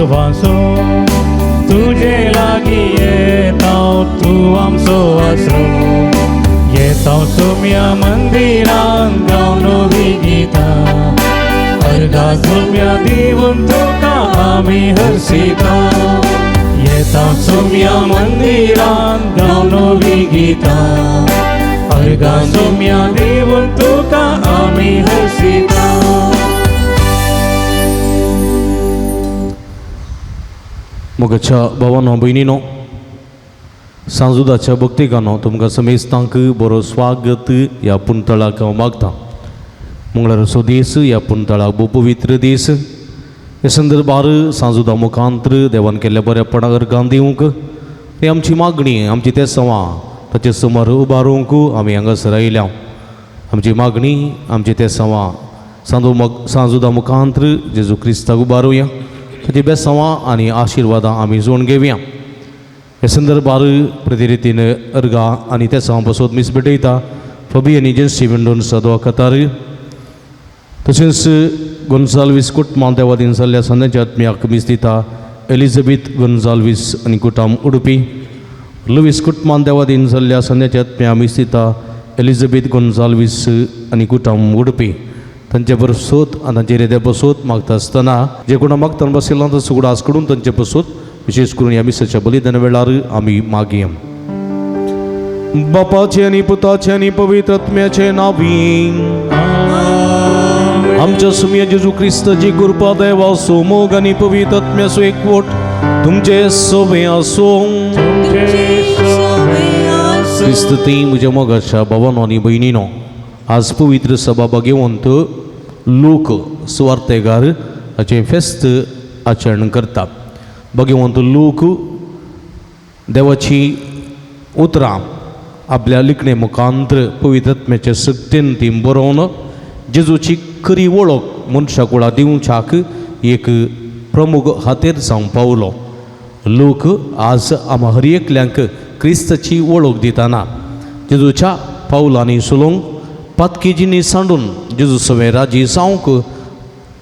उर्वासो तुजे लागीं येता तूं आमचो आसरो येता सोम्या मंदिरान गावन नवी गितां अर्गा सोम्या दिवन तुका आमी हर्षिता येता सोम्या मंदिरान गावन नवी गितां अर्गा सोम्या दिवन तुका आमी हर्षिता. मोगाच्या भावानो भयणीनो, सांजुदाच्या भक्तिकानो तुमकां समेस्तांक बरो स्वागत ह्या पुणतळाक हांव मागतां. मंगळाराचो दीस ह्या पुणतळाक भोव पवित्र दीस. हे संदर्भार सांजुदा मुखांत्र देवान केल्ल्या बऱ्यापणाक अर्गां दिवंक ही आमची मागणी, आमची तेसांवां ताचे समोर उबारूंक आमी हांगासर आयल्या. आमची मागणी, आमची तेसांवां सांजुदा मुखांत्र जेजू क्रिस्ताक उबारुया, ताची बेसांवां आनी आशिर्वादां आमी जोड घेवया. हे संदर्भार प्रतिरितीन अर्गा आनी तेसांवां बसोत मीस भेटयता फबी आनी जेन्सी मेंडोन्सा दोवा कतार, तशेंच गोन्साल्वीस कुटुंबां देवादीन जाल्ल्या संद्याच्या आत्म्याक मीस दिता एलिझाबेथ गोन्साल्वीस आनी कुटाम उडुपी. लुवीस कुटुंबान देवादीन जाल्ल्या संद्याच्या आत्म्या मीस दिता एलिझाबेथ गोन्साल्वीस आनी कुटाम उडुपी. तांचे बसोत आनी तांचे रेदे बसोत मागता आसतना जे कोणा मागतना बशिल्लो तांचो उगडास करून तांचे बसोत विशेष करून ह्या मिसाच्या बलिदाना वेळार आमी मागया. बापाचे आनी पुताचे आनी पवित्र आत्म्याचे नांवी आमच्या सुमया जेजू क्रिस्ताची कृपा देवाचो मोग आनी पवित्र आत्म्याचो एकवट तुमचे सोबे आसूं. क्रिस्त ती म्हज्या मोगाच्या भावानो आनी भयणीनो, आज पवित्र सभा भाग्यवंत लोक सुवार्तेगार हाचें फेस्त आचरण करता. भाग्यवंत लोक देवाची उतरां आपल्या लिखणे मुखांत्र पवित्र आत्म्याचे सक्तीन ती बरोवन जेजूची खरी वळख मनशा कुळा दिवच्याक एक प्रमुख हातेर जावंक पावलो. लोक आज आमा हर एकल्यांक क्रिस्ताची वळख दितना जेजूच्या पावलांनी सुलूंक पातकेजींनी सांडून जेजू सवें राजी जावंक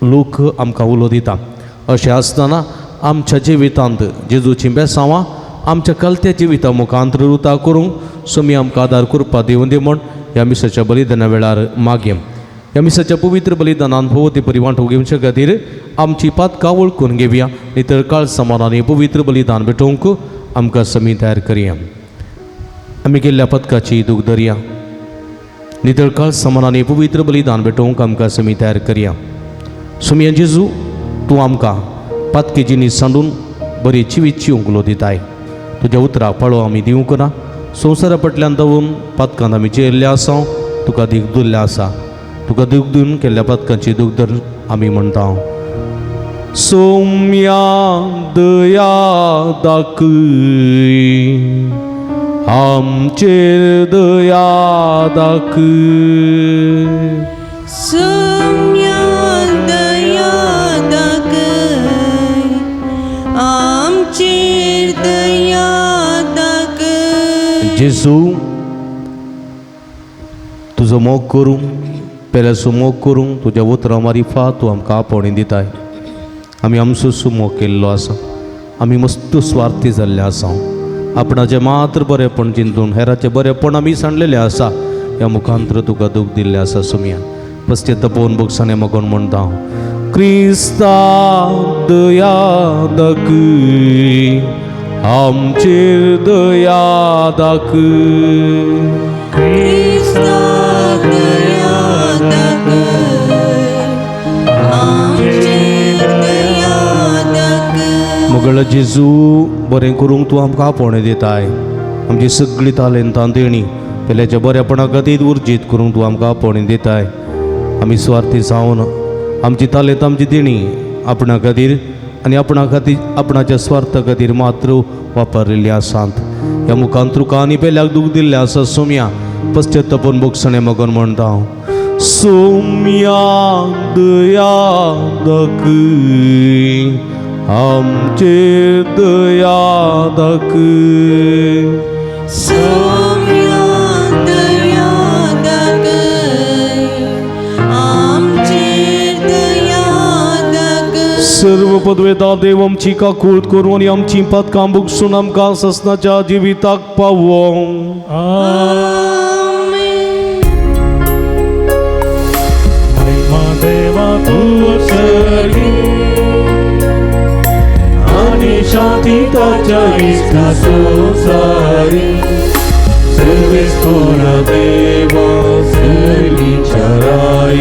लोक आमकां उलो दिता. अशें आसतना आमच्या जिवितांत जेजूचीं बेसांवां आमच्या कलत्या जिविता मुखांत रुता करूंक सोमी आमकां आदार करपा दिवं दी म्हूण ह्या मिसाच्या बलिदाना वेळार मागया. ह्या मिसाच्या पवित्र बलिदानान भोवती बरी वांटो घेवचे खातीर आमची पातकां वळखून घेवया, नितळ काळ समान आनी पवित्र बलिदान भेटोवंक आमकां समी तयार करया. आमी केल्ल्या पदकाची दूख धरया, नितळ काळ समान आनी पवित्र बलिदान भेटोवंक आमकां समी तयार करया. सोमया जेजू, तूं आमकां पातकेजींनी सांडून बरी जिवीत जिवंक उलो दिताय. तुज्या उतराक पाळो आमी दिवंक ना. संवसारा फाटल्यान धांवून पातकान आमी जियेल्ले आसा, तुका दीख दिल्लें आसा. तुका दूख दिवन केल्ल्या पातकांची दूख धर आमी म्हणटा. सोम्या दया दाखय, आमचेर दया दाखय. सोम्या दया दाखय, आमचेर दया दाखय. जेजू, तुजो मोग करूं, पेल्याचो मोग करूं, तुज्या उतरां मारिफा तूं आमकां आपोवणी दिताय. आमी आमचो मोग केल्लो आसा, आमी मस्त स्वार्थी जाल्ले आसा. आपणाचें मात्र बरेंपण चिंतून हेराचें बरेंपण आमी सांडलेलें आसा. ह्या मुखांत्र तुका दूख दिल्लें आसा सोमया. पश्चातापोवन भोगसाणे मागून म्हणटा हांव, क्रिस्ता दया दाखय, आमचेर दया दाखय. क्रिस्ता दया दाखय, आमचेर दया दाखय. मोगळ जेजू, बरें करूंक तूं आमकां आपोवणें दिताय. आमची सगळीं तालेंतां देणी पेल्याच्या बऱ्यापणा खातीर उर्जीत करूंक तूं आमकां आपोवणें दिताय. आमी सुवार्थी जावन आमची तालेंत आमची देणी आपणा खातीर आनी आपणा खातीर आपणाच्या स्वार्था खातीर मात्र वापरिल्ली आसात. ह्या मुखान तुका आनी पेल्याक दूख दिल्लें आसा सोमया. पश्चातापून भोगसणें मगन म्हणटा हांव, सोमया दया दाखय, आमचेर दया दाखय. सोम्या दया दाखय, आमचेर दया दाखय. सर्व पदवेता देव आमची काकूळत करूं आनी आमची पातकां भोगसून आमकां ससनाच्या जिविताक पावों. आमेन. महिमा देवा तुझी आणि शांती ताच्या इष्टा संसारी. सर्वेस्पोर देवा सर्वीच्या राय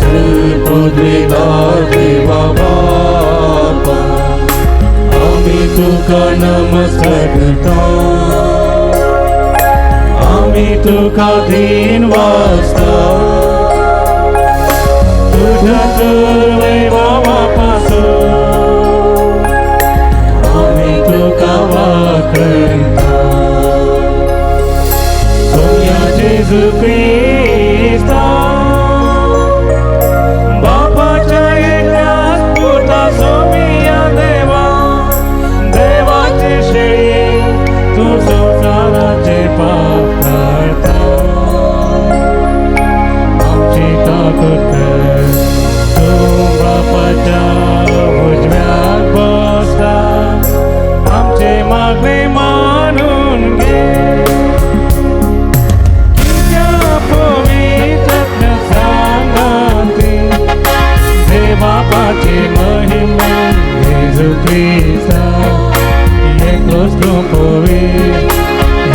सर्वपदवेता देवा बापा, आम्ही तुका नमस्कार करता, आम्ही तुका धीन वाजता. तुझ्या वैभवापासून आम्ही तुका वाकणता. सोम्या जेजू क्रिस्ता बापाच्या एकल्याच पुता सोमिया देवा, देवाचे शेळी तूं संवसाराचे पाप काडता, आमची ताकद कर. तूं बापाच्या उजव्याक बसता, आमचे मागणे मानून घे. कित्या पवित्र सांगाती देवापाची महिमा जेजू क्रिस्ता, एकलोच तूं पवित्र,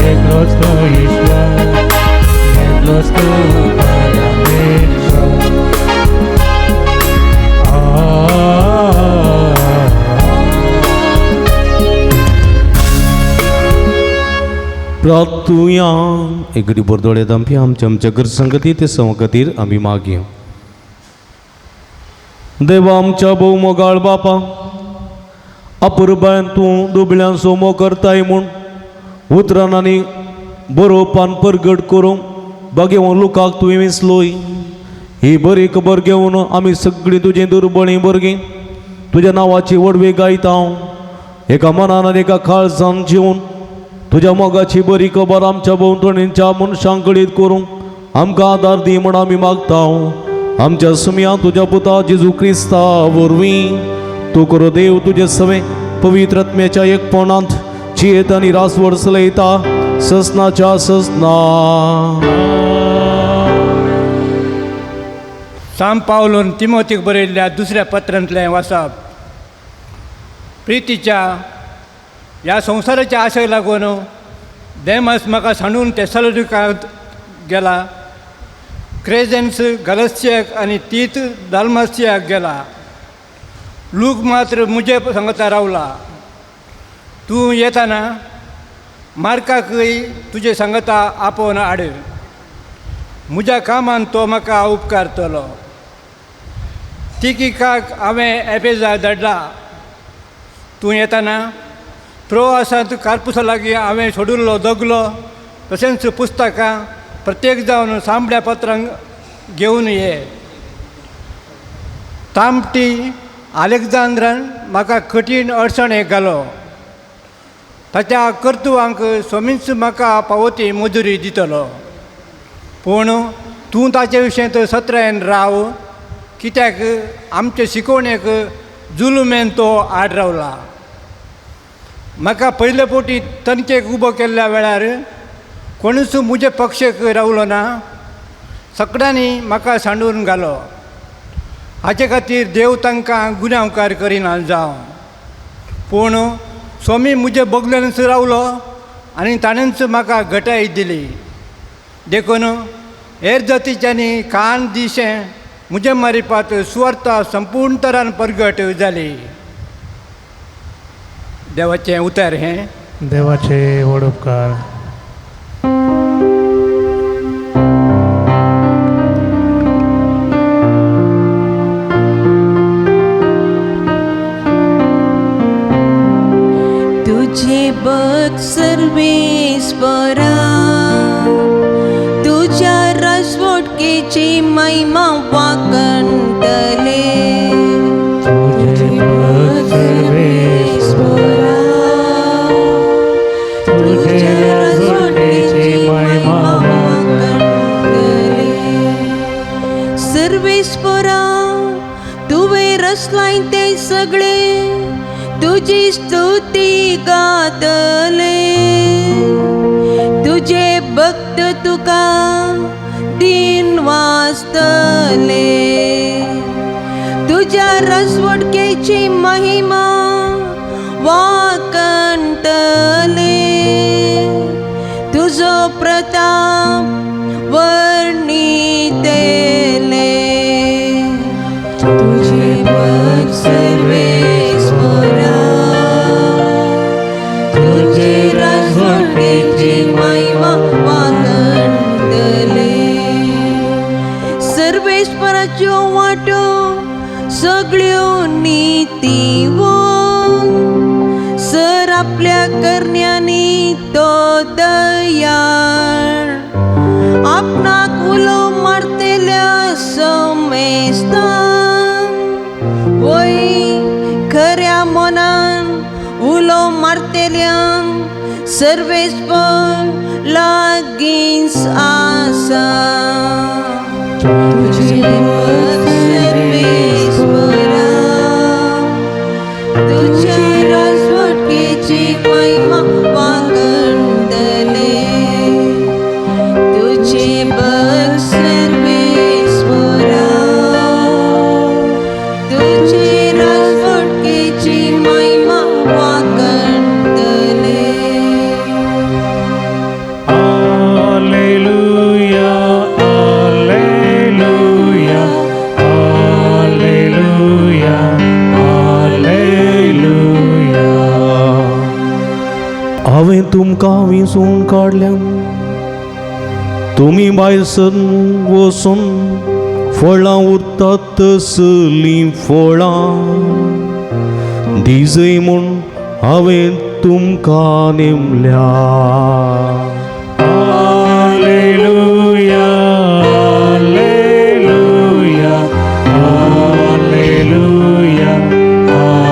एकलोच तूं ईश्वर, एकलोच तूं परमेश्वर. प्रार्थुया. एगडी बोरदोळे दामपी आमच्या आमच्या गरजां ते सव खातीर आमी मागया. देवा आमच्या भोव मोगाळ बापा, अपुरबायन तूं दुबळ्यांचो मोग करताय म्हूण उतरान आनी बरोवपान परगट करूंक बागेवन लोकांक तुवें विसलोय. ही बरी खबर घेवन आमी सगळीं तुजीं दुर्बळीं भुरगीं तुज्या नांवाची व्हडवी गायता. एका मनान आनी एका काळजान जिवन तुज्या मोगाची बरी खबर आमच्या भोंवतणीच्या मनशांक कळीत करूंक आमकां आदार दी म्हूण आमी मागता. आमच्या सुमया तुज्या पुता जेजू क्रिस्ता वरवीं तूं करो देव तुजे सवें पवित्र आत्म्याच्या एकपणांत जियेत आनी रासवड चलयता ससनाच्या ससना. सांत पावलून तिमोतीक बरयल्ल्या दुसऱ्या पत्रांतलें वाचप. प्रितीच्या ह्या संवसाराच्या आशेक लागून देमास म्हाका सांडून तेसालोनिकांत गेला, क्रेजन्स गलसियाक आनी तीत दालमासियाक गेला. लूक मात्र मुजे सांगता रावला. तूं येताना मार्काकय तुजे सांगता आपोवन हाड. म्हज्या कामान तो म्हाका उपकारतलो. तिकिकाक हांवें एपेजा धाडला. तूं येताना त्रोआसांत कार्पुसा लागीं हांवें सोडिल्लो दगलो तशेंच पुस्तकां प्रत्येक जावन सांबड्या पत्रांक घेवन ये. तामटी आलेक्झांद्रान म्हाका कठीण अडचणेक घालो. ताच्या कर्तुवांक स्वामीच म्हाका पावती मजुरी दितलो. पूण तूं ताचे विशयांत सत्रायेन राव, कित्याक आमचे शिकवणेक जुलूमेन तो आड रावला. म्हाका पयले फावटी तनकेक उबो केल्ल्या वेळार कोणूच म्हजे पक्षेक रावलो ना, सगळ्यांनी म्हाका सांडून घालो. हाचे खातीर देव तांकां गुन्यांवकार करिना जावं. पूण स्वामी म्हजे बगलेनच रावलो आनी ताणेंच म्हाका घटाय दिली. देखून हेर जातीच्यांनी कान दिशें म्हजे मारिपात सुवार्ता संपूर्ण तरान परगट जाली. देवाचें उतर हें. देवाचे व्हड उपकार. तुझे भक्त सर्वेस्परा, तुझ्या राजवटकेची महिमा वाकणतले. तुझे भक्त सर्वेस्परा, तुझे राजवटकेची महिमा वाकणतले. सर्वेस्परा, तुवें रचलाय तें सगळे तुजी स्तुती गातले. तुजे भक्त तुका दिन वाचतले. तुज्या रसवडकेची महिमा वाकणटले. तुजो प्रताप वर्णितले. तुझे भक्त सर्वेस्परा, तुझे राजवटीची महिमा वाकणटले. सर्वेस्पराच्यो वाटो सगळ्यो नितीवन, सर आपल्या करण्यांनी तो दयाळ. आपणाक उलो मारतल्या समेस्तान वय खऱ्या मनान उलो मारतल्यांक सर्वेस्पर लागींच आसा. तुझे भक्त सर्वेस्परा, तुझ्या राजवटकेची महिमा वाकणटले. तुझे भक्त सर्वेस्परा, तुझे राजवटकेची महिमा वाकणटले. Alleluia, Alleluia, Alleluia, Alleluia. हांवें तुमकां विंचून काडल्या, तुमी भायर सरून वचून फळां उरतात तसलीं फळां दिजय म्हूण हांवें तुमकां नेमल्या. Alleluia, Alleluia, Alleluia,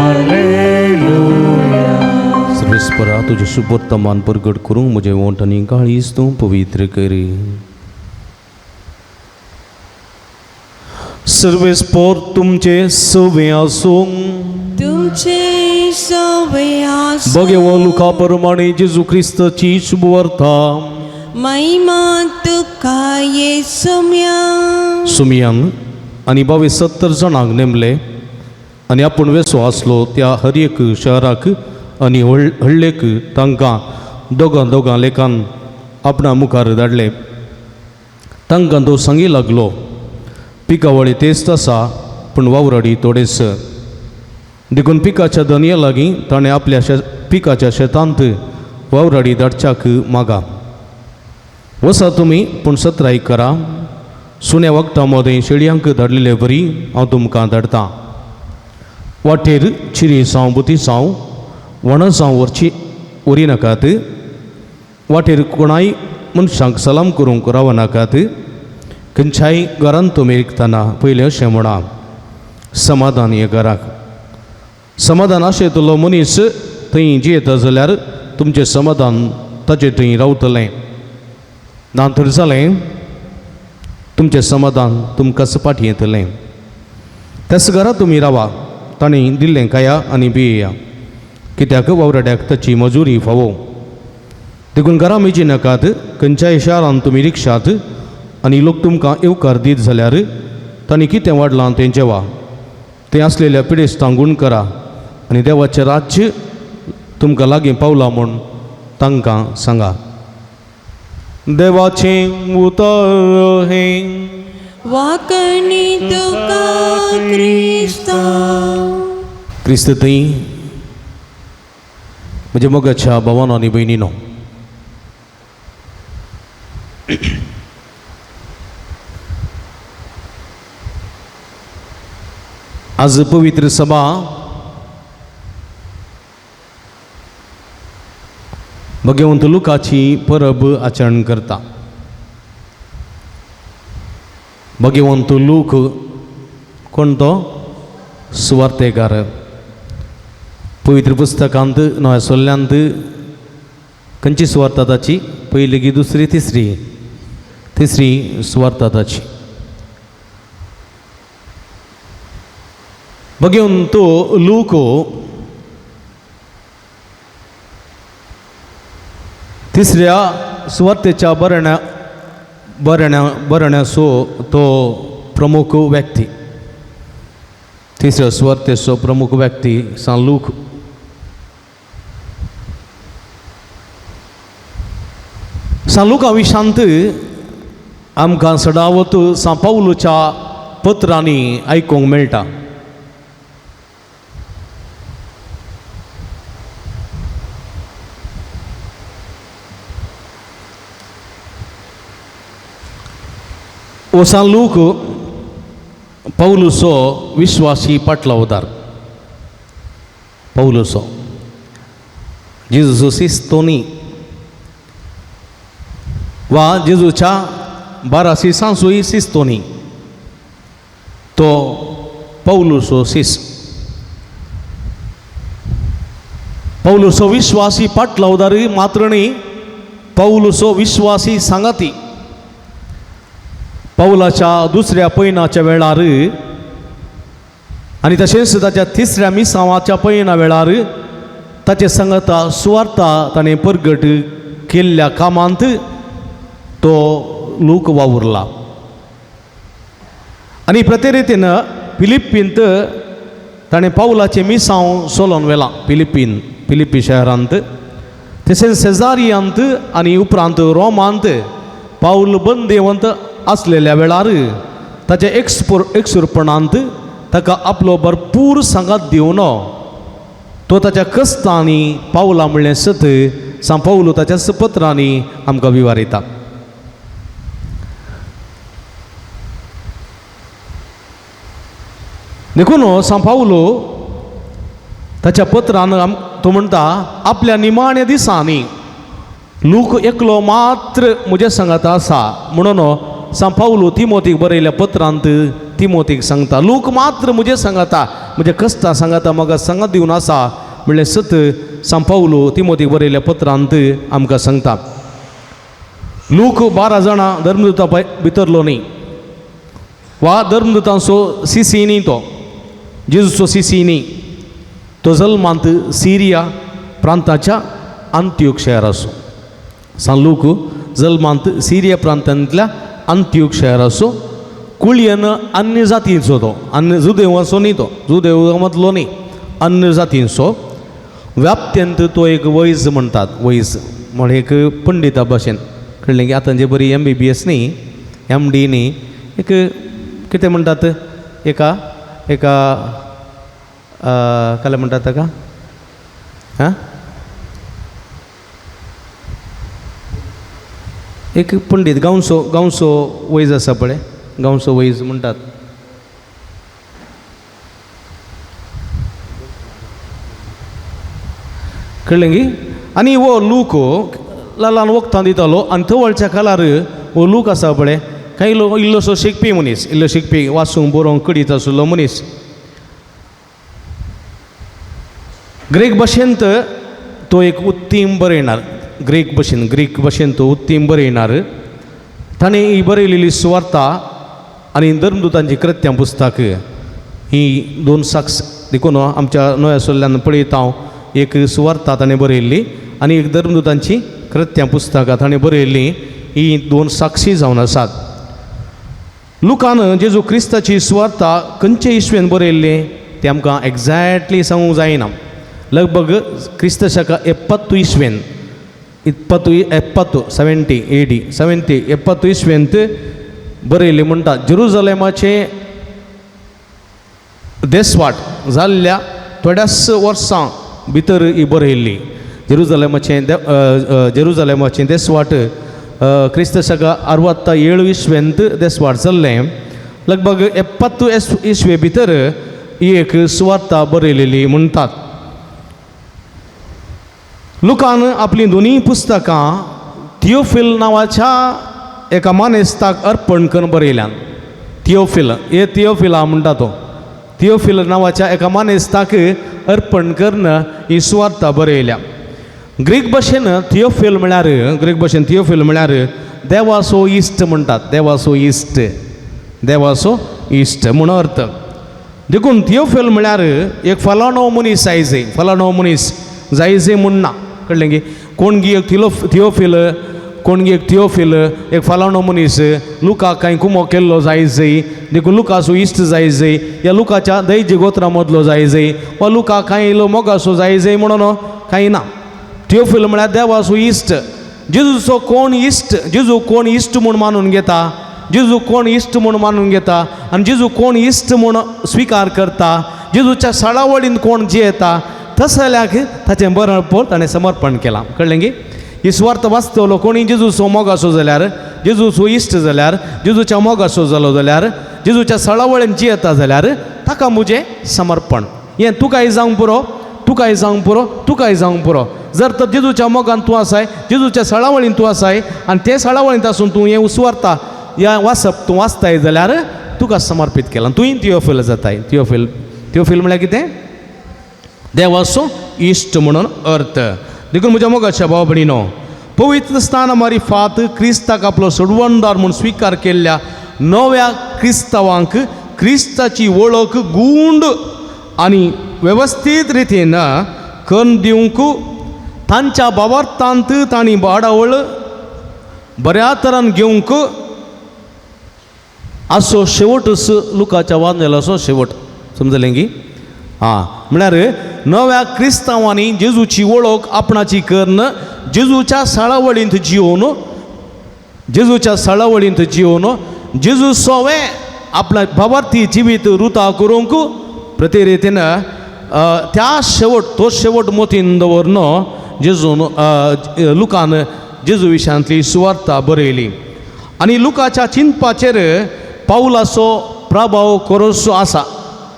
Alleluia. सर्वेस्परा तुजें शुभवर्तमान परगट करूंक म्हजें ओंठ आनी काळीज तूं पवित्र करी. सर्वेस्पर तुमचें सवें आसूं. तुमचे सवे आसूं. बघेवो लुका प्रमाणे जेजू क्रिस्ताची शुभवार्ता. महिमा तुका येसम्या. सुमियान आनी 72 जाणांक नेमले आनी आपूण वेसो आसलो त्या हर एक शहराक आनी हळ्ळेक तांकां दोगां दोगां लेखान आपणा मुखार धाडले. तांकां तो सांगी लागलो, पिकावळी तेस्त आसा पूण वावराडी थोडेच. देखून पिकाच्या धनया लागीं ताणें आपल्या पिकाच्या शेतांत वावराडी धाडच्याक मागा. वसा तुमी पूण सत्राय करा. सुण्या वखदां मदें शेळयांक धाडलेले वरी हांव तुमकां धाडटां. वाटेर चिरी जावं बुती जावं वणस जावं व्हरची व्हरी नाकात. वाटेर कोणाय मनशांक सलाम करूंक रावनाकात. खंयच्याय घरांत तुमी रिगतना पयलें अशें म्हणा, समाधान हे घराक. समाधान आशेतलो मनीस थंय जियेता जाल्यार तुमचें समाधान ताचे थंय रावतलें. ना तर जालें तुमचें समाधान तुमकां फाटीं येतलें. त्याच घरा तुमी रावा, तांणी दिल्लें खाया आनी पियेया, कित्याक वावराड्याक ताची मजुरी फावो. देखून घरा मेजी नाकात. खंयच्याय शारांत तुमी रिक्षात आनी लोक तुमकां येवकार दीत जाल्यार तांणी कितें वाडलां तें जेवा. तें आसलेल्या पिडेस्तांक गूण करा आनी देवाचें राज्य तुमकां लागीं पावलां म्हूण तांकां सांगा. देवाचें उतर हें. वाकणी तुका क्रिस्ता. क्रिस्त थंय म्हज्या मोगाच्या भावान आनी भयणीनो, आज पवित्र सभा भगवंत लुकाची परब आचरण करता. भगवंत लूक कोण तो सुवार्तेकार. पवित्र पुस्तकांत नव्या सोल्ल्यांत खंयची सुवार्ता ताची? पयली की दुसरी तिसरी? तिसरी सुवार्ता ताची. बघून तो लूक तिसऱ्या सुवातेच्या बरण्या बरण्या बरण्याचो तो प्रमुख व्यक्ती, तिसऱ्या सुवातेचो प्रमुख व्यक्ती सान लूक। सान लुका विशांत आमकां सदावत सान पावलूच्या पत्रांनी आयकूंक मेळटा। ओ सान लूक पौलुसो विश्वासी पाटलावदार, पौलुसो जेजूचो सिस्तोनी वा जेजूच्या 12 सिसांचोय सिस्तोनी, तो पौलुसो सिस। पौलुसो विश्वासी पाटलावदार मात्र न्ही, पौलुसो विश्वासी सांगाती। पौलाच्या दुसऱ्या पयनाच्या वेळार आनी तशेंच ताच्या तिसऱ्या मिसांवाच्या पयना वेळार ताचे सांगाता सुवार्ता ताणें परगट केल्ल्या कामांत तो लूक वावुरला। आनी प्रत्यरितीन फिलिप्पींत ताणें पावलाचें मिसांव सोलोन व्हेलां, फिलिप्पीन फिलिप्पी शहरांत, तशेंच सेजारियांत आनी उपरांत रोमांत पावल बंदेवंत आसलेल्या वेळार ताच्या एक्सुरपणांत ताका आपलो भरपूर सांगात दिवन तो ताच्या कस्तांनी पावला म्हणलें सत सान पावलो ताच्या पत्रांनी आमकां विवारयता। देखून सान पावलो ताच्या पत्रान तो म्हणटा आपल्या निमाण्या दिसांनी लूक एकलो मात्र म्हज्या सांगाता आसा म्हणून सान पावलो तिमोतीक बरयल्या पत्रांत तिमोतीक सांगता लूक मात्र म्हजें सांगाता, म्हजें कस्तां सांगाता, म्हाका सांगात दिवन आसा म्हणलें सत सान पावलो तिमोतीक बरयल्या पत्रांत आमकां सांगता। लूक 12 जाणां धर्मदूता भितरलो न्ही वा धर्मदूतांचो सिसी न्ही, तो जेजूचो सिसी न्ही, तो जल्मांत सिरिया प्रांताच्या अंत्योक शहराचो। सान लूक जल्मांत सिरिया प्रांतांतल्या अंत्योक शहराचो, कुळयन अन्य जातींचो, तो अन्य जुदेवाचो न्ही, तो जुदेवांतलो न्ही, अन्य जातींचो। व्याप्त्यंत तो एक वैज म्हणटात, वैज म्हळ्यार एक पंडिता भाशेन, कळ्ळें की आतां जे बरी MBBS न्ही, MD न्ही, एक कितें म्हणटात एका एका काय म्हणटात ताका आं एक पंडीत गांवचो, गांवचो वैज आसा पळय, गांवचो वैज म्हणटात। कळ्ळें की आनी हो लूक ल्हान ल्हान वखदां दितालो आनी तवळच्या काळार हो लूक आसा पळय कांय लोक इल्लोसो शिकपी मनीस, इल्लो शिकपी वाचूंक बरोवंक कडीत आशिल्लो मनीस, ग्रीक भाशेंत तो एक उत्तीम बरयणार, ग्रीक भाशेन, ग्रीक भाशेन तो उत्तीम बरयणार। ताणें ही बरयलेली सुवार्ता आनी धर्मदूतांची कृत्यां पुस्तक ही दोन साक्ष देखून आमच्या नव्या सोल्ल्यान पळयता हांव, एक सुवार्ता ताणें बरयल्ली आनी एक धर्मदूतांची कृत्यां पुस्तकां ताणें बरयल्ली, ही दोन साक्षी जावन आसात। लुकान जेजू क्रिस्ताची सुवार्ता खंयचे इस्वेन बरयल्ली तें आमकां एग्जॅक्टली सांगूंक जायना। लगभग क्रिस्त शका 70 इस्वेन, 70 70 AD 70 70 इस्वेंत बरयल्ली म्हणटा। जेरुजलेमाचें देसवाट जाल्ल्या थोड्याच वर्सां भितर ही बरयल्ली। जेरुजलेमाचें जेरुजलेमाचें देसवाट क्रिस्त शका 67 इस्वेंत देसवाट जाल्लें। लगभग 70 इस्वे भितर ही एक सुवार्ता बरयलेली म्हणटात। लुकान आपलीं दोनूय पुस्तकां थियोफिल नांवाच्या एका मानेस्ताक अर्पण करून बरयल्यान। थियोफिल, हे थियोफिला म्हणटा तो, थियोफिल नांवाच्या एका मानेस्ताक अर्पण करून ही सुवार्ता बरयल्या। ग्रीक भाशेन थियोफिल म्हळ्यार, ग्रीक भाशेन थियोफिल म्हळ्यार देवाचो इश्ट म्हणटात, देवाचो इश्ट, देवाचो इश्ट म्हूण अर्थ। देखून थियोफिल म्हळ्यार एक फलाणो मनीस जायजय, फलाणो मनीस जायजय म्हूण ना, कळ्ळें गी? कोणगी एक थियोफिल, कोणगी एक थियोफिल, एक फलाणो मनीस लुकाक कांय कुमो केल्लो जायजय, देखून लुकाचो इश्ट जायजय, या लुकाच्या दैजी गोत्रा मदलो जायजय, वा लुका कांय इल्लो मोगासो जायजय म्हणून कांय ना. थियोफिल म्हळ्यार देवाचो इश्ट. जेजूचो कोण इश्ट, जेजू कोण इश्ट म्हूण मानून घेता, जेजू कोण इश्ट म्हूण मानून घेता आनी जेजू कोण इश्ट म्हूण स्विकार करता, जेजूच्या साळावळीन कोण जियेता तसल्याक ताचें बरोबर ताणें समर्पण केलां. कळ्ळें गी? ही सुवार्थ वाचतलो कोणी जेजूचो मोगासो जाल्यार, जेजूचो इश्ट जाल्यार, जेजूच्या मोगासो जालो जाल्यार, जेजूच्या साळावळीन जियेता जाल्यार ताका म्हजें समर्पण. हें तुकाय जावंक पुरो, तुकाय जावंक पुरो, तुकाय जावंक पुरो. जर तर जेजूच्या मोगान तूं आसाय, जेजूच्या साळावळीन तूं आसाय आनी ते साळावळींत आसून तूं हें सुवार्ता ह्या वाचप तूं वाचताय जाल्यार तुका समर्पीत केलां, तुंय थियोफिल जाताय. थियोफिल, थियोफिल म्हळ्यार कितें? देवाचो इश्ट म्हणून अर्थ. देखून म्हज्या मोगाच्या भाव भयणीनो, पवित्र स्थान मारिफात क्रिस्ताक आपलो सोडवणदार म्हूण स्विकार केल्ल्या नव्या क्रिस्तांवांक क्रिस्ताची वळख गूंड आनी वेवस्थीत रितीन करून दिवंक तांच्या बाबार्थांत तांणी बाडावळ बऱ्या तरान घेवंक असो शेवटच लुकाच्या वांदेलाचो शेवट. समजलें गी? आं, म्हळ्यार नव्या क्रिस्तांवांनी जेजूची वळख आपणाची करून जेजूच्या साळावळींत जियोवन, जेजूच्या साळावळींत जियोवन जेजू सोवे आपल्या भावार्थी जिवीत रुता करूंक प्रतिरितीन त्या शेवट तो शेवट मोतीन दवरून जेजून लुकान जेजू विशयांतली सुवार्ता बरयली. आनी लुकाच्या चिंतपाचेर पावलाचो प्रभाव करोसो आसा,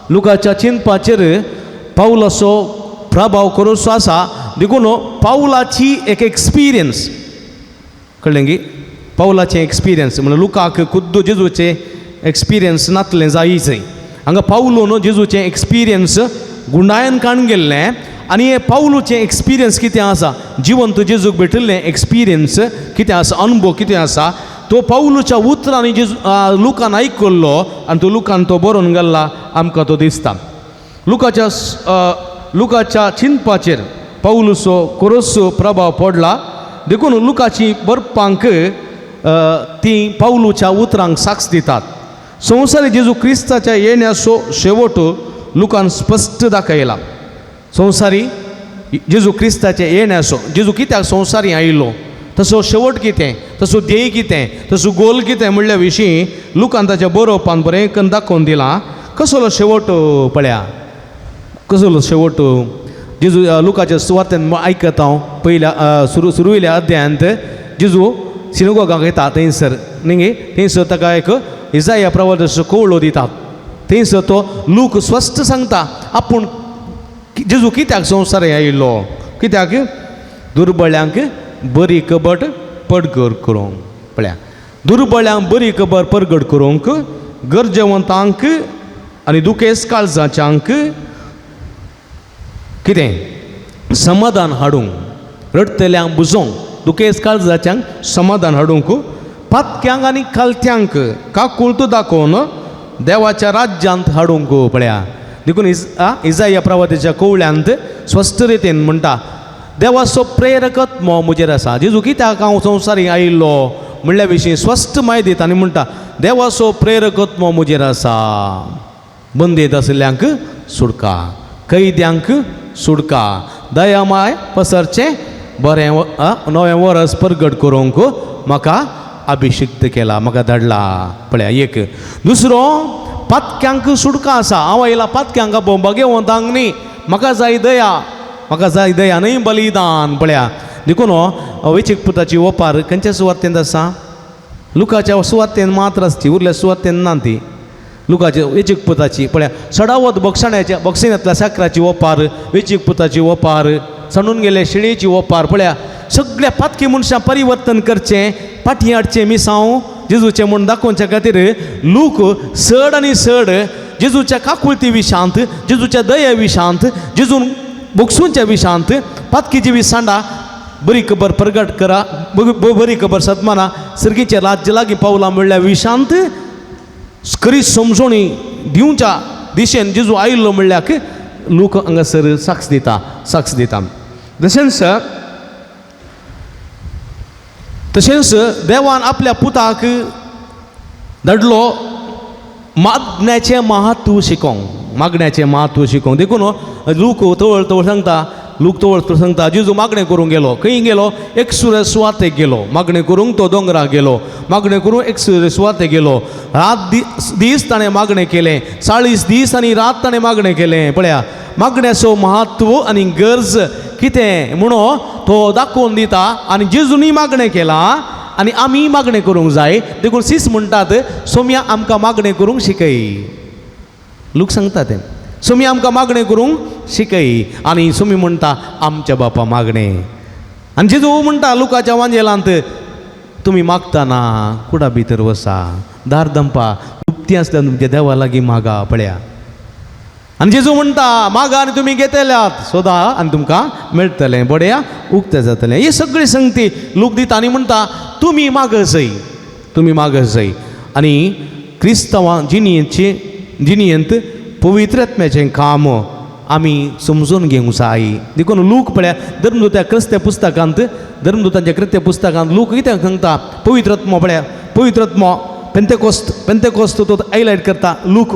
लुकाच्या चिंतपाचेर पावलाचो प्रभाव करोसो आसा. देखून पावलाची एक एक्सपिरियन्स, कळ्ळें गी? पावलाचें एक्सपिरियन्स म्हणल्यार लुकाक खुद्द जेजूचें एक्सपिरियन्स नातलें जायच. हांगा पावलून जेजूचें एक्सपिरियन्स गुंडायन काडून गेल्लें आनी हें पावलूचें एक्सपिरियन्स कितें आसा, जिवंत जेजूक भेटिल्लें एक्सपिरियन्स कितें आसा, अनुभव कितें आसा, तो पावलूच्या उतरांनी जेजू लुकान आयकल्लो आनी तो लुकान तो बरोवन घाल्ला आमकां तो दिसता. लुकाच्या लुकाच्या चिंतपाचेर पावलूचो कोरोसो प्रभाव पडला. देखून लुकाची बरपांक ती पावलूच्या उतरांक साक्ष दितात. संवसारी जेजू क्रिस्ताच्या येण्याचो शेवट लुकान स्पश्ट दाखयला. संवसारी जेजू क्रिस्ताच्या येण्याचो, जेजू कित्याक संवसारी आयिल्लो, तसो शेवट कितें, तसो ध्येय कितें, तसो गोल कितें म्हणल्या विशीं लुकान ताच्या बरोवपान बरें करून दाखोवन दिलां. कसलो शेवट पळया, कसलो शेवट जेजू लुकाच्या सुवातेन आयकता हांव पयल्या सुरवेल्या अध्यायांत जेजू सिनेगोगाक येता थंयसर न्ही गे, थंयसर ताका एक इजाया प्रवादाचो कवळो दितात. थंयसर तो लूक स्पश्ट सांगता आपूण जेजू कित्याक संवसार आयिल्लो, कित्याक दुर्बळ्यांक बरी कबट पडगर करूंक. पळया, दुर्बळ्यांक बरी खबर परगट करूंक, गरजेवंतांक आनी दुखेस्त काळजाच्यांक कितें समाधान हाडूंक, रडटल्यांक बुजोवंक, दुखेस्त काळजाच्यांक समाधान हाडूंक, पातक्यांक आनी खालत्यांक काकुळट दाखोवन देवाच्या राज्यांत हाडूंक. पळया, देखून इजाया प्रवादाच्या कवळ्यांत स्पश्ट रितीन म्हणटा देवाचो प्रेरकत्व म्हजेर आसा. जेजू कित्याक हांव संवसारी आयिल्लो म्हणल्या विशीं स्पश्ट म्हायती दिता आनी म्हणटा देवाचो प्रेरकत्व म्हजेर आसा, बंदेत आशिल्ल्यांक सुडका, कैद्यांक सुडका, दयामाय पसरचें बरें नवें वरस परगट करूंक म्हाका अभिशिक्त केला, म्हाका धाडला. पळया, एक दुसरो पातक्यांक सुडका आसा. हांव आयला पातक्यांक बोंबा घेवंतांक न्ही, म्हाका जाय दया, म्हाका जाय दया न्हय बलिदान. पळया, देखून वेचीक पुताची ओपार खंयच्या सुवातेंत आसा? लुकाच्या सुवातेन मात्र आसची, उरल्या सुवातेन ना ती. लुकाच्या वेचीक पुताची पळया, सडावत बक्षाण्याच्या बक्षिण्यांतल्या साकराची ओपार, वेचीक पुताची ओपार, सणून गेले शिळेची ओपार. पळया, सगळ्या पातकी मनशां परिवर्तन करचें, पाटी हाडचें मिसांव जेजूचें म्हूण दाखोवच्या खातीर लूक चड आनी चड जेजूच्या काकुळती विशांत, जेजूच्या दये विशांत, जेजून बोगसूंच्या विशांत पातकी जिवी सांडा बरी खबर प्रगट करा, बरी खबर सदमाना सर्गीचें राज्य लागीं पावलां म्हणल्यार विशांत खरी समजोणी दिवच्या दिशेन जेजू आयिल्लो म्हणल्याक लूक हांगासर साक्ष दिता, साक्ष दिता. तशेंच तशेंच देवान आपल्या पुताक धाडलो मागण्याचें महत्व शिकोवंक, मागण्याचें महत्व शिकोवंक. देखून लूक तवळ तवळ सांगता, लूक तवळ तवळ सांगता जेजू मागणें करूंक गेलो. खंय गेलो? एकसुरे सुवातेक गेलो मागणें करूंक. तो दोंगराक गेलो मागणें करूंक, एकसुरे सुवातेक गेलो. रात दीस ताणें मागणें केलें, 40 दीस आनी रात ताणें मागणें केलें. पळया मागण्याचो महत्व आनी गरज कितें म्हणून तो दाखोवन दिता. आनी जेजूनी मागणें केलां आनी आमी मागणें करूंक जाय. देखून सीस म्हणटात सोम्या आमकां मागणें करूंक शिकय. लोक सांगता तें, सोमी आमकां मागणें करूंक शिकय. आनी सोमी म्हणटा आमच्या बापा मागणें. आनी जेजू म्हणटा लुकाच्या वांजेलांत तुमी मागतना कुडा भितर वसा, दार दंपा, गुप्ती आसल्यार तुमच्या देवा लागीं मागा. पळया आनी जेजू म्हणटा मागा आनी तुमी घेतल्यात, सोदा आनी तुमकां मेळटलें, बड्या उक्तें जातलें. ही सगळी संगती लोक दिता आनी म्हणटा तुमी मागजय, तुमी मागजय. आनी क्रिस्तांवां जिणयेचे जिणयेंत पवित्र आत्म्याचें काम आमी समजून घेवंक जाय. देखून लूक पळया धर्मदूत्या कृत्य पुस्तकांत, धर्मदूतांच्या कृत्य पुस्तकांत लूक कितें सांगता? पवित्र आत्मो पळया, पवित्र आत्मो पेंतेकोस्त, पेंतेकोस्त तो हायलायट करता. लूक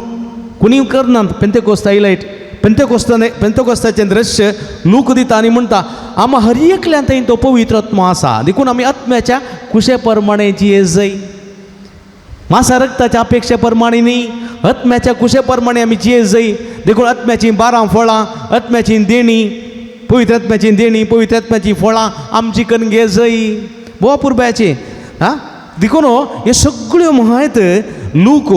कोणीय करनात पेंतेकोस्त हायलायट. पेंतेकोस्तान पेंतेकोस्ताचें दृश्य लूक दिता आनी म्हणटा आमा हर एकल्यान थंय तो पवित्र आत्मो आसा. देखून आमी आत्म्याच्या कुशे प्रमाणे जिये जय, मासा रक्ताच्या अपेक्षे प्रमाणे न्ही, आत्म्याच्या कुशे प्रमाणे आमी जिये जय. देखून आत्म्याचीं 12 फळां, आत्म्याची देणी, पवित्र आत्म्याची देणी, पवित्र आत्म्याचीं फळां आमची करून घे जय. भोव पुरबायची आं. देखून ह्यो सगळ्यो म्हायत लूक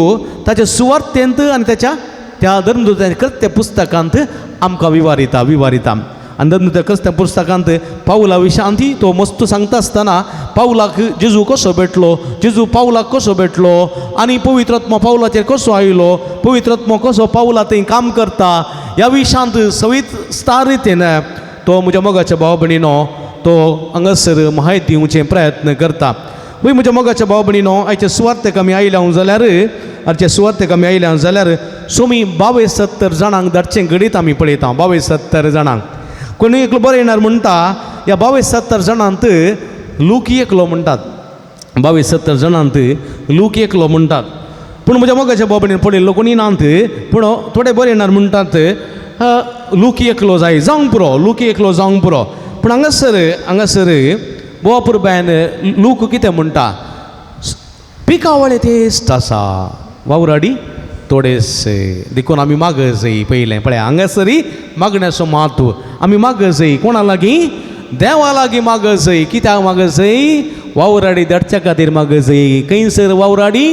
ताच्या सुवार्थेंत आनी ताच्या त्या धर्मदूताच्या कृत्य पुस्तकांत आमकां विवारिता, विवारिता. आनी धर्मदूताच्या कृत्य पुस्तकांत पावला विशांती तो मस्त सांगता आसतना पावलाक जेजू कसो भेटलो, जेजू पावलाक कसो भेटलो आनी पवित्र आत्मो पावलाचेर कसो आयलो, पवित्र आत्मो कसो पावला थंय काम करता ह्या विशांत सविस्तार रितीन तो म्हज्या मोगाच्या भाव भयणीनो तो हांगासर म्हायती दिवचे प्रयत्न करता. वय म्हज्या मोगाच्या भाव भयणीनो, आयचे सुवार्तेक आमी आयल्या जाल्यार, आयचे सुवार्तेक आमी आयल्या जाल्यार सोमी 72 जाणांक धाडचें घडीत आमी पळयता. 72 जाणांक कोणी एकलो बरें येणार म्हणटा ह्या 72 जाणांत लूक एकलो म्हणटात, 72 जाणांत लूक एकलो म्हणटात. पूण म्हज्या मोगाच्या भाव भयणीन पळयल्लो कोणी नात, पूण थोडे बरें येणार म्हणटात लूक एकलो जाय जावंक पुरो, लूक एकलो जावंक पुरो. पूण हांगासर हांगासर बोवा पुरबायन लूक कितें म्हणटा? पिकावळे तेस्ट आसा, वावराडी थोडेशे. देखून आमी मागजय पयलें. पळय हांगासरी मागण्याचो म्हत्व, आमी मागजय कोणा लागीं? देवा लागीं मागजय. कित्याक मागजय? वावराडी धाडच्या खातीर मागजय. खंयसर वावराडी?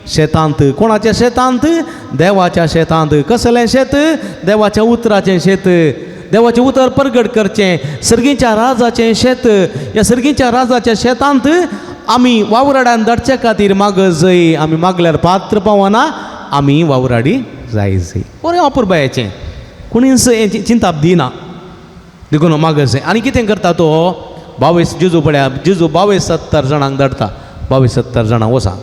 शेतांत. कोणाच्या शेतांत? देवाच्या शेतांत. कसलें शेत? देवाच्या उतराचें शेत. देवाचें उतर परगट करचें, सर्गीच्या राजाचें शेत. ह्या सर्गीच्या राजाच्या शेतांत आमी वावराड्यान धाडच्या खातीर मागजय. आमी मागल्यार पात्र पावना, आमी वावराडी जाय जय. बरें अपुरबायेचें, कोणीच हें चिंताप दिना. देखून मागजय. आनी कितें करता तो 22 जेजू पळया, जेजू 72 जाणांक धाडटा. 72 जाणां वसा,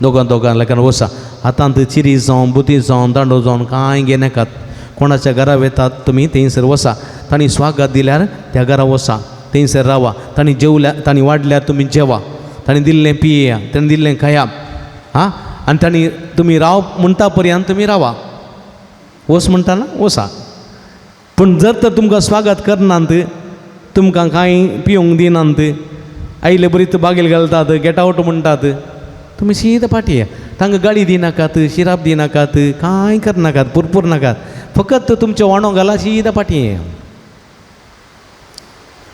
दोगां दोगां लेखान वसा. हातांत चिरी जावं, बुती जावं, दांडो जावन कांय घेयनाकात. कोणाच्या घरा वेतात तुमी थंयसर वसा, तांणी स्वागत दिल्यार त्या घरा वसा, थंयसर रावा. तांणी जेवल्या, तांणी वाडल्यार तुमी जेवा, तांणी दिल्लें पियेया, तांणी दिल्लें खाया. आं, आनी तांणी तुमी राव म्हणटा पर्यंत तुमी रावा, वस म्हणटा ना वसा. पूण जर तर तुमकां स्वागत करनात, तुमकां कांय पिवंक दिनात, आयले बरीच बागेल घालतात, गेट आवट म्हणटात, तुमी शीत फाटी. तांकां गाळी दिनाकात, शिराप दिनाकात, कांय करनाकात, पुरपूर नाकात, फकत तुमचें वाणो घाला शीत फाटी.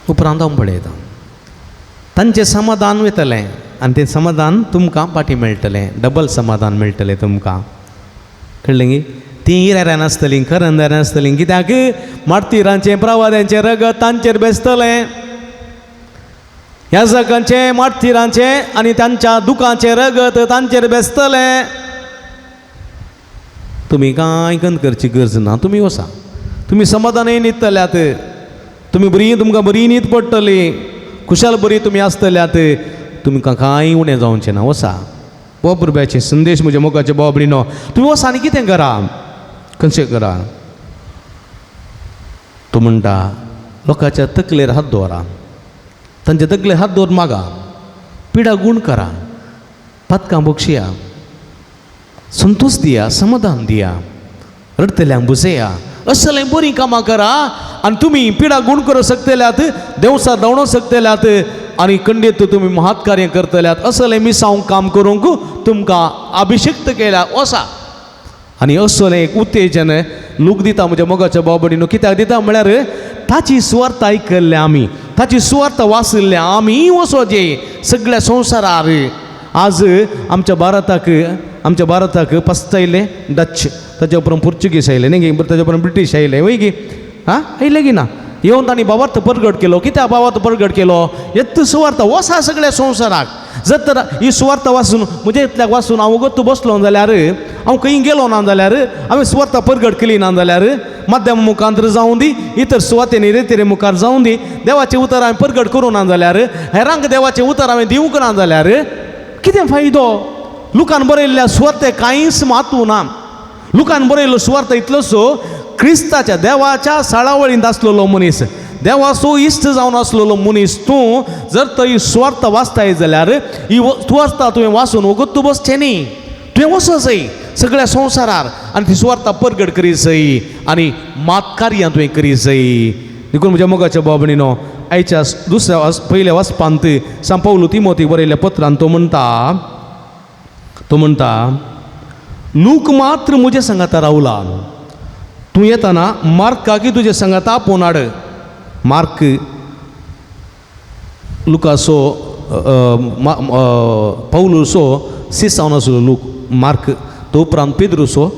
उपरांत हांव पळयता तांचें समाधान वयतलें आनी तें समाधान तुमकां फाटीं मेळटलें, डबल समाधान मेळटलें तुमकां. कळ्ळें गी? तीं इरारान आसतलीं, करंदारान आसतलीं. कित्याक? मार्तिरांचें प्रवाद्यांचें रगत तांचेर बेसतलें, याजकांचें मार्तिरांचें आनी तांच्या दुकांचें रगत तांचेर बेसतलें. तुमी कांय कन करची गरज ना, तुमी वसा, तुमी समाधानय न्हिदतल्यात, तुमी बरी, तुमकां बरी न्हीद पडटली, खुशाल बरी तुमी आसतल्यात, तुमकां कांय उणें जावचें ना. वसा. हो पुरब्याचे संदेश म्हज्या मोगाचे भाव भयणीनो, तुमी वसा आनी कितें करा? खंयचे करा? तो म्हणटा लोकांच्या तकलेर हात दवरा, तांच्या तकलेर हात दवर मागा, पिडा गूण करा, पातकां बक्षया, संतोष दिया, समाधान दिया, रडटल्यांक बुसया, असलें बरीं कामां करा आनी तुमी पिडा गूण करूं शकतल्यात, देवसार धांवडोवंक शकतल्यात आनी खंडीत तुमी महत् कार्य करतल्यात. असलें मिसांव काम करूंक तुमकां अभिषिक्त केल्या वसा. आनी असलें एक उत्तेजन लूक दिता म्हज्या मोगाच्या भाव भयणीनो. कित्याक दिता म्हळ्यार ताची सुवार्थ आयकल्ल्या आमी, ताची सुवार्थ वाचिल्ल्या आमी वचोचे सगळ्या संवसारार. आज आमच्या भारताक फस्ट आयले डच, ताच्या उपरांत पुर्तुगीज आयले न्ही, ताच्या उपरांत ब्रिटीश आयले वय गी, आं आयले की ना? येवन तांणी भावार्थ परगट केलो. कित्याक भावार्थ परगट केलो? येत सुवार्थ वसा सगळ्या संवसाराक. जर तर ही सुवार्थ वाचून म्हज्या इतल्याक वाचून हांव वगत बसलो जाल्यार, हांव खंय गेलो ना जाल्यार, हांवें सुवार्थ परगट केली ना जाल्यार, माध्यम मुखांतर जावं दी, इतर सुवातेनी रेतेरे मुखार जावं दी, देवाचें उतर हांवें परगट करूं ना जाल्यार, हेरांक देवाचें उतर हांवें दिवंक ना जाल्यार कितें फायदो? लुकान बरयल्ल्या सुवार्ते कांयच म्हत्व ना. लुकान बरयल्लो सुवार्थ इतलोसो क्रिस्ताच्या देवाच्या साळावळींत आसलेलो मनीस, देवाचो इश्ट जावन आसलेलो मनीस तूं जर तर ही सुवार्थ वाचताय जाल्यार ही सुवार्थ तुवें वाचून वगत तूं बसचें न्ही, तुवें वचो जाय सगळ्या संवसारार आनी ती सुवार्थ परगट करी जाय आनी मात कार्यां तुवें करी जाय. देखून म्हज्या मोगाच्या भाव भयणीनो, आयच्या दुसऱ्या पयल्या वाचपांत सांत पावलू तिमोतीक बरयल्ल्या पत्रान तो म्हणटा लूक मात्र म्हज्या सांगाता रावला, तूं येताना मार्काकी तुज्या सांगाता आपोवन हाड. मार्क लुकासो पावलूसो सीस जावन आसलो लूक मार्क, तो उपरांत पेद्रुसो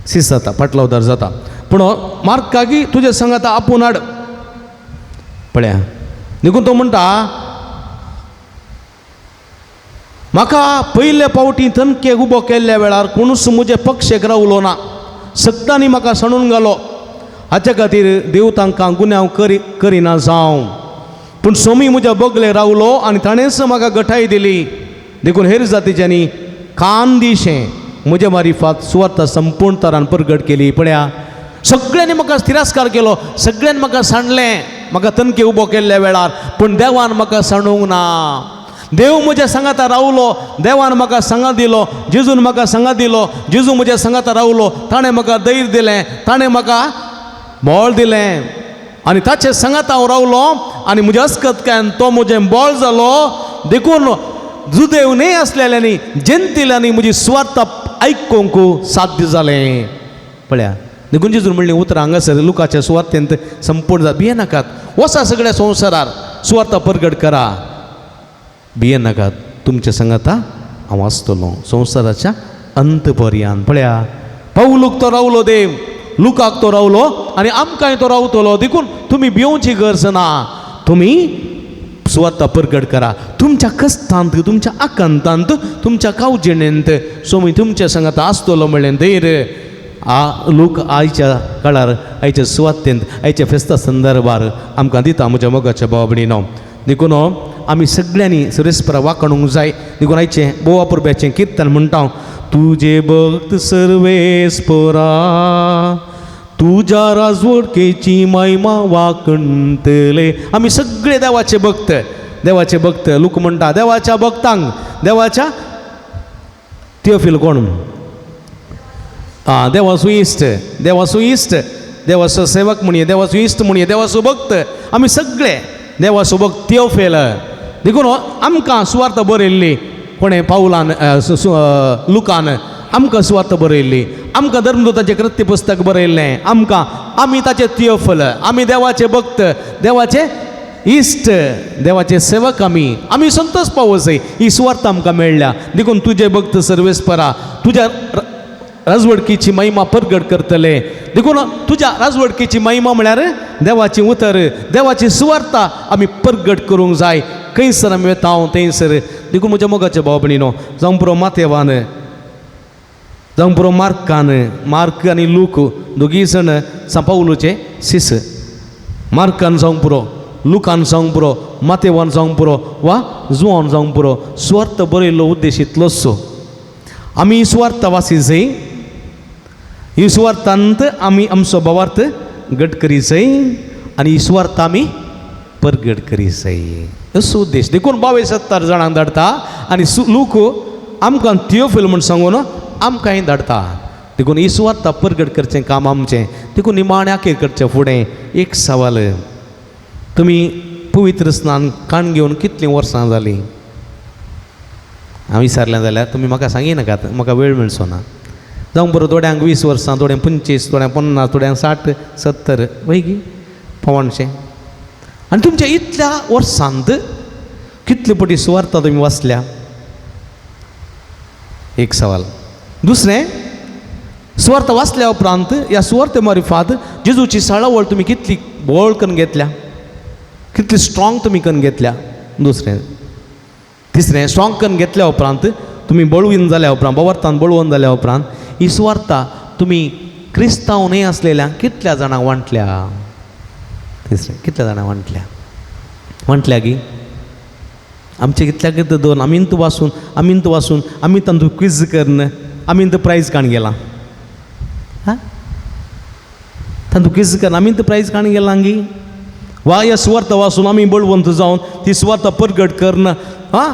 सीस जाता, पाटलावदार जाता. पूण मार्काकी तुज्या सांगाता आपोवन हाड पळया. देखून तो म्हणटा म्हाका पयले फावटी तनकेक उबो केल्ल्या वेळार कोणूच म्हजे पक्षेक रावलो ना, सगळ्यांनी म्हाका सणून घालो. हाच्या खातीर देव तांकां गुन्यांव करिना जावं, पूण सोमी म्हज्या बगले रावलो आनी ताणेंच म्हाका गठाय दिली. देखून हेर जातीच्यांनी कान दिशें म्हज्या मारिफात सुवार्थ संपूर्ण तरान परगट केली. पळया सगळ्यांनी म्हाका तिरस्कार केलो, सगळ्यांनी म्हाका सांडलें, म्हाका तनके उबो केल्ल्या वेळार, पूण देवान म्हाका सांडूंक ना. देव म्हज्या सांगाता रावलो, देवान म्हाका सांगा दिलो, जेजून म्हाका सांगा दिलो, जेजू म्हज्या सांगाता रावलो, ताणें म्हाका धैर्य दिलें, ताणें म्हाका बळ दिलें आनी ताचे सांगाता हांव रावलो आनी म्हज्या अस्कतकायन तो म्हजें बळ जालो. देखून जुदेव न्हय आसलेल्यांनी जेंतिल्यांनी म्हजी सुवार्थ आयकूंक साध्य जालें. पळया देखून जेजून म्हणलीं उतरां हांगासर लुकाच्या सुवार्थेंत संपूर्ण जाता. भियेनाकात, वचा सगळ्या संवसारार सुवार्थ परगट करा, भियेनाकात, तुमच्या सांगाता हांव आसतलो संवसाराच्या अंत पर्यंत. पळया पावलूक तो रावलो देव, लुकाक तो रावलो आनी आमकांय तो रावतलो. देखून तुमी भिवची गरज ना, तुमी सुवार्थ परगट करा. तुमच्या कश्टांत, तुमच्या आकांतांत, तुमच्या कावजेणेंत सोमी तुमच्या सांगाता आसतलो म्हणलें धैर्य आ लोक आयच्या काळार, आयच्या सुवातेंत, आयच्या फेस्ता संदर्भार आमकां दिता म्हज्या मोगाच्या भाव भयणीनो. देखून आमी सगळ्यांनी सुरेस्परा वाखणूंक जाय. देखून आयचें बोवा परब्याचें किर्तन म्हणटा, तुजे भक्त सर्वेस्परा तुज्या राजवडकेची महिमा वाखणटले. आमी सगळे देवाचे भक्त, देवाचे भक्त. लोक म्हणटा देवाच्या भक्तांक, देवाच्या थियोफिल कोण आं देवाचो इश्ट, देवाचो इश्ट, देवाचो सेवक म्हणये, देवाचो इश्ट म्हणये, देवाचो भक्त. आमी सगळे देवाचो भक्त थियोफिल. देखून आमकां सुवार्थ बरयल्ली कोणें? पावलान, लुकान आमकां सुवार्थ बरयल्ली, आमकां धर्मदूताचें कृत्य पुस्तक बरयल्लें आमकां. आमी ताचे थियोफिल, आमी देवाचे भक्त, देवाचे इश्ट, देवाचे सेवक. आमी आमी संतोष पावोसय ही सुवार्थ आमकां मेळ्ळ्या. देखून तुजे भक्त सर्वेस्परा तुज्या राजवडकीची महिमा परगट करतले. देखून तुज्या राजवडकीची महिमा म्हळ्यार देवाची उतर, देवाची सुवार्थ आमी परगट करूंक जाय. खंयसर आमी वता हांव थंयसर. देखून म्हज्या मोगाच्या भाव भयणीनो, जावं पुरो मातेवान, जावं पुरो मार्कान, मार्क आनी लूक दोगीय जाण सांत पावलूचे शिस. मार्कान जावंक पुरो, लुकान जावंक पुरो, मातेवान जावंक पुरो वा जुवान जावंक पुरो, सुवार्थ बरयल्लो उद्देश इतलोचसो. आमी सुवार्थ वासी जाय. ही सुवार्थांत आमी आमचो भावार्थ घट करी जाय आनी ही सुवार्थ आमी परगट करी जाय असो उद्देश. देखून 72 जाणांक धाडटा आनी लोक आमकां थियोफिल म्हूण सांगून आमकांय धाडटा. देखून ही सुवार्थ परगट करचें काम आमचें. देखून निमाणें अखेर करचें फुडें एक सवाल, तुमी पवित्र स्नान काण घेवन कितलीं वर्सां जालीं? हांव विचारलें जाल्यार तुमी म्हाका सांगिनाकात, म्हाका वेळ मेळचो ना. जावं बरो, थोड्यांक 20 वर्सां, थोड्यांक 25, थोड्यांक 50, थोड्यांक 60, 70, वय 75. आनी तुमच्या इतल्या वर्सांत कितले पटी सुवार्ता तुमी वाचल्या? एक सवाल. दुसरें, सुवार्ता वाचल्या उपरांत ह्या सुवार्ते मारिफात जेजूची साळावळ तुमी कितली बळ करून घेतल्या, कितली स्ट्रॉंग तुमी करून घेतल्या? दुसरें. तिसरें, स्ट्रॉंग करून घेतल्या उपरांत तुमी बळवून जाल्या उपरांत, बवर्थान बळवून जाल्या उपरांत ही सुवार्ता तुमी क्रिस्तांव न्हय आसलेल्या कितल्या जाणांक वांटल्या? तिसरें, कितल्या जाणांक वांटल्या? वांटल्या गी आमचे कितल्याक दोन आमींत वासून आमींत वासून आमी तांतूं क्विज करून आमी तो प्रायज काण गेला. हां, तांतूं क्विज करून आमी तो प्रायज काण गेला गी? वा ह्या सुवार्ता वासून आमी बळवंत जावन ती सुवार्ता परगट करून हां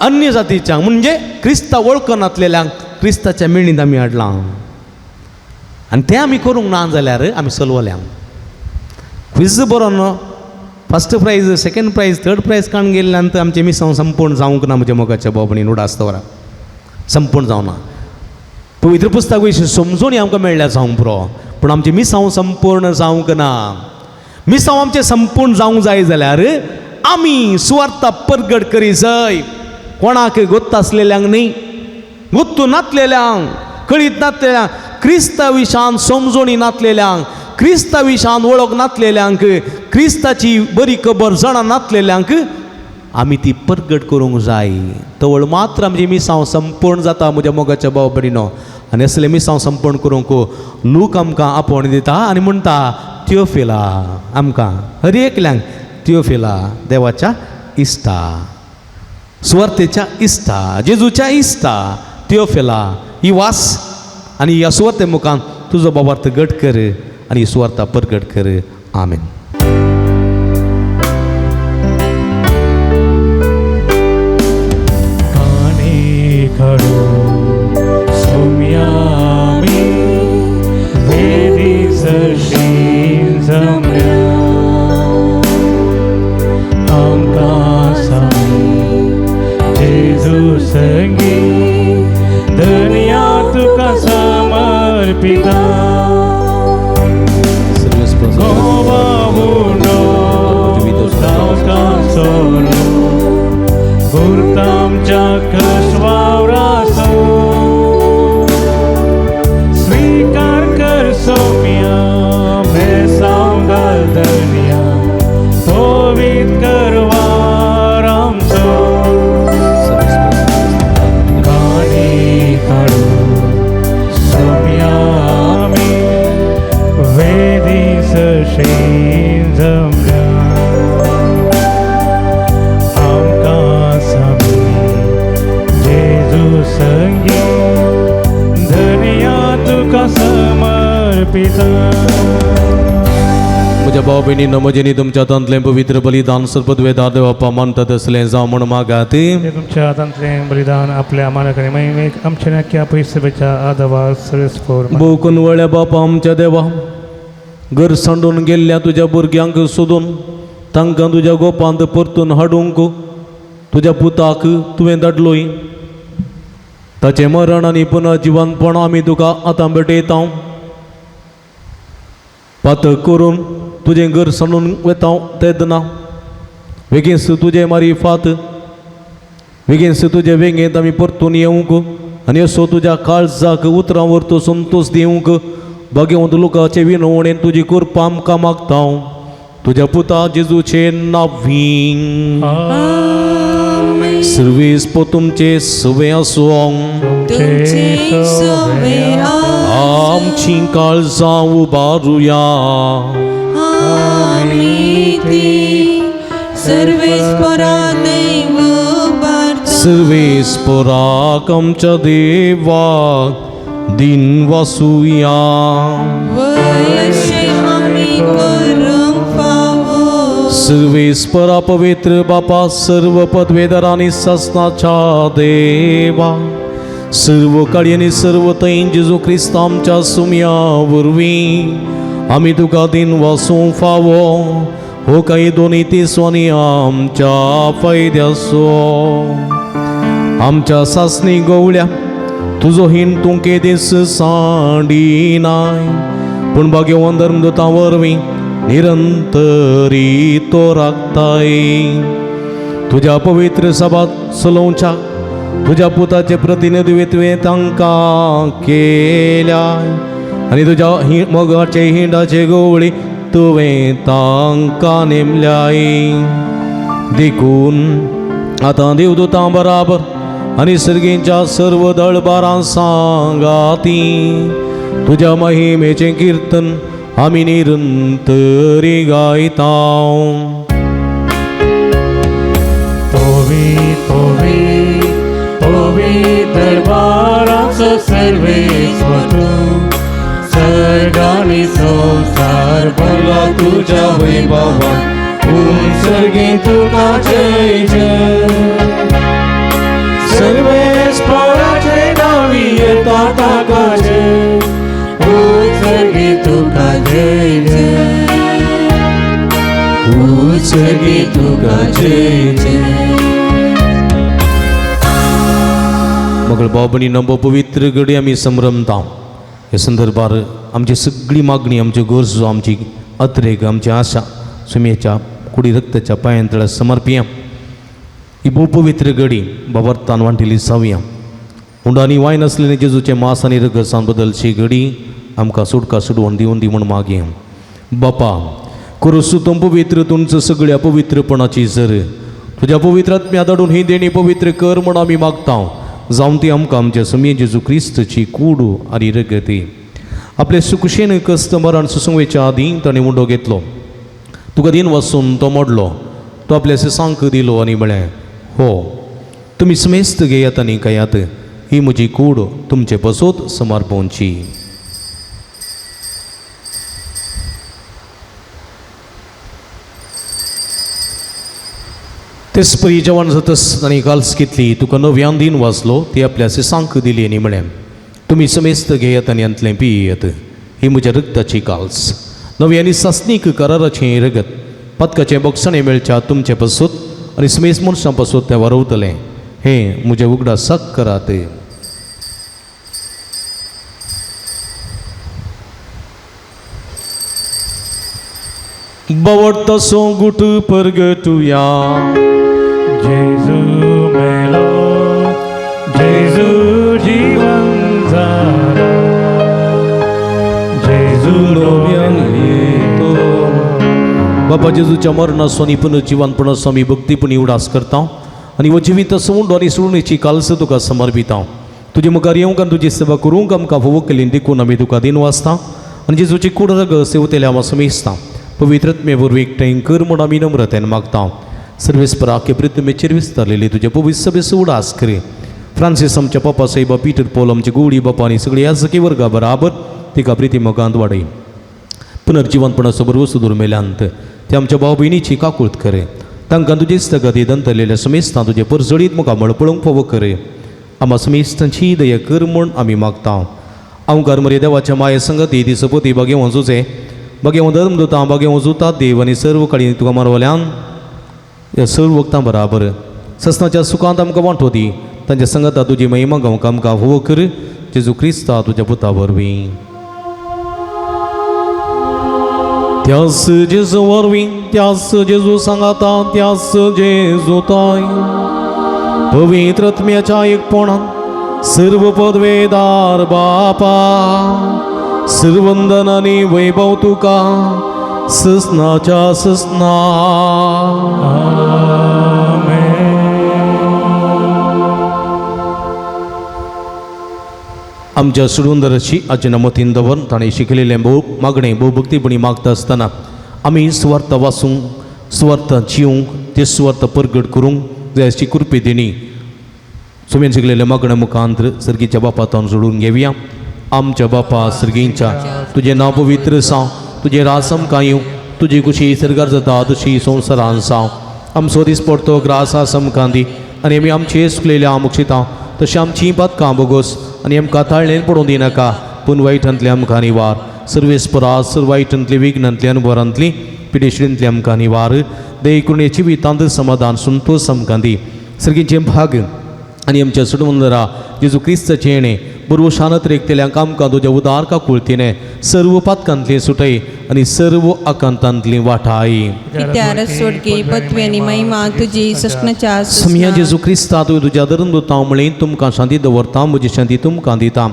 अन्य जातीच्या म्हणजे क्रिस्ता वळखनातलेल्यांक क्रिस्ताच्या मेळींत आमी हाडलां. आनी तें आमी करूंक ना जाल्यार आमी चलवल्या. क्विज बरोवन first prize, second prize, third prize काण गेल्ल्यान तर आमचें मिसांव संपूर्ण जावंक ना. म्हज्या मोगाच्या भाव उडास दवरा संपूर्ण जावना. पवित्र पुस्तक विशीं समजून आमकां मेळ्ळ्या जावंक पुरो, पूण आमचें मिसांव संपूर्ण जावंक ना. मिसांव आमचें संपूर्ण जावंक जाय जाल्यार आमी सुवार्ता परगट करी जाय. कोणाक गोत्त आसलेल्यांक न्ही, गोत्तू नातलेल्यांक, कळीत नातलेल्यांक, क्रिस्ता विशान समजोणी नातलेल्यांक, क्रिस्ता विशान वळख नातलेल्यांक, क्रिस्ताची बरी खबर जाणा नातलेल्यांक आमी ती परगट करूंक जाय. तवळ मात्र आमचें मिसांव संपूर्ण जाता म्हज्या मोगाच्या भाव भयणीनो. आनी असलें मिसांव संपूर्ण करूंक लूक आमकां आपोवणें दिता आनी म्हणटा थियोफिला, आमकां हर एकल्यांक थियोफिला देवाच्या इश्टा, सुवार्तेच्या इश्टा, जेजूच्या इश्टा थियोफिला, ही वास आनी ह्या सुवार्ते मुखान तुजो बाबार्थ घट कर आनी ही सुवार्ता परगट कर. आमेन. काणी खडो सोम्यामी वेदी सरशी जमल्या आमकां सामी जेजू संगी धनया तुका समर्पिता. गोवा उंडो ताका सोलो गुर्तामच्या कसवावरासो स्वीकार कर सोम्या बेसांव घाल धनिया पवित करवार आमचो. काणी काडू सोम्या आमी वेदी सरशी जमल्या आमकां सामी जेजू संगी धनया तुका समर्पिता. म्हज्या भाव भयणीनो, म्हजेनी तुमच्या हातांतलें पवित्र बलिदान सर्पद्वेदा देवापा मानता तसलें जावं म्हूण मागात. ते तुमच्या हातांतलें बलिदान आपल्या मानक आनी महिमेक आमच्या नाक्या पयसुच्या आदवा सरस्पोर भोव कुनवळ्या बापा आमच्या देवा, घर सांडून गेल्ल्या तुज्या भुरग्यांक सोदून तांकां तुज्या गोपांत परतून हाडूंक तुज्या पुताक तुवें धाडलोय. ताचें मरण आनी पुनर्जिवनपण आमी तुका आतां भेटयता. पातक करून तुजें घर सांडून वता तेन्ना वेगींच तुजें मारिफात, वेगींच तुजे वेंगेंत आमी परतून येवंक आनी असो तुज्या काळजाक उतरां व्हरतो संतोश दिवंक भाग्यवंत लोकाचे विनवणेन तुजी कृपा आमकां मागता. तुज्या पुता जेजूचे नांवी. सर्वीस पो तुमचे सवे आसूं. तुमचे सवे आमची काळजां उबारुया. आमी ती सर्वेस्परा दैव उबारता. सर्वेस्पराक आमच्या देवाक दिन वासुया. सर्वेस्परा पवित्र बापा, सर्व पदवेदार आनी सासनाच्या देवा, सर्व काळी आनी सर्व थंय जेजू क्रिस्त आमच्या सुम्या वरवीं आमी तुका दिन वासूंक फावो हो काही दोनी तिसवांनी आमच्या फायद्याचो. आमच्या सासणी गवळ्या तुजो हीण तूं केदीस सांडिनाय, पूण भाग्यवान धर्मदूतां वरवीं निरंतरी तो राखताय. तुज्या पवित्र सभात चलोवच्या तुज्या पुताचे प्रतिनिधित्व तांकां केल्या आनी तुज्या मोगाचे हिंडाचे गवळी तुवें तांकां नेमल्याय. देखून आतां देवदूतां बराबर आनी सर्गींच्या सर्व दळबारां सांगाती तुज्या महिमेचें किर्तन आमी निरंतरी गायता. पवी पवित्र बाराचो सर्वेस्पर तूं, सर्गानी संवसार भरला तुज्या वैभवान, उंचर्गी तुका जय जय. सर्वेस्पराचे नांवी येता ताका जय, उंचर्गी तुका जय जय, उंचर्गी तुका जय जय. मगळ भाव नंबो पवित्र घडी आमी संभ्रमता. ह्या संदर्भार आमची सगळी मागणी, आमच्यो गरजो, आमची अत्रेग, आमची आशा सुमयेच्या कुडी रक्ताच्या पांयांतळा समर्पिया. ही भोव पवित्र घडी बाबर्तान वांटिली जावया. उंडो आनी वायन आसलेले जेजूचे मास आनी रगसान बदलची घडी आमकां सुटका सुडवण दिवन दी म्हूण मागया. बापा कुरुसू तूं पवित्र, तुमचो सगळ्या पवित्रपणाची जर तुज्या पवित्र आत्म्या धाडून ही देणी पवित्र कर म्हूण आमी मागता. जावन ती आमकां आमच्या सुमये जेजू क्रिस्तची कूड आनी रगती. आपले सुकुशेन कस्त मरण सुसुंवेच्या आदीं ताणें उंडो घेतलो, तुका दिन वासून तो मोडलो, तो आपल्या सांक दिलो आनी म्हळें, हो तुमी समेस्त घेयात आनी खायात, ही म्हजी कूड तुमचे पसोत समर्पोवची. तेचपरी जेवण जातच ताणें काल्स घेतली, तुका नव्यान दिन वाचलो, ती आपल्या सांक दिली आनी म्हळें, तुमी समेस्त घेयात आनी हांतलें पियेत, ही म्हज्या रगताची काल्स, नवी आनी सासणीक कराराचें रगत, पातकाचें बोगसणें मेळच्या तुमचे पसूत आनी समेस्त मनशां पसूत तें वारवतलें, हें म्हजें उगडासाक करात. बवट तसो गुट परगटुया. जेजू मेलो, जेजू जीवन झालो, जेजू नव्यान येतो. बाबा जेजूच्या मरणाचो आनी पुनर्जिवनपणाचो आमी भक्तीपणी उडास करता आनी हो जिवीत उंडो आनी सोडणेची कालस तुका समर्पिता. तुजे मुखार येवंक आनी तुजी सेवा करूंक आमकां फावो केली देखून आमी तुका दिन वाचता आनी जेजूची कूड रगत सेवतेल्या आमी समेजता. पवित्र आत्मे वरवीं एकठांय कर म्हूण आमी नम्रतेन मागता. सर्वेस्परा आखे पृथ्वीचेर विस्तारलेली तुजे पवित्र सभेचो उडास करे. फ्रांसीस आमच्या पापा साहेबा, पीटर पॉल आमचे गोडी बापा आनी सगळी याजकी वर्गा बराबर तिका प्रिती मोगांत वाडय. पुनर्जिवनपणाचो बरवस दुर्मेल्यांत ते आमच्या भाव भयणीची काकूळत करे. तांकां तुजे स्थगती दंतलेल्या समेस्तां तुजे परजळीत मुखामळ पळोवंक फावो करे. आमा समेस्तांची दया कर म्हूण आमी मागता. अवकार मरे देवाच्या माये संगती ती सपोती बागेवन जुजे बागेवन धर्मदूतां बागेवन जुता देव आनी सर्व काळी तुका मारवल्यान ह्या सर्व वखदां बराबर ससनाच्या सुखांत आमकां वांटो दी. तांच्या संगता तुजी महिमा गावंक आमकां फावो कर. जेजू क्रिस्ता तुज्या पुता वरवीं. त्यास जेजू वरवीं, त्यास जेजू सांगाता, त्यास जेजू ताय पवित्र आत्म्याच्या एकपणान सर्व पदवेदार बापा, सर्वंदन आनी वैभव तुका ससनाच्या ससना. आमच्या सुडुंदराची आजी मतीन दवर ताणें शिकयलेलें भोव मागणें भोव भक्तीपणी मागता आसतना आमी सुवार्थ वाचूंक, सुवार्थ जिवंक, ते सुवार्थ परगट करूंक जाय अशी कृपे दिणी सुमेन शिकलेल्या मागण्या मुखांत सर्गीच्या बापातान जोडून घेवया. आमच्या बापा सर्गींच्या तुजें नांव पवित्र जावं, तुजें राज आमकां येवं, तुजी खुशी सर्गार जाता तशी संवसारान जावं. आमचो दिसपडतो ग्रास आमकां दी आनी आमी आमचे चुकलेल्या मुक्षितां तशें आमचीं पातकां बोगोस आनी आमकां ताळणेन पडूं दिनाका, पूण वायटांतली आमकां निवार. सर्वेस्परा सर्व वायटांतली विघ्नांतली अनुभवांतली पिडेशिंतली आमकां निवार. देखून जिवितांत समाधान संतोष आमकां दी. सर्गीचें भाग आनी आमच्या सुडमंदरा जेजू क्रिस्ताचें येणें बरोबर शानत रेखतल्यांक आमकां तुज्या उदार काकुळतीने सर्व पातकांतली सुटय आनी सर्व आकांतांतली वाटाय. कित्यार सोडकी पदवी आनी महिमा तुजी सस्नाच्या समिया जेजू क्रिस्ता तुवें तुज्या धरून दुतां म्हळें तुमकां शांती दवरता, म्हजी शांती तुमकां दिता.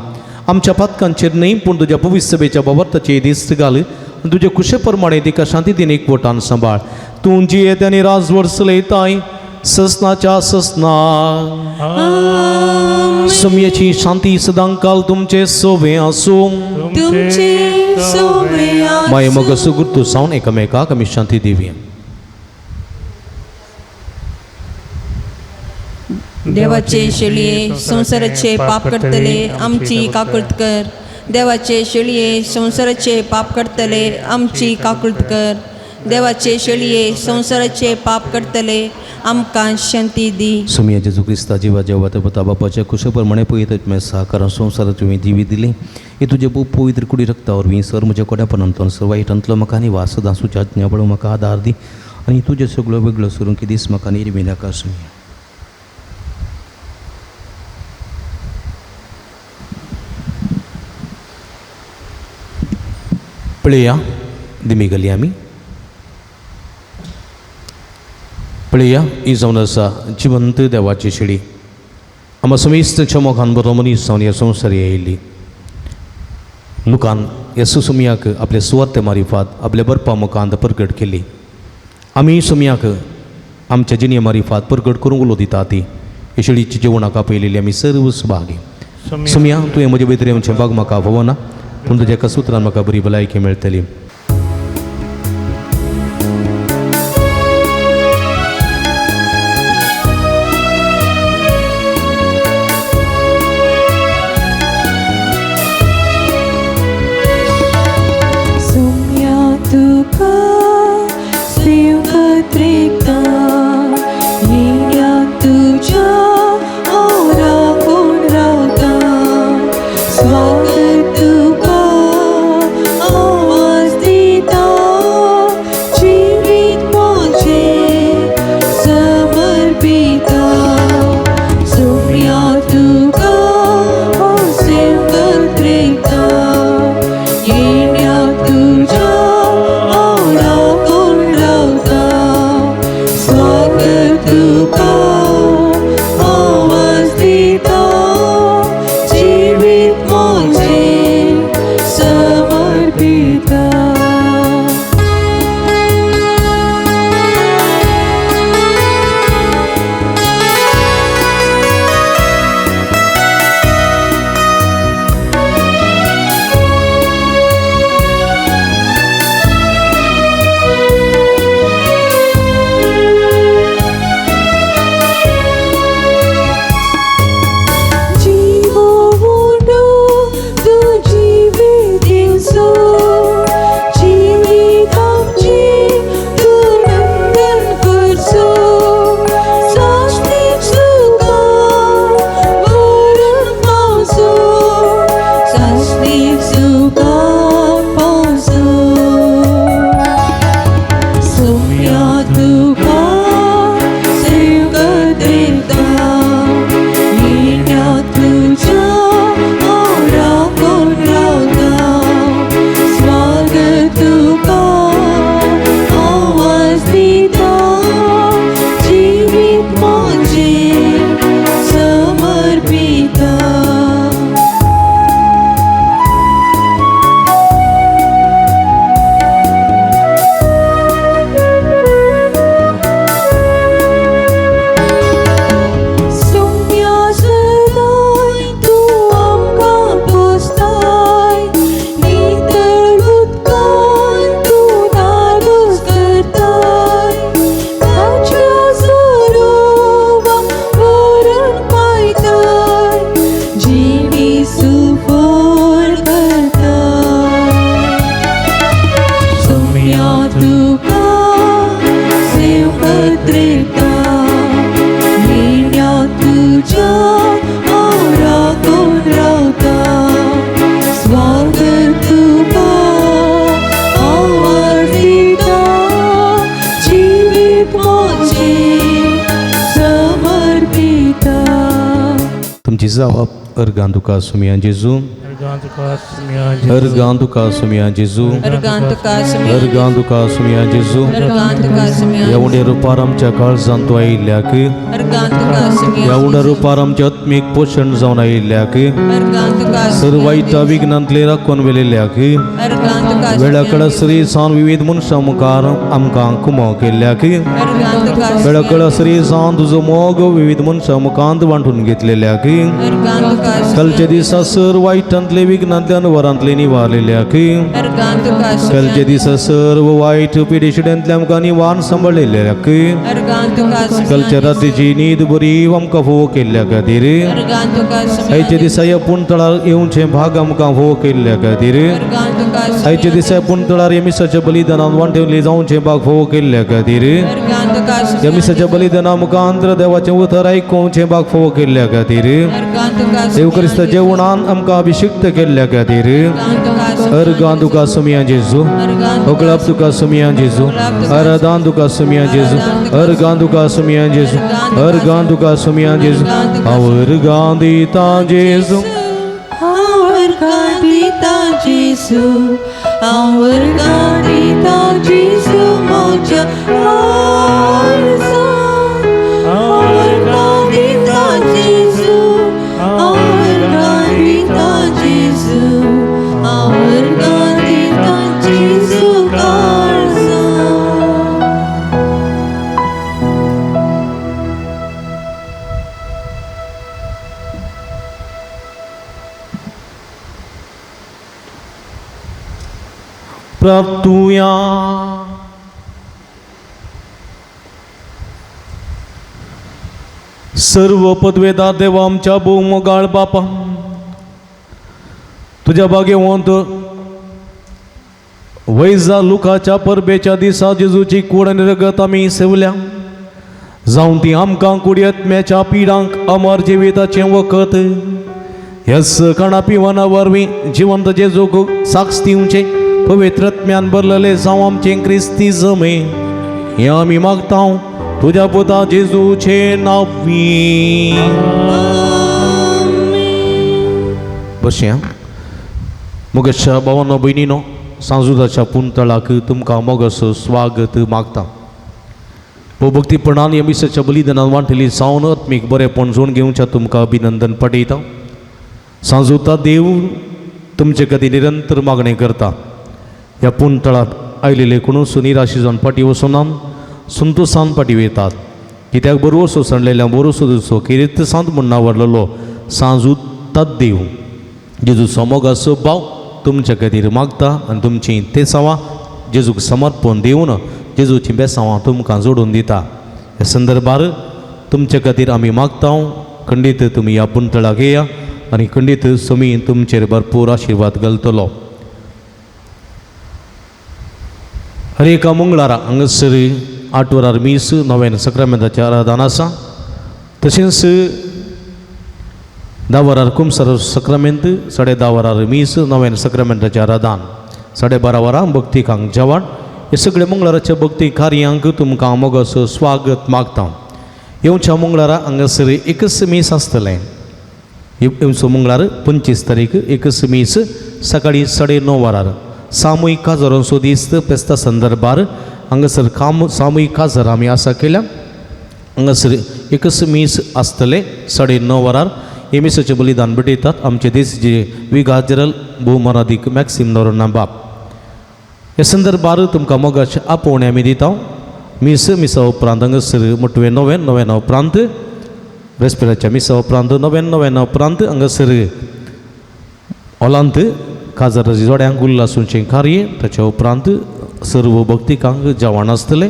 आमच्या पातकांचेर न्हय पूण तुज्या पवित्र सभेच्या बाबर्ताचेर दिस्त घाल आनी तुजे खुशे प्रमाणे तिका शांती दिन एकवटान सांबाळ. तूं जियेत आनी राजवट चलयताय ससनाच्या ससना. समयाची शांती सदांकाल तुमचे सोवे आसूं. तुमचे सोवे माये मग सुगुर्तू सावन एकामेकाक आमी शांती दिवया. देवाचे शेळये संवसाराचे पाप करतले आमची काकुळत कर. देवाचे शेळये संवसाराचे पाप करतले आमची काकुळत कर. देवाचे शेळये संवसाराचे पाप करतले आमकां शांती दी. सुमिया जेजू क्रिस्ता जिवा जेवा पुता बापाच्या कुशे प्रमाणे पळयत साकारा संवसाराची तुवें जिवी दिली. हे तुजे पवित्र कुडी रक्ता वरवीं सर म्हज्या कोड्यापणांतलो सर वायटांतलो म्हाका आनी वास दासूच्या आज्ञा पळोवंक म्हाका आदार दी आनी तुजे सगळो वेगळो सरूंक दीस म्हाका निर्मी नाका. सुमिया पळया दिमी गली आमी पळया ही जावन आसा जिवंत देवाची शेळी. आमा समेस्त मोखान बरो मनीस जावन ह्या संवसारी आयिल्ली. लुकान ह्या सुसुमयाक आपल्या सुवार्ते मारिफात आपल्या बरपा मुखांत परगट केली. आमी सुमयाक आमच्या जिणे मारिफात परगट करूंक उलो दिता ती हे शेळीची जेवणाक आपयलेली आमी सर्व सुभागी. सुमया तुवें म्हजे भितर येवचें बाग म्हाका फावना, पूण तुज्या एका सुत्रान म्हाका बरी भलायकी मेळटली. स्वागत तुका आवाज आमची जावप अर्गां तुका सुमया जेजू, अर्गां तुका सुमया जेजू, अर्गां तुका सुमया जेजू, अर्गां तुका सुमया, अर्गां तुका सुमया जेजू। अर्गां तुका सुमया, ह्या उण्या रुपार आमच्या काळजांत तूं आयिल्ल्याक, अर्गां तुका सुमया, ह्या उण्या रुपार आमचें आत्मीक पोशण जावन आयिल्ल्याक, अर्गां तुका सर्व वायटा विघ्नांतले राखून व्हेलेल्याक, अर्गां तुका वेळाकळ सरी जावन विविध मनशां मुखार आमकां कुमो केल्ल्याक, अर्गां तुका वेळाकळ सरी जावन तुजो मोग विविध मनशां मुखांत वांटून घेतलेल्याक, अर्गां तुका कालच्या दिसा सर वायटांतले विघ्नांतले अनवरांतले निवारलेल्याक, अर्गां तुका कालच्या दिसा सर्व वायट पिडेशिड्यांतले आमकां निवारण सांबाळलेल्याक, अर्गां तुका कालच्या रातीची न्हीद बरी आमकां फोव केल्ल्या खातीर, अर्गां तुका आयच्या दिसा ह्या पुणतळार येवचें भाग आमकां फोव केल्ल्या खातीर, अर्गां तुका आयच्या दिसा पुणतळार ह्या मिसाच्या बलिदानान वांटेवले जावचें भाग फोव केल्ल्या खातीर, अर्गां तुका ह्या मिसाच्या बलिदाना मुखांत देवाचें उतर आयकुचें भाग फोव केल्ल्या खातीर, अर्गां तुका देव क्रिस्ताच्या जेवणान आमकां अभिषिक्त केल्ल्या खातीर, अर्गां तुका सुमया जेजू, ओकळाप तुका सुमया जेजू, आराधान तुका सुमया जेजू, अर्गां तुका सुमया जेजू, अर्गां तुका सुमया जेजू, हांव अर्गां दिता जेजू, हांव अर्गां दिता जेजू, हांव अर्गां दिता जेजू म्हज्या काळजान, हांव अर्गां दिता जेजू, हांव अर्गां दिता जेजू, हांव अर्गां दिता जेजू काळजान। प्रार्थुया। सर्व पदवेदार देवा आमच्या भोवमोगाळ बापा, तुज्या भाग्यवंत वैजा लुकाच्या परबेच्या दिसा जेजूची कूड आनी रगत आमी सेवल्या, जावन ती आमकां कुडयत्म्याच्या पिडांक अमर जिविताचें वखद ह्याच काणा पिवना वरवीं जिवंत जेजूक साक्ष दिवचें पवित्रत्म्यान भरलेले जावं आमचें क्रिस्ती जमे, हें आमी मागता तुज्या पुता जेजूचे नांवी। बसया मोगेशा भावानो भयणीनो, सांजुदाच्या पुंतळाक तुमकां मोगाचो स्वागत मागता। भोवभक्तीपणान ह्या मिसाच्या बलिदानान वांटली जावन आत्मीक बरेपण जोडून घेवच्या तुमकां अभिनंदन पटयता। सांजुता देव तुमचे खातीर निरंतर मागणें करता। ह्या पुंतळाक आयलेले कोणूच निराशी जावन फाटीं वचना, संतोसान फाटीं वयतात, कित्याक बरोसो सांडलेल्या बरोसो दिसो किरीत सांत म्हूण नांवाडलेलो सांजुता देव जेजूचो मोगाचो भाव तुमच्या खातीर मागता आनी तुमचीं तेसांवां जेजूक समर्पण दिवन जेजूचीं बेसांवां तुमकां जोडून दिता। ह्या संदर्भार तुमच्या खातीर आमी मागता, खंडीत तुमी ह्या पुंतळाक येया आनी खंडीत स्वामी तुमचेर भरपूर आशिर्वाद घालतलो। हर एका मंगळारा हांगासर 8 वरार मीस नव्यान सक्रामेंताचें आराधन आसा, तशेंच 10 वरार कुमसार सक्रामेंत, 10:30 वरार मीस नव्यान सक्रामेंताचें आराधन, 12:30 वरां भक्तिकांक जेवण। हे सगळे मंगळाराच्या भक्ती कार्यांक तुमकां मोगाचो स्वागत मागता। येवच्या मंगळारा हांगासर एकच मीस आसतलें। येवचो मंगळार 25 तारीख एकच मीस सकाळी 9:30 वरार सामूहीक काजारांचो दीस फेस्ता संदर्भार हांगासर काम सामूहीक काजार आमी आसा केल्या। हांगासर एकच मीस आसतलें 9:30 वरार। हे मिसाचें बलिदान भेटयतात आमचे देशाचे विगार जनरल भोवमानादीक मॅक्सिम नोरोन्हा बाप। ह्या संदर्भार तुमकां मोगाचें आपोवणें आमी दिता। मीस मिसा उपरांत हांगासर मोटवे नोवेन, नोवेना उपरांत रेस्पेराच्या मिसा उपरांत नोवेन, नोवेना उपरांत हांगासर हॉलांत काजाराच्या जोड्यांक उल्लासूचें कार्य, ताच्या उपरांत सर्व भक्तिकांक जेवण आसतलें।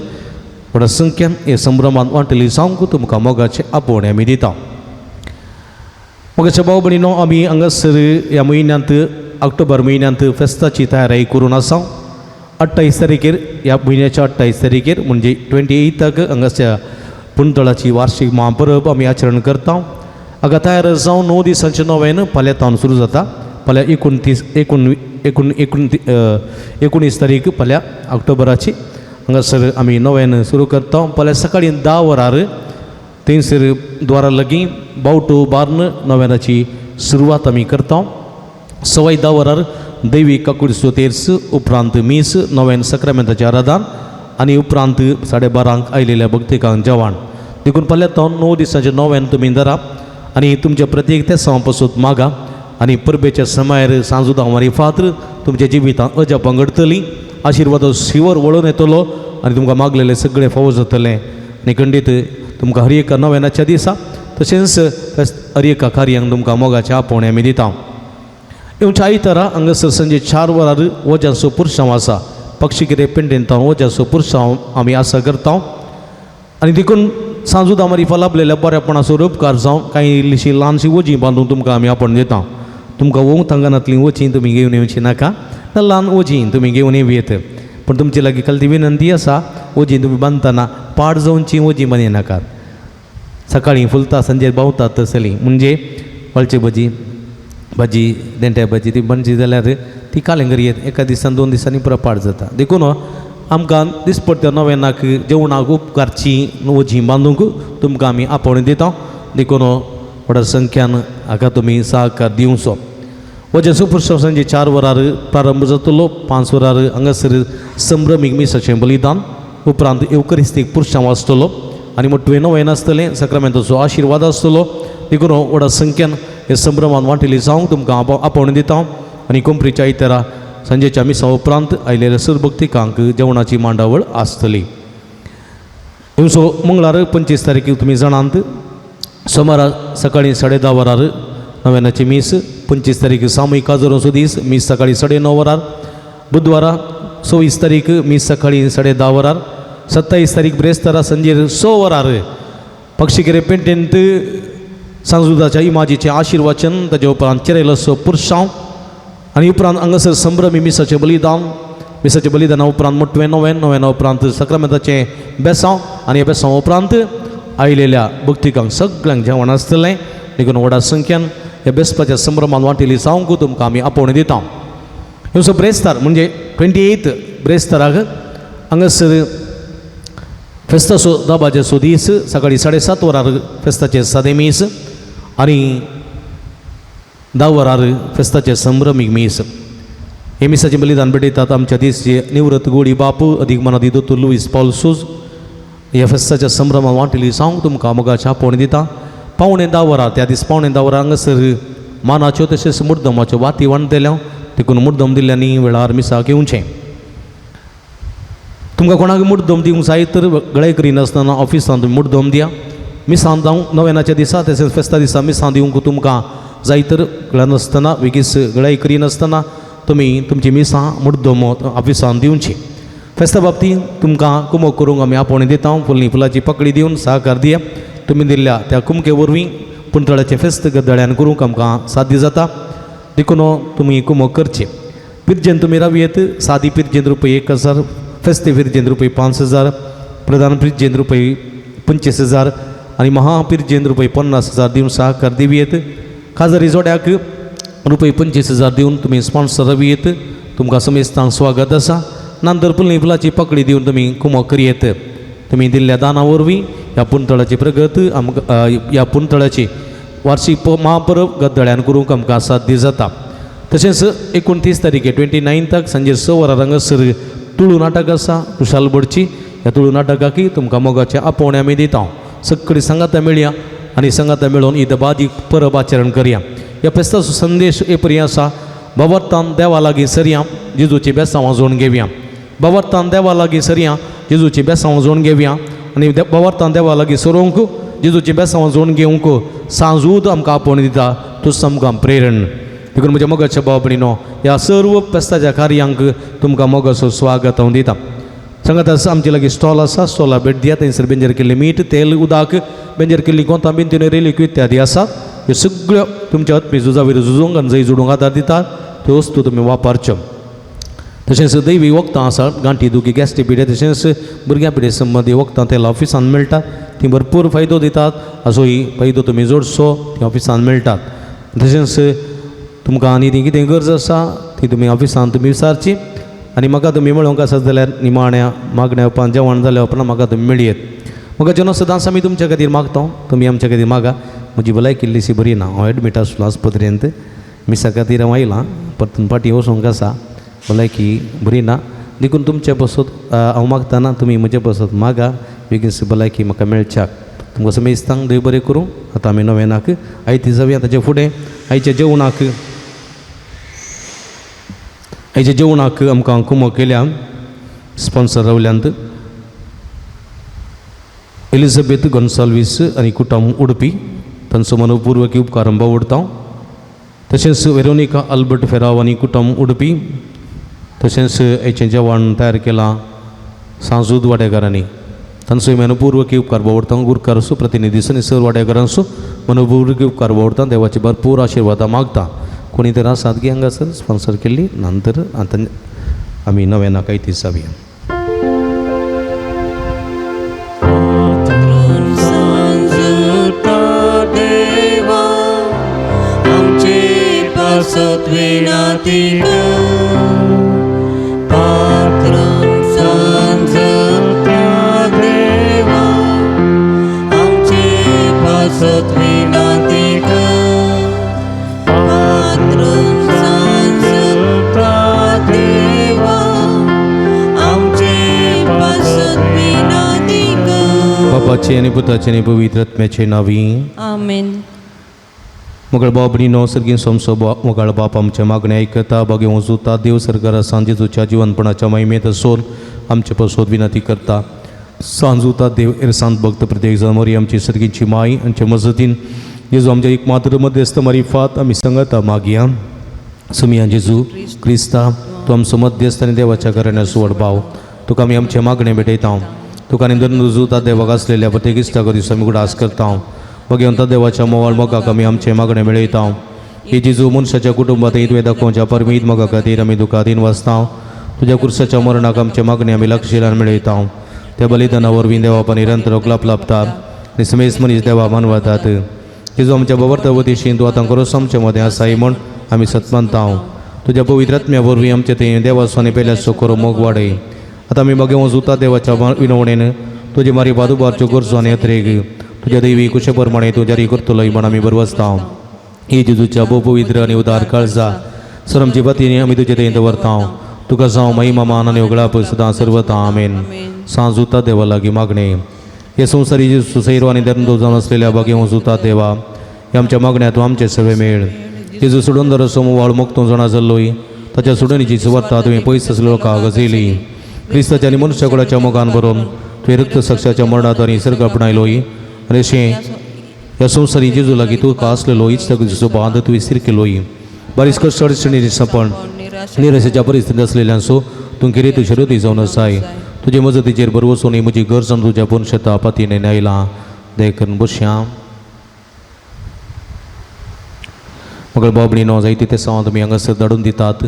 व्हडा संख्येन हे संभ्रमांत वांटली जावंक तुमकां मोगाचें आपोवणें आमी दिता। मोगाच्या भाव भयणीनो, आमी हांगासर ह्या म्हयन्यांत ऑक्टोबर म्हयन्यांत फेस्ताची तयारी करून आसा। 28 तारखेर ह्या म्हयन्याच्या 28 तारखेर म्हणजे 28 हांगासर पुंतळाची वार्षिक महापरब आमी आचरण करता। हांगा तयार जावन 9 दिसांचें नोवेन फाल्यां तावन सुरू जाता। फाल्यां 19 तारीख फाल्यां ऑक्टोबराची हांगासर आमी नोवेन सुरू करता। फाल्यां सकाळीं 10 वरार थंयसर द्वारा लागीं बावटो बार्न नव्यानाची सुरवात आमी करता. 10:15 वरार दैवी काकुळसो तेर्स, उपरांत मीस, नव्यान सक्रामेंताचें आराधन आनी उपरांत 12:30 आयलेल्या भक्तिकांक जेवण. देखून फाल्यां 9 दिसांचें नव्यान तुमी धरा आनी तुमच्या प्रत्येक तेसांव पासून मागा आनी परबेच्या समायर सांजुदां मारी फातर तुमच्या जिवितांत अजापां घडतलीं. आशिर्वादो शिवर वळून येतलो आनी तुमकां मागलेलें सगळें फावो जातलें. आनी खंडीत तुमकां हर एका नव्यानाच्या दिसा तशेंच हर एका कार्यांक तुमकां मोगाचें आपोवणें आमी दिता. येवच्या आयतारा हांगासर सांजे 4 वरार वज्यांचो पुरसांव आसा. पक्षिगिरे पेंटेंत वज्यांचो पुरसांव आमी आसा करता आनी देखून सांजुदां मारिफा लाभलेल्या बऱ्यापणाचो उपकार जावं कांय इल्लीशी ल्हानशी वजीं बांदून तुमकां आमी आपोवन दिता. तुमकां वोंक थांगनातलीं वचीं तुमी घेवन येवची नाका, ल्हान वजीं तुमी घेवन येवयेत. पूण तुमचे लागीं खाली ती विनंती आसा, वजीं तुमी बांदतना पाड जावची वजीं बांदी नाकात. सकाळीं फुलता सांजेर बावतात तसलीं, म्हणजे वाळची भाजी भाजी देंट्या भाजी ती बांदची जाल्यार ती कालेंगर येत एका दिसान 2 दिसांनी पुरो पाड जाता. देखून आमकां दिसपट्ट्या नव्यानाक जेवणाक उपकारची वजीं बांदूंक तुमकां आमी आपोवणें दिता. देखून व्हडा संख्यान हाका तुमी सहकार दिवचो. वजें पुरसांव सांजे 4 वरार प्रारंभ जातलो. 5 वरार हांगासर संभ्रमीक मिसाचें बलिदान, उपरांत येवकरिस्तीक पुरसांव आसतलो आनी मोटवें नवें आसतलें, सक्रामेंताचो आशिर्वाद आसतलो. देखून व्हडा संख्यान हे संभ्रमान वांटेली जावंक तुमकां आपोवणें दिता. आनी कोंपरीच्या आयतारा सांजेच्या मिसा उपरांत आयलेल्या सर्वभक्तिकांक जेवणाची मांडावळ आसतली. येवचो मंगळार 25 तारखेक तुमी जाणात, सोमारा सकाळीं 10:30 वरार नव्यानाची मीस, 25 तारीख सामूहिक काजरोचो दीस, मीस सकाळीं 9:30 वरार, बुधवारा 26 तारीख मीस सकाळीं 10:30 वरार, 27 तारीख ब्रेस्तारा सांजेर 6 वरार पक्षिकेरे पेंटेंत सांजुदाच्या इमाजीचें आशिर्वाचन, ताजे उपरांत चिरेलसो पुरसांव आनी उपरांत हांगासर संभ्रमी मिसाचें बलिदान, मिसाचें बलिदाना उपरांत मोटवें नवें, नव्याना उपरांत सक्रामेंताचें बेसांव आनी ह्या बेसांव उपरांत आयलेल्या भक्तिकांक सगळ्यांक जेवण आसतलें. देखून व्हडा संख्यान ह्या बेसपाच्या संभ्रमान वांटेली जावंक तुमकां आमी आपोवणें दिता. ह्यो ब्रेस्तार म्हणजे 28 ब्रेस्ताराक हांगासर फेस्ताचो दाबाचेचो दीस, सकाळीं 7:30 वरार फेस्ताचें सादें मीस आनी 10 वरार फेस्ताचें संभ्रमीक मीस. हे मिसाचें बलिदान भेटयतात आमच्या देशचे निवृत्त गोडी बापू अदीक मनादी दोतोर लुईस पावल सूज. ह्या फेस्ताच्या संभ्रमान वांटेली जावंक तुमकां मोगाचें आपोवणें दिता. 9:45 वरार त्या दीस 9:45 वरार हांगासर मानाच्यो तशेंच मुर्दमाच्यो वाती वांटतल्यो, देखून मुर्दम दिल्ल्यांनी वेळार मिसाक येवचें. तुमकां कोणाक मुर्दम दिवंक जाय तर गळाय करिनासतना ऑफिसांत तुमी मुर्दम दिया. मिसांत जावं नव्यानाच्या दिसा तशेंच फेस्ता दिसा मिसां दिवंक तुमकां जाय तर गळनासतना वेगीच गळाय करिनासतना तुमी तुमची मिसां मुर्दम ऑफिसांत दिवची. फेस्ता बाबतींत तुमकां कुमक करूंक आमी आपोवणें दिता. फुलनी फुलाची पकडी दिवन सहकार दिया. तुमी दिल्ल्या त्या कुमके वरवीं पुंतळाचें फेस्त गद्दळ्यान करूंक आमकां साध्य जाता. देखून तुमी कुमक करचें. पिर्जेन तुमी रावयेत, सादी पिर्जेन रुपये 1000, फेस्ते पिर्जेन रुपये 5000, प्रधान पिर्जेन रुपये 25000 आनी महापिर्जेन रुपये 50000 दिवन सहकार दिवयेत. खाजरी जोड्याक रुपये 25000 दिवन तुमी स्पॉन्सर रावयेत. तुमकां समेस्तांक स्वागत आसा. नंतर फुलनी फुलाची पकडी दिवन तुमी कुमक करयेत. तुमी दिल्ल्या दाना वरवीं ह्या पुंतळाची प्रगत आमकां ह्या पुंतळाची वार्षीक महापरब गद्दळ्यान करूंक आमकां साध्य जाता. तशेंच 29 तारखे 29 सांजे 6 वरार हांगासर तुळू नाटक आसा कुशाल बोडची. ह्या तुळू नाटकाक तुमकां मोगाचें आपोवणें आमी दिता. सगळीं सांगाता मेळया आनी सांगाता मेळोवन ही दबाजीक परब आचरण करया. ह्या फेस्ताचो संदेश हे परी आसा, बाबर्तान देवा लागीं सरया, जेजूची बेसांव वाजोवन घेवया. बाबर्तान देवा लागीं सरया, जेजूची बेसांव वाजोवन घेवया. आनी बाबर्तान देवा लागीं सरोवंक जेजूची बेसांव वाजोवन घेवंक सांजूद आमकां आपोवणें दिता, तूं आमकां प्रेरण. देखून म्हज्या मोगाच्या भाव भयणीनो, ह्या सर्व फेस्ताच्या कार्यांक तुमकां मोगाचो स्वागत हांव दिता. सांगात आसा आमचे लागीं स्टॉल आसा, स्टॉला भेट दियात. थंयसर बेंजर केल्लें मीठ, तेल, उदक, बेंजर केल्ली गोंतां बिंतीन रेलिक्यो इत्यादी आसा. ह्यो सगळ्यो तुमच्या आत्मी झुजावीर झुजूंक आनी जंय जोडूंक आदार दितात त्यो वस्तू तुमी वापरच्यो. तशेंच दैवी वखदां आसा, गांठी दुखी, गॅस्ट्रीक पिड्या तशेंच भुरग्यां पिडे संबंदी वखदां तेल ऑफिसांत मेळटात, तीं भरपूर फायदो दितात. हाचोय फायदो तुमी जोडचो, तीं ऑफिसांत मेळटात. तशेंच तुमकां आनी ती कितें गरज आसा ती तुमी ऑफिसांत तुमी विचारची आनी म्हाका तुमी मेळोवंक आसत जाल्यार निमाण्या मागण्या उपरांत जेवण जाल्या उपरांत म्हाका तुमी मेळयेत. मोगाचें सदांच आमी तुमच्या खातीर मागता, तुमी आमच्या खातीर मागा. म्हजी भलायकी इल्लीशी बरी ना, हांव एडमीट आसलो आस्पत्रेंत, मिसा खातीर हांव आयलां, परतून फाटीं वचूंक आसा, भलायकी बरी ना. देखून तुमचे पासत हांव मागतना तुमी म्हजे पासत मागा, बेगीन भलायकी म्हाका मेळच्याक. तुमकां समेस्तांक देव बरें करूं. आतां आमी नव्यानाक आयती जावया. ताचे फुडें आयच्या जेवणाक, आयच्या जेवणाक आमकां कुमो केल्या स्पॉन्सर रावल्यांत एलिझाबेथ गोन्साल्वीस आनी कुटुंब उडपी, तांचो मनपूर्वक उपकार बावडता. तशेंच वेरोनिका अल्बर्ट फेराव आनी कुटुंब उडपी, तशेंच आयचें जेवण तयार केलां सांजूद वाडेकारांनी, तांचो मनपूर्वक उपकार बावडता. गुरकारांचो प्रतिनिधी आनी सर वाडेकारांचो मनपूर्वक उपकार बावडता. देवाचे भरपूर आशिर्वादां मागता. कोणी तर आसात की हांगासर स्पॉन्सर केल्ली नंतर आतां आमी नव्यानाक आयती जावया. बापाचे आनी पुताचे आनी पवित्र आत्म्याचे नांवी आमेन. मोगळ बाबणीनो सर्गीन सोमसो मोगाळ बाप आमचे मागणें आयकता, बागे वजुता देव सरकारा सांजेचोच्या जिवनपणाच्या महिमेत आसून आमचे पसोत विनंती करता. सांजुता देव एरसांत भक्त प्रत्येक जाण मोरी आमची सर्गीची माय आमचे मजतीन जेजू आमच्या एक मात्र मध्यस्थ मारिफात आमी सांगता मागया. सुमिया जेजू क्रिस्ता, तूं आमचो मध्यस्थ आनी देवाच्या घराण्याचो व्हड भाव, तुका आमी आमचें मागणें भेटयता. तुका आनी धरून रुजुता देवाक आसलेल्या प्रत्येक इश्टाक दिस आमी उगडास करता. भगवंता देवाच्या मोवाळ मोगाक आमी आमचें मागणें मेळयता. हे जेजू मनशाच्या कुटुंबात तुवें दाखोवच्या परमीत मोगा खातीर आमी दुखादीन वाचता. तुज्या कुर्साच्या मरणाक आमचें मागणें आमी लक्षिलान मेळयता. त्या बलिदाना वरवीं देवा निरंतर लाभ लाभता आनी समेस मनीस देवा मानवतात. जेजू आमच्या बवर्तवतीशीं तूं आतां खरोच आमचे मदें आसाय म्हूण आमी सतमानता. तुज्या पवित्र आत्म्या वरवीं आमचे थंय देवाचो आनी पेल्याचो खरो मोग वाडय. आतां आमी मागीर वजुता देवाच्या विनवणेन तुजे मारी बादुबारच्यो गरजो आनी अत्रेग तुज्या देवी कुशे प्रमाणे तूं जारी करतलोय म्हण आमी बरवसता. ही जेजूच्या भोव पवित्र आनी उदार काळजा सर आमची बातीन आमी तुजे थंय दवरता. तुका जावं महिमा मान आनी उगळाप सदां सर्वता. आमेन. सांजुता देवा लागीं मागणें. हे संवसारी सुसैरो आनी धर्मदो जावन आसलेल्या बागे वजुता देवा, हे आमच्या मागण्या तूं आमचे सवे मेळ. जेजू सोडून दर सोमवाळ मोगतो जाणा जाल्लोय ताच्या सोडणीची सुवार्ता तुवें पयस आसलेलो लोकांक गजयली. क्रिस्ताच्या आनी मनुष्य कुळाच्या मोगान भरून तुवें रक्त साक्षाच्या मरणांत आनी सर्ग आपणायलोय आनी अशें ह्या संवसारी जेजू लागीं तुका आसलेलो इत्सा बांद तुवें स्थिर केलोय. बारीस कश्ट अडचणी सपण निराशेच्या परिस्थितींत आसलेल्यांचो तूं किरेत शरती जावन आसाय. तुजे मजतीचेर भरवसून म्हजी गरज आनी तुज्या पुनशता पातीने आयलां देखून बसया. मगळ बाबणी नो जायते ते सावन तुमी हांगासर धाडून दितात,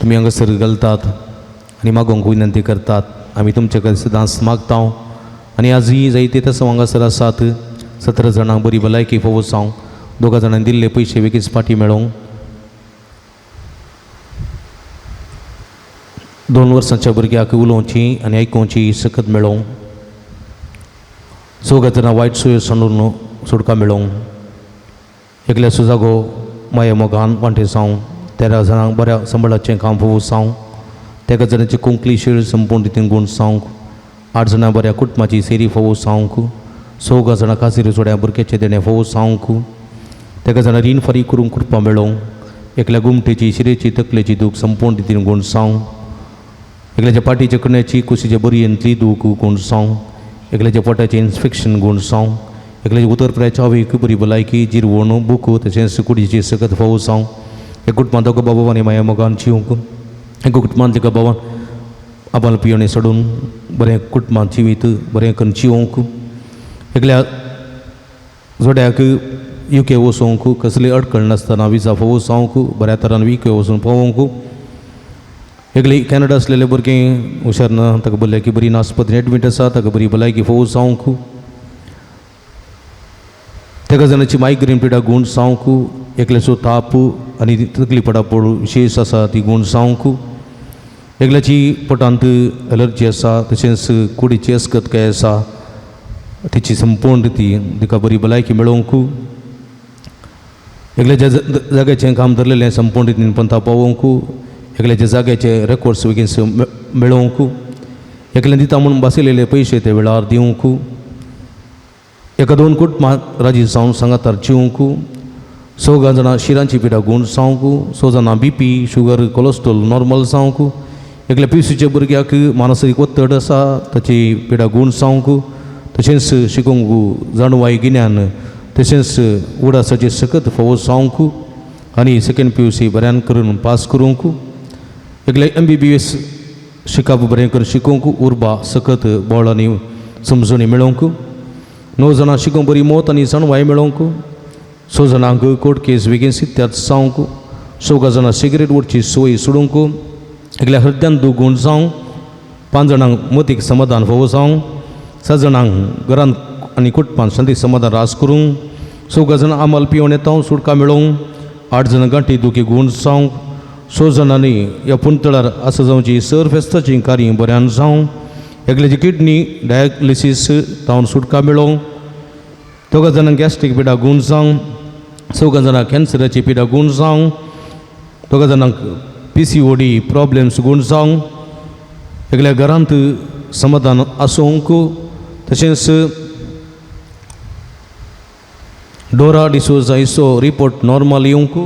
तुमी हांगासर घालतात आनी मागोवंक विनंती करतात. आमी तुमचे कडेन सदांच मागता आनी आजूय जायते तसो हांगासर आसात. 17 जाणांक बरी भलायकी फोव जावं, 2 जाणांनी दिल्ले पयशे बेगीन फाटीं मेळोंक, 2 वर्सांच्या भुरग्याक उलोवची आनी आयकोवची सकत मेळोंक, 4 जाणां वायट सोय सांडून सुटका मेळोंक, एकल्या सुजागो माया मोगान वांटे जावं, 13 जाणांक बऱ्या सांबाळाचें काम फोव जावं, 13 जाणांची कोंकली शेळ संपूर्ण रितीन गूण जावंक, 8 जाणां बऱ्या कुटुंबाची सेरी फोव जावंक, 4 जाणां खासीर जोड्या भुरग्याचें देणें फोव जावंक, 13 जाणां रीण फारीक करूंक कृपा मेळोंक, एकल्या गुमटेची शिरेची तकलेची दूख संपूर्ण रितीन गूण जावंक, एकल्याच्या पाटीच्या कण्याची कुशीच्या बरयेंतली दूख गूण जावंक, एकल्याच्या पोटाचें इन्फेक्शन गूण जावंक, एकल्याच्या उतरप्राच्या आवयक बरी भलायकी जिरवण बुक तशेंच कुडीची सकत फोव जावंक, एक कुटुंबांत दोगा बाबा आनी माया मोगान जिवंक, एक कुटुंबांत एका बाबान आबाल पियणे सोडून बरें कुटुंबांत जिवीत बरें करून जिवंक, एकल्या जोड्याक युके वचोंक कसली अडकळ नासतना विजा फोव जावंक, बऱ्या तरान युके वचून पावोवंक, एकले कॅनडा आसलेले भुरगें हुशार ना ताका भलायकी बरी ना आस्पत्रेंत एडमीट आसा ताका बरी भलायकी फोव जावंक, तेका जाणाची मायग्रेन पिडा गूण जावंक, एकल्याचो ताप आनी तकली पडापड विशेश आसा ती गूण जावंक, एकल्याची पोटांत एलर्जी आसा तशेंच कुडीची अस्कतकाय आसा तिची संपूर्ण रिती तिका बरी भलायकी मेळोवंक एकल्याच्या जाग्याचें काम धरलेलें संपूर्ण रितीन पंथा पावोवंक एकल्याच्या जाग्याचे रेकॉर्ड्स बेगीन मेळोवंक एकल्यान दिता म्हूण बसयलेले पयशे ते वेळार दिवंक एका दोन कुटुंबां राजी जावन सांगातार जिवंक 6 जाणां शिरांची पिडा गूण जावंक 6 जाणां B P sugar cholesterol normal जावंक एकल्या पिवसीच्या भुरग्याक मानसीक ಒತ್ತಡ आसा ताची पिडा गूण जावंक तशेंच शिकोवंक जाणवाय गिन्यान तशेंच उडासाची सकत फावो जावंक आनी सेकेंड पी यू सी बऱ्यान करून पास करूंक एकले एम बी बी एस शिकप बरें करून शिकोवंक उर्बा सकत बळ आनी समजणी मेळोवंक 9 जाणां शिकोवंक बरी मत आनी जाणवाय मेळोवंक 6 जाणांक कोर्ट केस बेगीन सित्यात जावंक 4 जाणां सिगरेट ओडची सोय सोडूंक एकल्या हृदयान दुगूण जावं 5 जाणांक मतीक समाधान फावो जावं 6 जाणांक घरांत आनी कुटुंबांत शांती समाधान रास करूंक 4 जाणां आमल पिवन येता सुटका मेळोवंक 8 जाणां गांठी दुखी गूण जावंक 6 जाणांनी ह्या पुंतळार आसा जावची सर फेस्ताची कार्य बऱ्यान जावं एकल्याची किडनी डायलिसीस तावन सुटका मेळोवंक 2 जाणांक गॅस्ट्रीक पिडा गूण जावं 4 जाणांक कॅन्सराची पिडा गूण जावं 2 जाणांक P C O D problems गूण जावं एकल्या घरांत समाधान आसूंक तशेंच डोरा डिसोजा हिचो रिपोर्ट नॉर्मल येवंक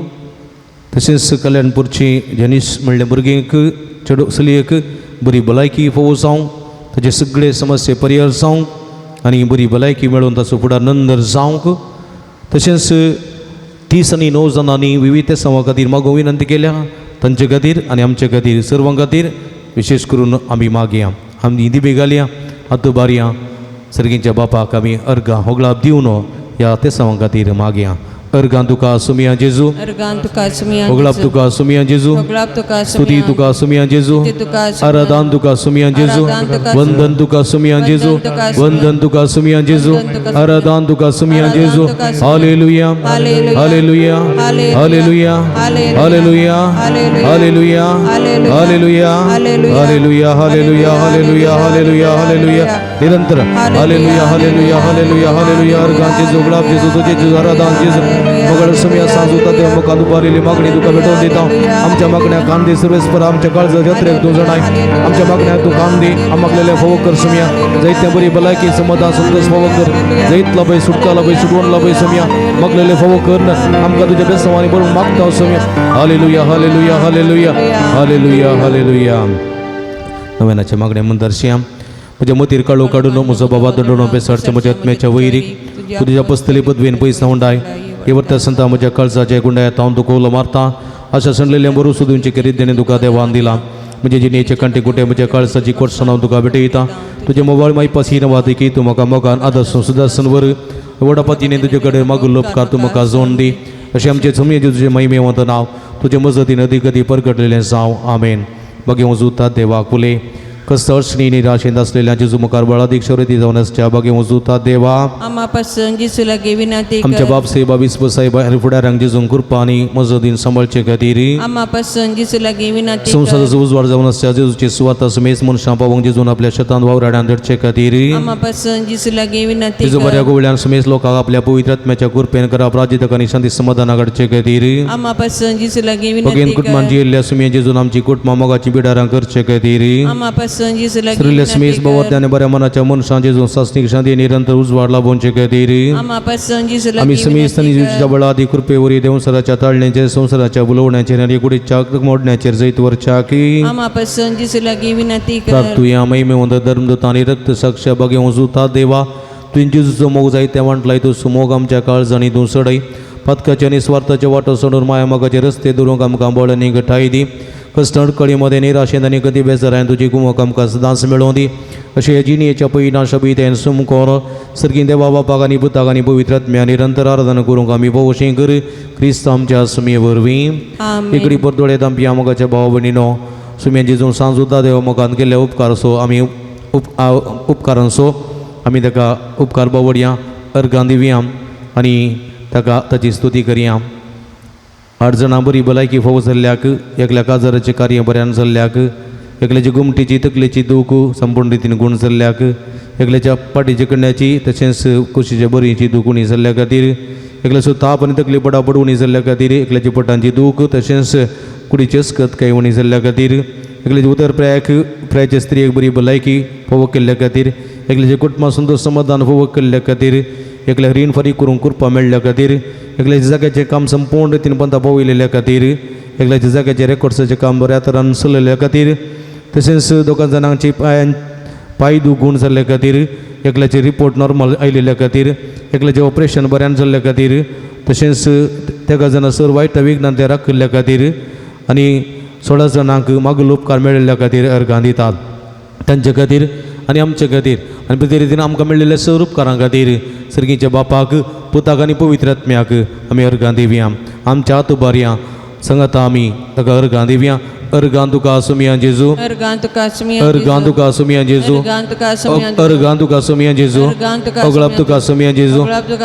तशेंच कल्याणपूरची जेनीस म्हणले भुरग्यांक चेडू चलयेक बरी भलायकी फावो जावं ताचे सगळे समस्ये परिहार जावंक आनी बरी भलायकी मेळून ताचो फुडार नंदर जावंक तशेंच 30 आनी 9 जाणांनी विविध समां खातीर मागूंक विनंती केल्या तांचे खातीर आनी आमचे खातीर सर्वां खातीर विशेश करून आमी मागया आमी दिबे घालया हात बारया सर्गींच्या बापाक आमी अर्गां होगळाप दिवन ह्या तेसांवां खातीर मागया. अर्गां तुका सुमिया जेजू अर्गां तुका सुमिया होगळाप तुका सुमिया जेजू होगळाप तुका स्तुती तुका सुमिया जेजू आराधन तुका सुमिया जेजू वंदन तुका सुमिया जेजू वंदन तुका सुमिया जेजू आराधन तुका सुमिया जेजू. Hallelujah hallelujah hallelujah hallelujah hallelujah hallelujah hallelujah hallelujah hallelujah hallelujah hallelujah निरंतर हालेलुया हालेलुया हालेलुया हालेलुया. अर्गां जेजू होगळाप जेजू तुझे जेजू आराधन जेजू मगळ सुमिया सांजूता देव मुखार दुबारिल्ली मागणी तुका भेटोवन दिता. आमच्या मागण्या कान दी सर्वेस्पर आमच्या काळजा जात्रेक तूं जाणाय आमच्या मागण्या तूं कान दी आमगलेले फावो कर सुमिया जैत्या बरी भलायकी समाधान संतोष फावो कर जैत लाभय सुटका लाभय सुटवण लाभय सुमिया मागलेले फावो कर आमकां तुज्या बेसवानी बरोबर मागता सुमिया. Hallelujah hallelujah hallelujah hallelujah hallelujah. नव्यानाच्या मागण्या मंदरशिया म्हज्या मतीर काळो काडून म्हजो बाबा दंडोनो बेसाडच्या म्हज्या आत्म्याच्या वैरीक तुज्या पसतली पदवेन पयस हुंडाय हे संता म्हज्या काळजाच्या गुंडाया तावन दुखवलो मारता अशा सणलेल्या बरो सुदूंचे केरिद्देने तुका देवान दिला म्हणजे जिणेचे कांटे कुटे म्हज्या काळजाची कोटसणां तुका भेटयता तुजे मोबायल मायपासी नवाद की तूं म्हाका मोगान आदर्श सुदर्शन वर वडापातीने तुजे कडेन मागुल्लो उपकार तूं म्हाका जोन दी अशें आमचे जमये तुजें महिमेवंत नांव तुजे मजतीन अदी कदी परगटलेलें जावं. आमेन. बगे वजुता देवा कुले कस्त अडचणी निराशेंत आसलेल्या जेजू मुखार बळादीक शर्यती जावन आसच्या बागे वजुता देवा आमा पासून जेजू लागीं विनंती आमच्या बाप साहेबा विस्प साहेबा आनी फुडाऱ्यांक जेजून कृपा आनी मजतीन सांबाळचे खातीर आमा पासून जेजू लागीं विनंती संवसाराचो उजवाड जावन आसच्या जेजूची सुवात समेज मनशां पावोवंक जेजून आपल्या शेतांत वावराड्यान धडचे खातीर आमा पासून जेजू लागीं विनंती जेजू बऱ्या गोवळ्यान समेज लोकांक आपल्या पवित्र आत्म्याच्या कृपेन करप राज्य आनी शांती समाधाना घडचे खातीर आमा पासून जेजू लागीं विनंती बगेन कुटुंबान जियेल्ल्या सुमये जेजून आमची कुटुंबां मोगाची बिडारां करचे खातीर आमा पासून श्रीले समेज बाबा बऱ्या मनाच्या मनशां जेजून सासणीक शांती निरंतर उजवाड लाभोवचे खातीर आमी समेज आनी जेजूच्या बळादी कृपेवरी देवसराच्या ताळण्याचेर संवसाराच्या बुलोवण्याचेर आनी कुडीच्या मोडण्याचेर जैत वरच्या की प्रार्थुया. महिमेवंत धर्मदूत आनी रक्त साक्ष बागे वजुता देवा तुवें जेजूचो मोग जायते वांटलाय तो सुमोग आमच्या काळजांनी तूं सडय पथकाचे आनी स्वार्थाचे वाटो सोडून माया मोगाचे रस्ते धरूंक आमकां बळ आनी घटाय दी कश्ट अडकळीमध्ये निराशेन आनी कधी बेजारान तुजी कुमक आमकां सदांच मेळोवं दी अशें हे जिणेच्या पयना शबीतेन सुमकोर सर्गीं देवा बापाक आनी पुताक आनी पवित्र आत्म्या निरंतर आराधना करूंक आमी भोवशें कर क्रिस्त आमच्या सुमये वरवीं. इकडी परदोळे दामपी मोगाच्या भाव भयणीनो सुमये जेजून सांजुदा देवा मोगान केल्ल्या उपकारसो आमी उपकारांचो आमी ताका उपकार बावडया अर्गां दिवया आनी ताका ताची स्तुती करया. 8 जाणां बरी भलायकी फावो जाल्ल्याक एकल्या काजाराचें कार्य बऱ्यान जाल्ल्याक एकल्याची गोमटीची तकलेची दूख संपूर्ण रितीन गुण जाल्ल्याक, एकल्याच्या पाटीच्या कण्याची तशेंच कुशीच्या बरीची दूख उणी जाल्ल्या खातीर, एकल्याचो ताप आनी तकली पडापड उणी जाल्ल्या खातीर, एकल्याची पोटांची दूख तशेंच कुडीची अस्कत काय उणी जाल्ल्या खातीर, एकल्याची उतर प्रायक प्रायच्या स्त्रियेक बरी भलायकी फावो केल्ल्या खातीर, एकल्याच्या कुटुंबा संतोष समाधान फावो केल्ल्या खातीर, एकल्याक रीण फारीक करूंक कृपा मेळ्ळ्या खातीर, एकल्याच्या जाग्याचें काम संपूर्ण रितीन पंता पावयलेल्या खातीर, एकल्याच्या जाग्याचें रेकॉर्ड्साचें काम बऱ्या तरान चलयल्ल्या खातीर, तशेंच दोगां जाणांची पांयान पांय दूख गूण जाल्ल्या खातीर, एकल्याचे रिपोर्ट नॉर्मल आयिल्ल्या खातीर, एकल्याचें ऑपरेशन बऱ्यान जाल्ल्या खातीर, तशेंच तेगा जाणां सर वायट विघ्नान ते राखिल्ल्या खातीर आनी 16 जाणांक मागील उपकार मेळिल्ल्या खातीर अर्गां दितात तांचे खातीर आनी आमचे खातीर आनी प्रती रितीन आमकां मेळिल्ल्या सर उपकारां खातीर सर्गीच्या बापाक पुताक आनी पवित्र आत्म्याक आमी अर्गां दिवया. आमच्या हात उबारया संगता आमी ताका अर्गां दिवया. अर्गां तुका सुमिया जेजू, अर्गां तुका सुमिया अर्गां तुका सुमिया जेजू, अर्गां तुका सुमिया अर्गां तुका सुमिया जेजू, अगळाप तुका सुमिया जेजू,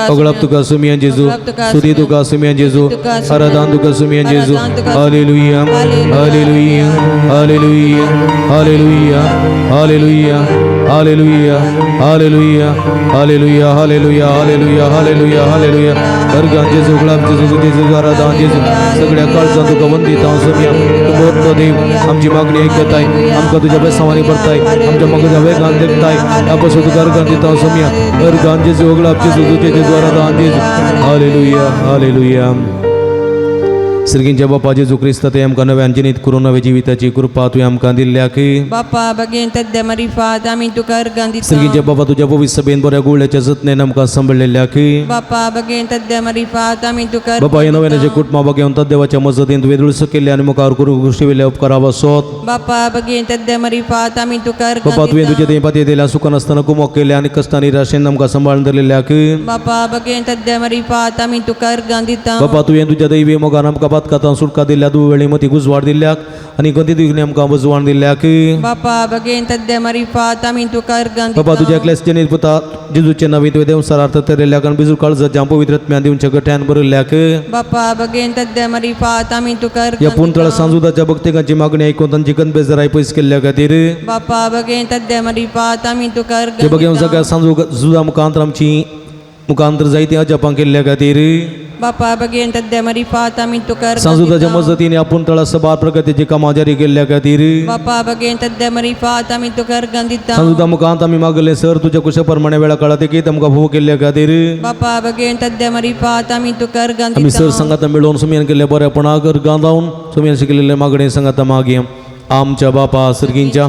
अगळाप तुका सुमिया जेजू, सुदी तुका सुमिया जेजू, आराधान तुका सुमिया जेजू. Hallelujah, hallelujah, hallelujah, hallelujah, hallelujah, hallelujah, hallelujah, hallelujah, hallelujah, hallelujah, hallelujah, hallelujah. अर्गां जेजू, गुलाब जेजू, सुदी जेजू, आराधान जेजू. सगळ्या काळजान तुका वंदिता हांव सुमिया. तूं मोठो देव, आमची मागणी ऐकताय, आमकां तुज्या बेसांवांनी भरताय, आमच्या मगजा वेगान देखताय. ह्या पासून तुका अर्गां दिता हांव सुमिया. अर्गां जेजू, गुलाब जेजू, सुदी जेजू, आराधान जेजू. Hallelujah, hallelujah. सर्गींच्या बापा जेजू क्रिस्त ते आमकां नव्यान जिनीत करून नव्या जिविताची कृपा तुवें आमकां दिल्ल्या की बापा बगेन तद्द मरिफात आमी तुका अर्गां दिता. सर्गींच्या बाबा तुज्या पवित्र सभेन बऱ्या गुळ्याच्या जतनेन आमकां सांबाळिल्ल्या की बापा बगेन तद्द मरिफात आमी तुका बाबा ह्या नव्यानाच्या कुटुंबा बगेवन देवाच्या मजतीन तुवें दुळसो केल्ले आनी मुखार करूंक शिविल्ल्या उपकारा बसोत. बापा बगेन तद्द मरिफात आमी तुका अर्गां बाबा तुवें तुज्या दिता. थंय पाती दिल्या सुखान नासतना कुमोक केल्या आनी कश्टांनी निराशेन आमकां सांबाळून धरलेल्या की बापा बगेन तद्द मरिफात आमी तुका अर्गां दिता. बाबा तुवें तुज्या दैवी मोगान आमकां पातकातां सुटका दिल्या, दुवेळी मती गुजवाड दिल्याक आनी गती दिवनी आमकां बुजवाण दिल्याक बापा बगेन तद्द मरिफात आमी तुका अर्गां बाबा तुज्या दिता. एकल्याच जनीत पुता जेजूचे नांवी तुवें देवसार अर्थ तरल्याक आनी बिजू काळजाच्या पवित्र आत्म्यान दिवच्या गठ्यान बरयल्याक बापा बगेन तद्द मरिफात आमी तुका ह्या अर्गां पुंतळा दिता. सांजुदाच्या भक्तिकांची मागणी ऐकून तांची गणबेजराय पयस केल्ल्या खातीर बापा बगेन तद्द मरिफात आमी तुका ते अर्गां बघेवन दिता. सगळ्या सांजू जुदा मुखांतर आमची मुखांतर जायती अजापां केल्ल्या खातीर बापा बगेन तद्द मरिफात आमी तुका अर्गां सांजुदाच्या दिता. मजतीन आपूण तळा सबार प्रगतीची कामां जारी केल्ल्या खातीर बापा बगेन तद्द मरिफात आमी तुका अर्गां दिता. सांजुदा मुखांत आमी मागले सर तुज्या कुशा प्रमाणे वेळा काळात देखीत आमकां भोव केल्ल्या खातीर बापा बगेन तद्द मरिफात आमी तुका अर्गां आमी सर दिता. संगाता मेळोवन सुमयान केल्ल्या बऱ्यापणाक अर्गां जावन सुमयान शिकलेले मागणे संगाता मागया. आमच्या बापा सर्गींच्या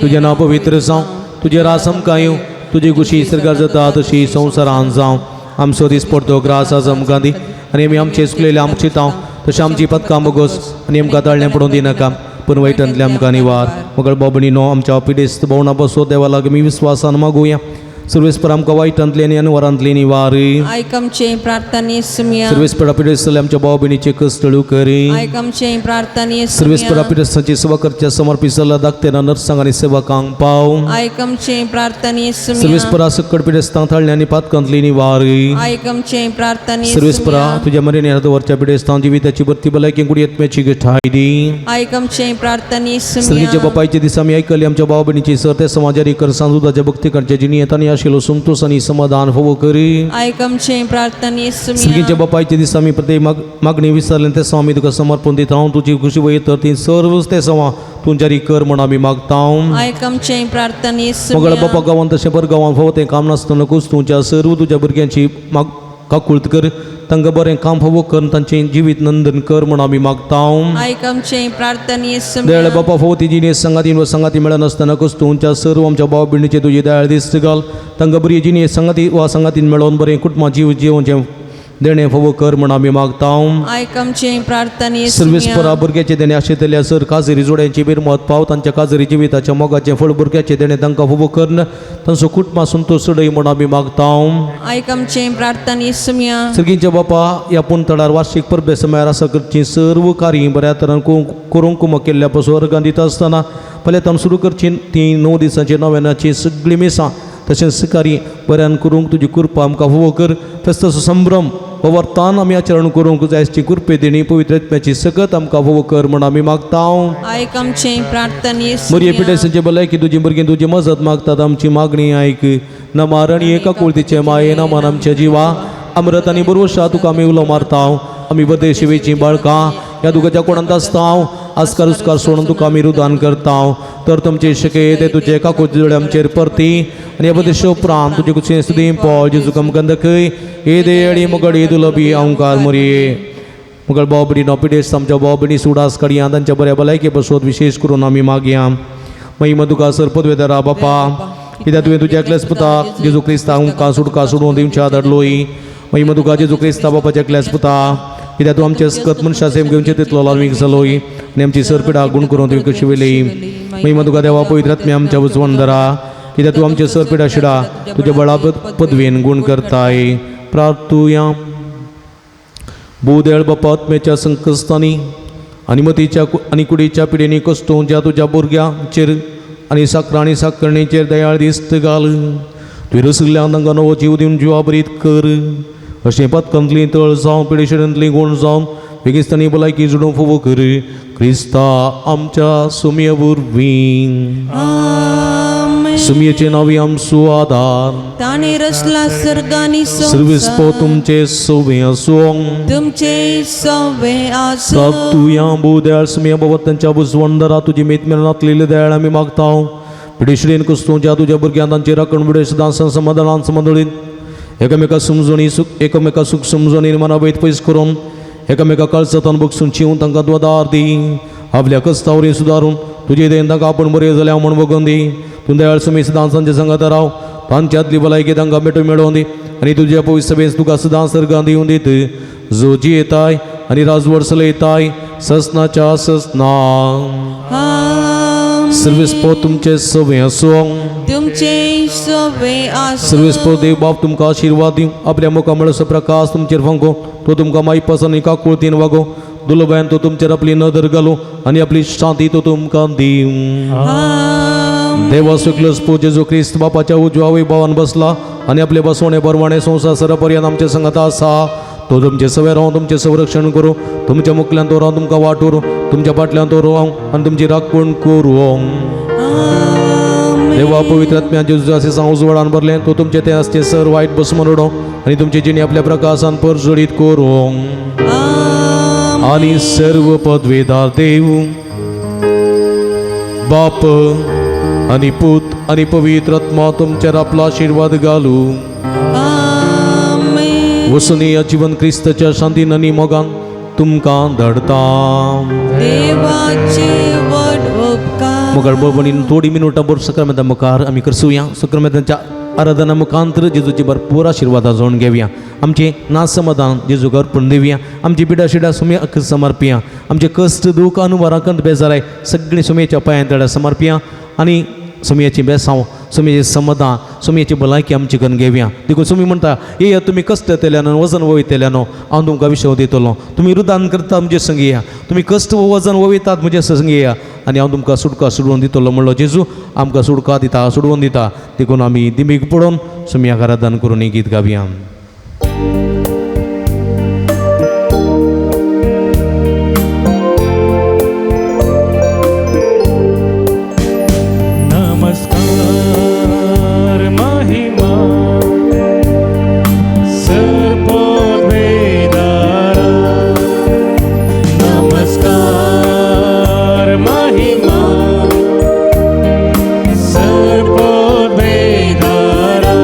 तुजें नांव पवित्र जावं, तुजें रास आमकां येवं, तुजी खुशी सर्गार जाता तशी संवसारान जावं. आमचो दीस पडतो ग्रास आज आमकां दी आनी आमी आमचे चुकलेले आमचे तांव तशें आमची पदकां बोगोस आनी आमकां ताळणें पडून दिनाका पूण वायटांतले आमकां निवार. मगळ बाबणीनो आमच्या पिडेस्त भोवना बसो देवा लागीं आमी विस्वासान मागुया. सर्वेस्पर आमकां वायटांतले आनी अनवरांतले निवार. आयक आमचे प्रार्थने सुमिया. सर्वेस्परा पिडेस्तले आमच्या भाव भयणीचे कश्ट करी. आयक आमचे प्रार्थने सर्वेस्परा सुमिया. पिडेस्तांची सेवा करच्या समर्पित जाल्ल्या धाकटेना नर्सांक आनी सेवकांक पाव. आयक आमचे प्रार्थने सुमिया. सर्वेस्परा सकट पिडेस्तांक थाळणे आनी पातकांतली निवार. आयक आमचे प्रार्थने सर्वेस्परा सुमिया. तुज्या मरेन वरच्या पिडेस्तांक जिविताची भरती भलायकी कुडी आत्म्याची ठाय दी. आयक आमचे प्रार्थने सर्गीच्या सुमिया. बापायचे दिसा आमी आयकली आमच्या भाव भयणीची सर ते समाजारी कर सांजुदाच्या भक्ती करच्या जिणेंत आनी आशिल्लो संतोष आनी समाधान फावो करी. आयक आमचे प्रार्थने सर्गीच्या सुमिया. बापायचे दिसा आमी प्रत्येक मागणी विसरले ते आमी तुका समर्पण दिता. तुजी खुशी वयर तर ती सर्व ते सवा तूं जारी कर म्हण आमी मागता. आयक आमचे प्रार्थने मगळ सुमिया. बापा गांवांत तशें बर गांवांत फावो तें काम नासतना कूस तुमच्या सर्व तुज्या भुरग्यांची माग काकुळत कर, तांकां बरें काम फावो कर, तांचें जिवीत नंदन कर म्हण आमी मागता. आयक आमचे प्रार्थने दयाळ सुमिया. बापा फावो ती जिणें संगातीन व संगाती मेळनासतना कूस तुमच्या सर्व आमच्या भाव भयणीचे तुजी दयाळ दिस्त घाल, तांकां बरी जिणें संगाती वा संगातीन मेळोवन बरें कुटुंबा जीव जिवोवचें देणें फावो कर म्हण आमी मागता. आयक आमचे प्रार्थने सर्वेस्परा सुमिया. भुरग्याचे देणें आशिल्ल्या सर काजरी जोड्यांची बिरमत पाव, तांच्या काजरी जिविताच्या मोगाचें फळ भुरग्याचें देणें तांकां फावो कर, तांचो कुटुंबा संतोष चडय म्हण आमी मागता. आयक आमचे प्रार्थने सुमिया. सर्गींच्या बापा ह्या पुणतळार वार्षिक परबे समयार आसा करची सर्व कार्य बऱ्या तरान करूंक कुमक केल्ल्या पासून वर्गां दिता आसतना फाल्यां तावन सुरू करची ती 9 दिसांची नव्यानाची सगळीं मिसां तशेंच कार्य बऱ्यान करूंक तुजी कृपा आमकां फावो कर. फेस्ताचो संभ्रम हो वर्तान आमी आचरण करूंक जायची कृपे देणी पवित्र आत्म्याची सकत आमकां फावो कर म्हण आमी मागता. आयक आमचें प्रार्थना येसुया. मोरये पिडेसांचे भलायकी तुजी भुरगीं तुजी मजत मागतात आमची मागणी आयक. नमार आनी एका कुळतीचे माये नमान आमच्या जिवा अमृत आनी बरोशा तुका आमी उलो मारता. आमी बदे शिवेचीं बाळकां ह्या दुखाच्या कोणांत आसता आस्कार उस्कार सोडून तुका आमी रुदान करता. तर तुमचे शके ते तुजे काकूचे जोडे आमचेर परती आनी ह्या बदेश उपरांत तुजे कुचे सुदीं पॉल जेजू कमकंदकय हे देडी मुगडी दुलबी अंकार मोरये मुगळ बाबडी नॉपिडेस आमच्या बाबडी सुडास कडया तांच्या बऱ्या भलायके बसोत विशेष करून आमी मागया. महिमा तुका सर पदवेदारा बापा कित्याक तुवें तुज्या एकल्याच पुता जेजू क्रिस्ता आमकां सुटका सोडून दिवच्या धाडलोय. महिमा तुका जेजू क्रिस्ता बापाच्या एकल्याच पुता कित्याक तूं आमचे सकत मनशा सेम घेवचे तितलो लावीक जालोय आनी आमची सरपिडा गुण करून तुवें कशी वेली. महिमा तुका देवा पवित्र आत्म्या आमच्या उजवण धरा कित्याक तूं आमचे सरपिडा शिडा तुज्या बळा पदवेन गुण करताय. प्रार्थुया. भूदेळ बापा आत्म्याच्या संकस्तांनी आनी मतीच्या आनी कुडीच्या पिडेनी कश्टों ज्या तुज्या भुरग्यांचेर आनी साकरां आनी साकरणीचेर दयाळ दिस्त घाल. तुवें रसल्यान तांकां नवो जीव दिवन जिवा बरीत कर. अशें पथकांतली तळ जावं पिडेशेंतली गुण जावन बेगिस्तानी भलायकी जुडूंक फावो कर. क्रिस्ता आमच्या सुमये वरवीं. सुमयेचे नांवी आमचो आदार ताणें रचला सर्ग आनी सर्वेस्पो तुमचे सवे आसूं. तुमचे सवे आसूं. प्राप्तुया भूदयाळ सुमया बाबा तांच्या बुजवंदरा तुजी मेत मेळनातलेली दयाळ आमी मागता. पिडेश्रेन कुस्तूंच्या तुज्या भुरग्यां तांची राखण बिडे सदां समाधानान समदळीत एकामेका समजणी सुख एकामेका सुख समजणी मनावयत पयस करून एकामेका काळजातान बगसून चिवून तांकां द्वादार दी. आपल्या कस्तावरी सुदारून तुजे देन तांकां आपूण बरें जाल्या म्हूण बगोवन दी. तूं दयाळ सुमी सदां तांच्या सांगात राव तांच्यांतली भलायकी तांकां मेटून मेळोवन दी आनी तुज्या पवित्र सभेंत तुका सदां सर्गां दिवन दीत जो जियेताय आनी राजवड चलयताय ससनाच्या ससना. सर्वेस्पो तुमचे सवे आसूं. तुमचे सवे आसूं. सर्वेस्पो देव बाप तुमकां आशिर्वाद दिवं. आपल्या मुखामळाचो प्रकाश तुमचेर फांको तो तुमकां मायपास आनी काकुळतीन वागो. दुलबायन तो तुमचेर आपली नदर घालूं आनी आपली शांती तो तुमकां दिवं. देवा सुकलस पो जेजू क्रिस्त बापाच्या उजव्या वैभवान बसला आनी आपले बसवणे परवाणे संवसार सरपर्यंत आमचे संगत आसा. तो तुमचे सवे रावन तुमचें संरक्षण करूं. तुमच्या मुखल्यान तो रावन तुमकां वाट उरूं. तुमच्या फाटल्यान तो रावं आनी तुमची राखण करूं. देवा पवित्र आत्म्या जेजू अशें उजवाडान भरलें तो तुमचे ते आसचे सर वायट बसमन उडोवं आनी तुमची जिणी आपल्या प्रकाशान परजळीत करूं. आनी सर्व पदवेदार देव बाप आनी पूत आनी पवित्र आत्मा तुमचेर आपलो आशिर्वाद घालूं. वसुनी ह्या जिवन क्रिस्ताच्या शांतीन आनी मोगान तुमकां धाडता. मुखार बरोबरीन थोडी मिनुटां बरोबर सक्रामेंता मुखार आमी करसुया. सक्रामेंताच्या आराधना मुखांतर जेजूची भरपूर आशिर्वादां जावन घेवया. आमचें नासमाधान जेजूक अर्पण दिवया. आमची पिडा शिडा सुम्याक समर्पिया. आमचे कश्ट दूख अनुवारां कंत बेजाराय सगळीं सुमयेच्या पांयां तळ्यार समर्पिया आनी सुमयेची बेसांव सुमयेची समाधान सुमयेची भलायकी आमची करून घेवया. देखून सुमी म्हणटा येया तुमी कश्ट येतल्यानो वजन वयतल्यानो हांव तुमकां विशय दितलो. तुमी रुदान करता म्हजे संग येया. तुमी कश्ट वजन वयतात म्हजे संग येया आनी हांव तुमकां सुटका सोडून दितलो म्हणलो जेजू आमकां सुटका दिता सोडून दिता. देखून आमी दिमीक पडोवन सुमयाक आराधन करून हें गीत गावया. नमस्कार महिमा सर्वोद्वेदारा।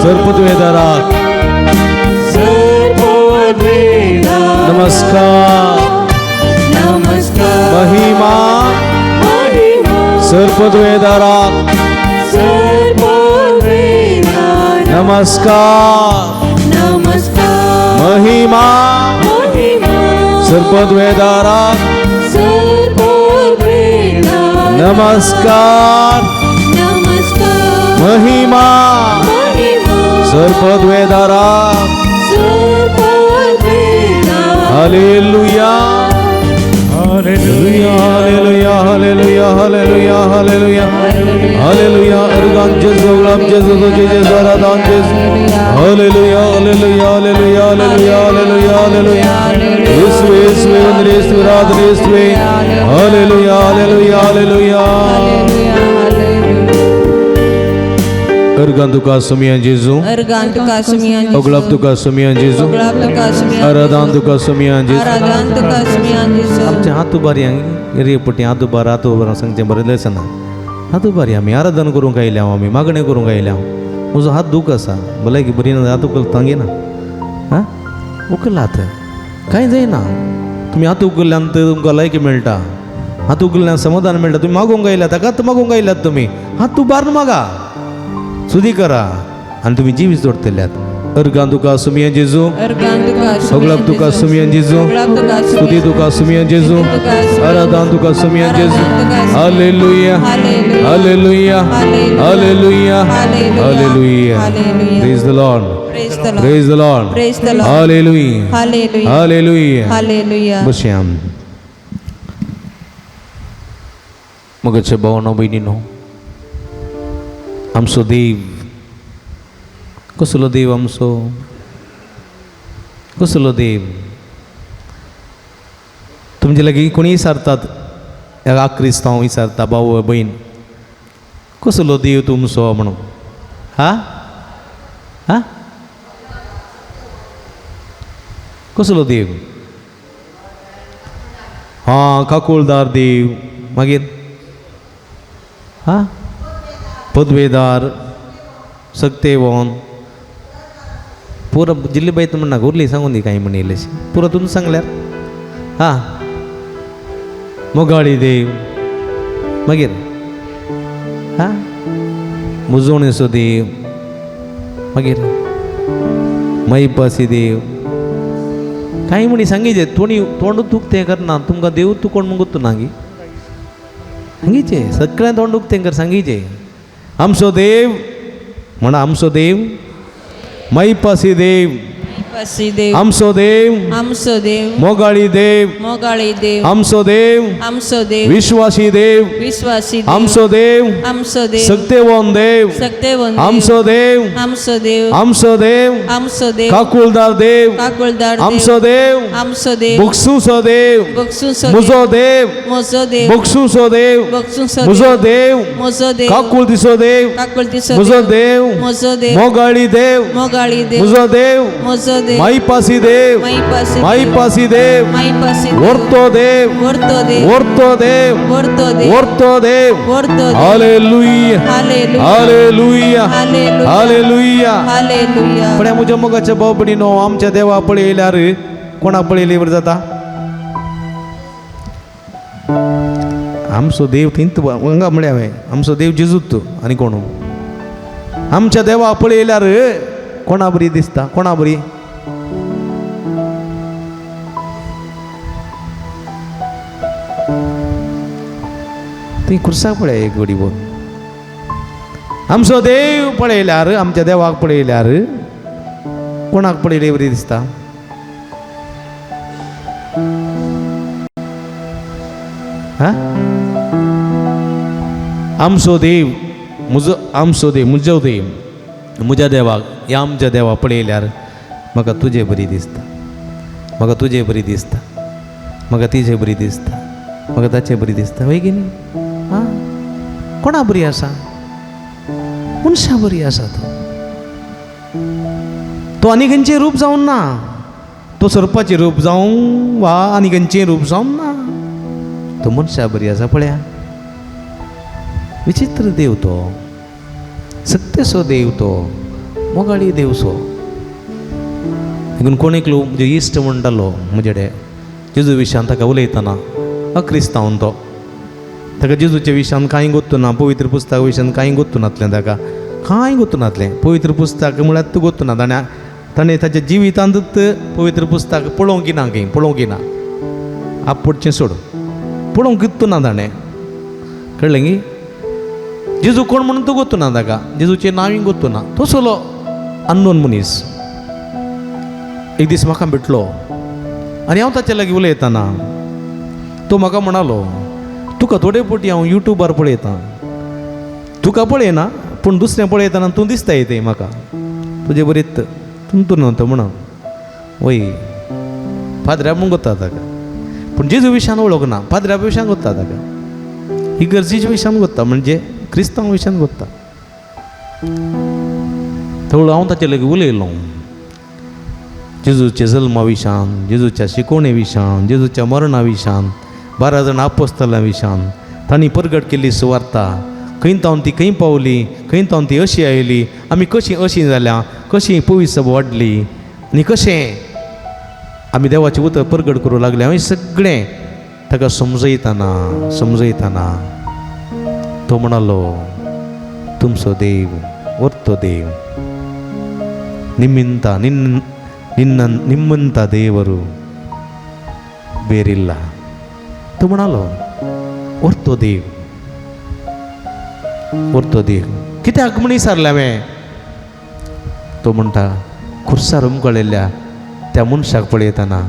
सरपदवेदाराक नमस्कार नमस्कार महिमा सरपदवेदाराक नमस्कार नमस्कार महिमा सरपदवेदाराक नमस्कार नमस्कार महिमा सरपदवेदाराक hallelujah hallelujah hallelujah hallelujah hallelujah hallelujah organ जेजू गुलाम जेजू जेजू आराधन जेजू hallelujah hallelujah hallelujah hallelujah hallelujah hallelujah येसुवे येसुवे वंदन येसुवे आराधन येसुवे हालेलुया हालेलुया हालेलुया अर्गान तुका सुमियान जेजू अर्गान तुका सुमियान अगलाब तुका सुमियान जेजू अगलाब तुका सुमियान आराधन तुका सुमियान जेजू आराधन तुका सुमियान जेजू आमचे हात उबारी एरिये पटी हात उबार हात उबार सांगचें बरें दिसना हात उबारी आमी आराधन करूंक आयल्या आमी मागणें करूंक आयल्या म्हजो हात दूख आसा भलायकी बरी ना हात उखलता ना आं उखल हात कांय जायना तुमी हात उखल्ल्यान तुमकां लायकी मेळटा हात उखल्ल्यान समाधान मेळटा तुमी मागूंक आयल्यात ताकाच मागूंक आयल्यात तुमी हात उबारून मागा सुदी करा आनी तुमी जिवीत जोडटल्यात अर्गान तुका सुमियान जेजू अर्गान तुका सगळ्याक तुका सुमियान जेजू अगलाब तुका स्तुती तुका सुमियान जेजू आराधन तुका सुमियान जेजू hallelujah hallelujah hallelujah hallelujah praise the Lord praise the Lord praise the Lord praise the Lord hallelujah hallelujah hallelujah hallelujah बसया मगचे भावनो भयणीनो आमचो देव कसलो देव आमचो कसलो देव तुमचे लागीं कोणीय विचारतात ह्या क्रिस्तांव विचारता भाव भयण कसलो देव तुमचो म्हणून हा हा कसलो देव हां काकुळदार देव मागीर हा पदवेदार सक्तेवन पुरो जिल्ली बायत म्हणना उरली सांगून दी कांय म्हण इल्लेशी पुरो तुमी सांगल्यार हां मोगाळी देव मागीर हां मुजोणेचो देव मागीर मैपासी देव कांय म्हणी सांगीचे तोणी तोंड उक्तें करना तुमकां देव तूं कोण म्हूण गोत्तू ना गी सांगीचे सगळ्यां तोंड उक्तें कर सांगीचे आमचो देव म्हणा आमचो देव मैपासी देव पासी देव आमचो देव आमचो देव मोगाळी देव मोगाळी देव आमचो देव आमचो देव विश्वासी देव विश्वासी देव आमचो देव आमचो देव सक्तेवन देव सक्तेवन देव आमचो देव आमचो देव आमचो देव आमचो देव काकुळदार देव काकुळदार देव आमचो देव आमचो देव बक्षुसो देव बक्षुसो देव म्हजो देव म्हजो देव बक्षुसो देव बक्षुसो म्हजो देव देव म्हजो देव काकुळतीचो देव काकुळतीचो म्हजो देव म्हजो देव मोगाळी देव मोगाळी देव म्हजो देव म्हजो देव माईपासी देव माईपासी देव माईपासी देव माईपासी देव वर्तो देव वर्तो देव वर्तो देव वर्तो देव वर्तो देव वर्तो देव hallelujah hallelujah hallelujah hallelujah hallelujah hallelujah पण म्हज्या मोगाच्या भाव भयणीनो आमच्या देवा पळयल्यार कोणा पळयली बरें जाता आमचो देव थंयत हांगा म्हळ्यार हांवें आमचो देव जेजूत आनी कोण आमच्या देवा पळयल्यार कोणा बरी दिसता कोणा बरी ती खुर्साक पळय एक घडी बोल आमचो देव पळयल्यार आमच्या देवाक पळयल्यार कोणाक पळयले बरी दिसता हा आमचो देव म्हजो आमचो देव म्हजो देव म्हज्या देवाक ह्या आमच्या देवाक पळयल्यार म्हाका तुजे बरी दिसता म्हाका तुजे बरी दिसता म्हाका तिजे बरी दिसता म्हाका ताचे बरी दिसता वय की न्ही आं कोणा बरी आसा मनशा बरी आसा तो तो आनी खंयचें रूप जावन ना तो सर्पाचें रूप जावं वा आनी खंयचें रूप जावन ना तो मनशा बरी आसा पळया विचित्र देव तो सत्यसो देव तो मोगाळी देवसो. देखून कोण एकलो म्हजे इश्ट म्हणटालो म्हजे कडेन जेजू विशयान ताका उलयतना, अक्रिस्तांव तो, ताका जेजूच्या विशयान कांय गोत्तू ना, पवित्र पुस्तका विशयान कांय गोत्तू नासलें, ताका कांय गोत्तू नासलें. पवित्र पुस्तक म्हळ्यार तूं गोत्तू ना. ताणें ताणें ताच्या जिवितांतूच पवित्र पुस्तक पळोवंक ना, खंय पळोवंक ना, आपोडचें सोड, पळोवंक गोत्तू ना ताणें. कळ्ळें गी? जेजू कोण म्हणून तूं गोत्तू ना ताका, जेजूचें नांवूय गोत्तू ना. तसलो अननोन मनीस एक दीस म्हाका भेटलो आनी हांव ताचे लागीं उलयतना तो म्हाका म्हणालो, तुका थोडे फावटी हांव युट्यूबार पळयतां, तुका पळयना पूण दुसरें पळयतना तूं दिसता तें म्हाका, तुजे बरीत तूं न्हय म्हणून. वय पाद्र्या म्हूण गोत्ता ताका, पूण जेजू विशयान वळख ना, पाद्र्या विशयान गोत्ता ताका, ही गरजेच्या विशयान गोत्ता, म्हणजे क्रिस्तांव विशयान गोत्ता. थोडो हांव ताचे लागीं उलयलो जेजूच्या जल्मा विशयान, जेजूच्या शिकोवणे विशयान, जेजूच्या मरणा विशयान, 12 जाण आपोस्तलां विशयान, तांणी परगट केल्ली सुवार्ता, खंय तावन ती खंय पावली, खंय तावन ती अशी आयली, आमी कशी अशी जाल्या, कशी पवित्र सभा वाडली आनी कशें आमी देवाचें उतर परगट करूं लागलें. हांवें सगळें ताका समजयतना समजयतना तो म्हणालो, तुमचो देव वर्तो देव निमिंता ನಿನ್ನ ನಿಮ್ಮಂಥ ದೇವರು ಬೇರಿಲ್ಲ. तो म्हणालो, वर्तो देव, वर्तो देव. कित्याक म्हण विचारलें हांवें. तो म्हणटा, खुर्सार उमकळिल्ल्या त्या मनशाक पळयतना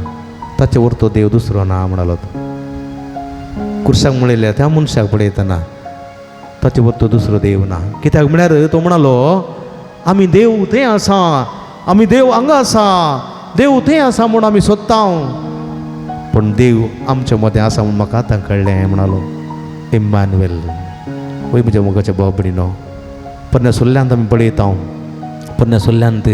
ताचे वर्तो देव दुसरो ना म्हणालो तो. खुर्साक म्हणिल्ल्या त्या मनशाक पळयतना ताचे वर्तो दुसरो देव ना. कित्याक म्हळ्यार तो म्हणालो, आमी देव थंय आसा, आमी देव हांगा आसा, देव थंय आसा म्हूण आमी सोदता, पूण देव आमच्या मदें आसा म्हूण म्हाका आतां कळ्ळें म्हणालो इम्मानुएल. वय म्हज्या मोगाच्या भाव भयणीनो, पोरण्या सुल्ल्यांत आमी पळयता, पोरण्या सुल्ल्यांत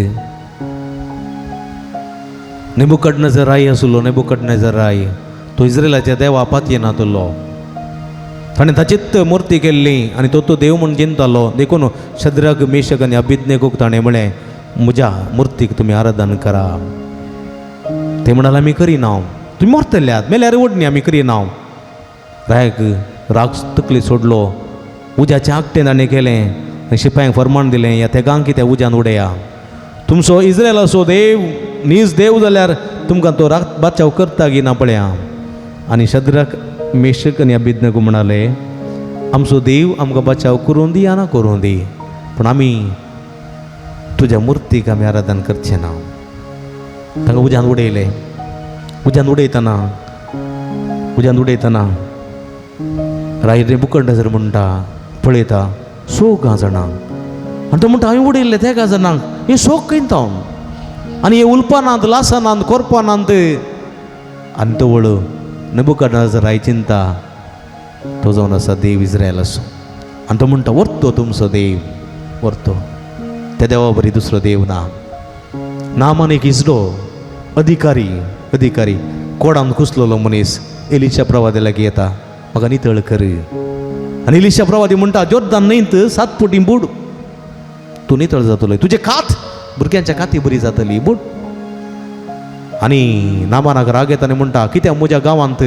नेबुकदनेझर राय आसलो. नेबुकदनेझर राय तो इस्रायलाच्या देवा पातयेनातलो, ताणें ताचीच मुर्ती केल्ली आनी तो तो देव म्हूण जिनतालो. देखून शद्रक मेशक आनी अबिदनेगोक ताणें म्हळें, म्हज्या मुर्तीक तुमी आराधन करा. ते म्हणाले, आमी करिना, तुमी मरतल्यात, मेल्यार ओडणी आमी करिना. रायक राग तकली सोडलो, उज्याचें आगटें ताणें केलें आनी शिपायांक फर्मान दिलें, ह्या तेगांक त्या उज्यान उडया, तुमचो इस्रायलाचो देव नीज देव जाल्यार तुमकां तो राग बाचाव करता की ना पळया. आनी शद्रक मेशक आनी अबिदनेगो म्हणाले, आमचो देव आमकां बाचाव करूं दी या ना करूं दी, पूण आमी तुज्या मुर्तीक आमी आराधन करचें ना. तांकां उज्यान उडयलें. उज्यान उडयतना उज्यान उडयतना राय नेबुकदनेझर म्हणटा, पळयता सोग जाणांक, आनी तो म्हणटा, हांवें उडयल्लें तेगा जाणांक, हें सोग खंय हांव, आनी हे उलपानात, लासनात, कोरपानात. आनी तो वळ नेबुकदनेझर राय चिंता, तो जावन आसा देव इस्रायलाचो. आनी तो म्हणटा, व्हरतो तुमचो देव, व्हरतो, त्या देवा बरी दुसरो देव ना. नामान एक इजडो अधिकारी, अधिकारी कोडान कुसलेलो मनीस एलिशा प्रवादी लागीं येता, म्हाका नितळ कर. आनी एलिशा प्रवादी म्हणटा, जोर्दान न्हंयत 7 फुटी बुड, तूं नितळ जातलो, तुजे कात भुरग्यांच्या काती बरी जातली, बुड. आनी नामानाक राग येता आनी म्हणटा, कित्याक म्हज्या गांवांत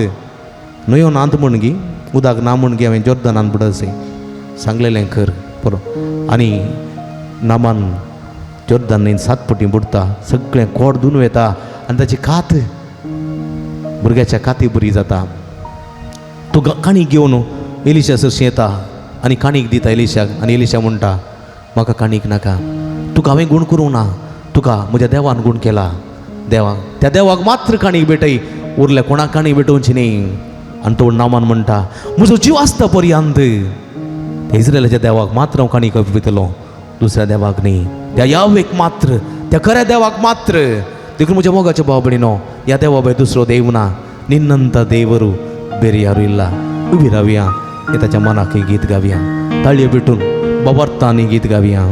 न्हंयो नात म्हण गी, उदक ना म्हण गी, हांवें जोर्दानान बुडसे सांगलेलें कर पुरो. आनी नामान जोर्दान न्हंयेन 7 फुटी बुडटा, सगळें कोड धुवन वता आनी ताची कात भुरग्याच्या काती बरी जाता. तो काणीक घेवन एलिशा सरशी येता आनी काणीक दिता एलिशाक. आनी एलिशा म्हणटा, म्हाका काणीक नाका, तुका हांवें गूण करूंक ना, तुका म्हज्या देवान गूण केला, देवाक त्या देवाक मात्र काणीक भेटय, उरल्या कोणाक काणीक भेटोवची न्ही. आनी तो नामान म्हणटा, म्हजो जीव आसता पर्यंत इस्रायलाच्या देवाक मात्र हांव काणीक दितलो, दुसऱ्या देवाक न्ही, त्या यावेक मात्र, त्या खऱ्या देवाक मात्र. देखून म्हज्या मोगाच्या भाव भयणीनो, ह्या देवा भायर दुसरो देव ना, निन्नंत देवरू बेरे यारू इल्ला. उबी रावया, हे ताच्या मनाक गीत गावया, ताळयो भेटून बाबार्थान गीत गावया.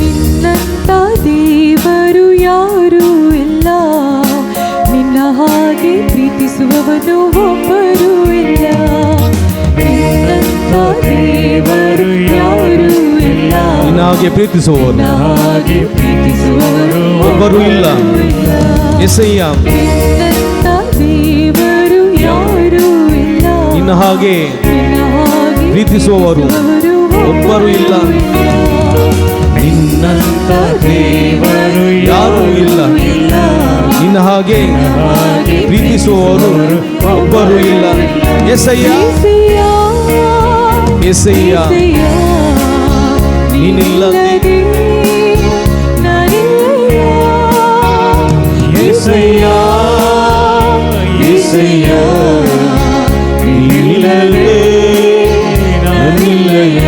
ನಿನ್ನಂತ ಹಾಗೆ ಪ್ರೀತಿಸುವವರು ಹಾಗೆ ಪ್ರೀತಿಸುವವರು ಒಬ್ಬರೂ ಇಲ್ಲ. ಯೇಸಯ್ಯ, ನಿನ್ನಂಥ ದೇವರು ಯಾರೂ ಇಲ್ಲ. ನಿನ್ನ ಹಾಗೆ ನಿನ್ನ ಹಾಗೆ ಪ್ರೀತಿಸುವವರು ಒಬ್ಬರೂ ಇಲ್ಲ. ನಿನ್ನಂತ ದೇವರು ಯಾರೂ ಇಲ್ಲ. ನಿನ್ನ ಹಾಗೆ ಪ್ರೀತಿಸುವವರು ಒಬ್ಬರೂ ಇಲ್ಲ. ಯೇಸಯ್ಯ, ಯೇಸಯ್ಯ, ಯೇಸಯ್ಯ, ಯೇಸಯ್ಯ, ನೀನಿಲ್ಲದೆ ನೀನಿಲ್ಲದೆ ನಾನಿಲ್ಲಯ್ಯ. ಯೇಸಯ್ಯ, ಯೇಸಯ್ಯ, ನೀನಿಲ್ಲದೆ ನಾನಿಲ್ಲಯ್ಯ.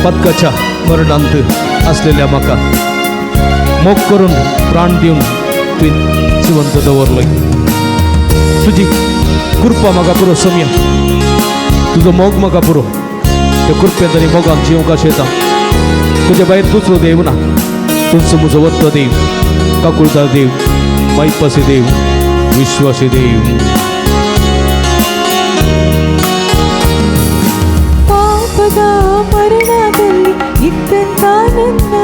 पदकाच्या मरणांत असलेल्या म्हाका मोग करून प्राण दिवन तुवें जिवंत दवरलय. तुजी कृपा म्हाका पुरो सोम्या, तुजो मोग म्हाका पुरो. त्या कृपेन आनी मोगान जिवंक अशें येता. तुज्या भायर दुसरो देव ना. तुमचो म्हजो वत्तो देव, काकुळदार देव, मायपासी देव, विश्वासी देव. ಪಾಪದ ಮರಣದಲ್ಲಿ ಇದ್ದಂತ ನನ್ನ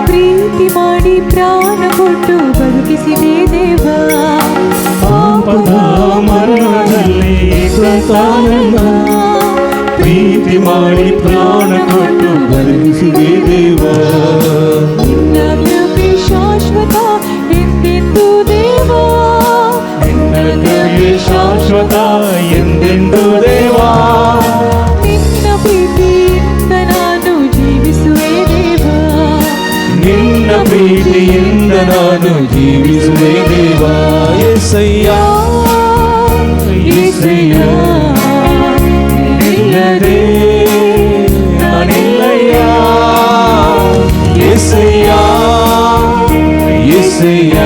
ಪ್ರೀತಿ ಮಾಡಿ ಪ್ರಾಣ ಕೊಟ್ಟು ಬದುಕಿಸಿದೆ ದೇವ. ಪಾಪದ ಮರಣದಲ್ಲಿ ಇದ್ದಂತ ನನ್ನ ಪ್ರೀತಿ ಮಾಡಿ ಪ್ರಾಣ ಕೊಟ್ಟು ಬದುಕಿಸಿದೆ ದೇವ. ನಿನ್ನ ಕೃಪೆ ಶಾಶ್ವತ ಎಂದೆಂದು ದೇವ. ನಿನ್ನ ಕೃಪೆ ಶಾಶ್ವತ ಎಂದೆಂದು ದೇವ. ನಿನ್ನ ಪ್ರೀತಿಯಿಂದ ನಾನು ಜೀವಿಸುವೆ ದೇವ. ನಿನ್ನ ಪ್ರೀತಿಯಿಂದ ನಾನು ಜೀವಿಸುವೆ ದೇವ. ಯೇಸಯ್ಯ, ಯೇಸಯ್ಯ, ಇಲ್ಲದೆ ನಾನಿಲ್ಲಯ್ಯ. ಯೇಸಯ್ಯ, ಯೇಸಯ್ಯ,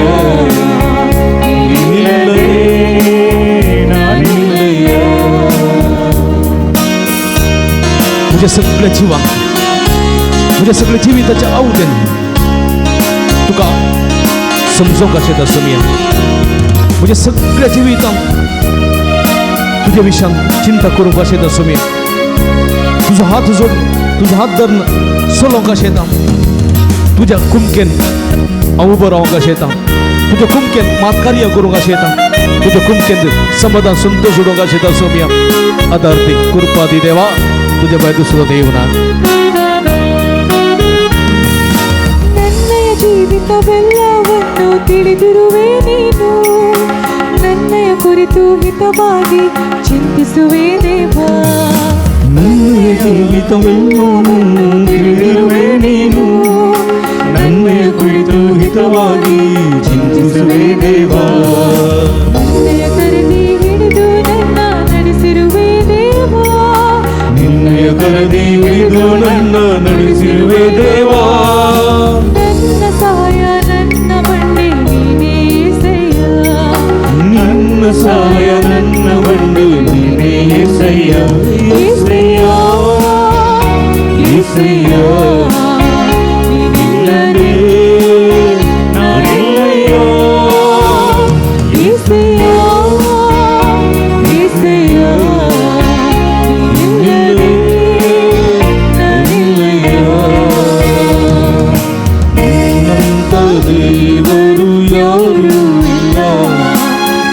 ನೀನಿಲ್ಲದೆ ನಾನಿಲ್ಲಯ್ಯ. म्हज्या सगळ्या जिवाक, म्हज्या सगळ्या जिविताच्या आवडेन तुका समजोंक अशें सोम्या. म्हज्या सगळ्या जिवितान तुज्या विशयान चिंता करूंक अशें सोम्या. तुजो हात जोड, तुजो हात धरून चलोवंक अशें येता. तुज्या कुमकेन हांव उबो रावंक अशें येता. तुज्या कुमकेन मात कार्य करूंक अशें येता. तुज्या कुमकेन समाधान संतोश उडोवंक अशें येता सोम्या. आदार दी, कृपा दी देवा. तुज्या भायर दुसरो देव ना. ನನ್ನಯ ಜೀವಿತವೆಲ್ಲವನ್ನು ತಿಳಿದಿರುವೆ ನೀನು. ನನ್ನಯ ಕುರಿತು ಹಿತವಾಗಿ ಚಿಂತಿಸುವೆ ದೇವ. ನನ್ನ ಜೀವಿತವೆಲ್ಲವನ್ನು ತಿಳಿದಿರುವೆ ನೀನು. ನನ್ನಯ ಕುರಿತು ಹಿತವಾಗಿ ಚಿಂತಿಸುವೆ ದೇವ. ನನ್ನಯ ಕರದಿ ಹಿಡಿದು ನನ್ನ ನಡೆಸಿರುವೆ ದೇವ. ನಿನ್ನಯ ಕರದಿ ಹಿಡಿದು ನನ್ನ ನಡೆಸಿರುವೆ ದೇವ. ನನ್ನ ಸಹಾಯ ನನ್ನ ಬಂಡೆ ನೀನೇ ಯೇಸಯ್ಯ. ನನ್ನ ಸಹಾಯ ನನ್ನ ಬಂಡೆ ನೀನೇ ಯೇಸಯ್ಯ. ಯೇಸಯ್ಯ, ಯೇಸಯ್ಯ, ನೀನಿಲ್ಲದೆ ನಾನಿಲ್ಲಯ್ಯ. ಯೇಸಯ್ಯ, ಯೇಸಯ್ಯ, ನೀನಿಲ್ಲದೆ ನಾನಿಲ್ಲಯ್ಯ. ನಿನ್ನಂತ ದೇವರು ಯಾರೂ ಇಲ್ಲ.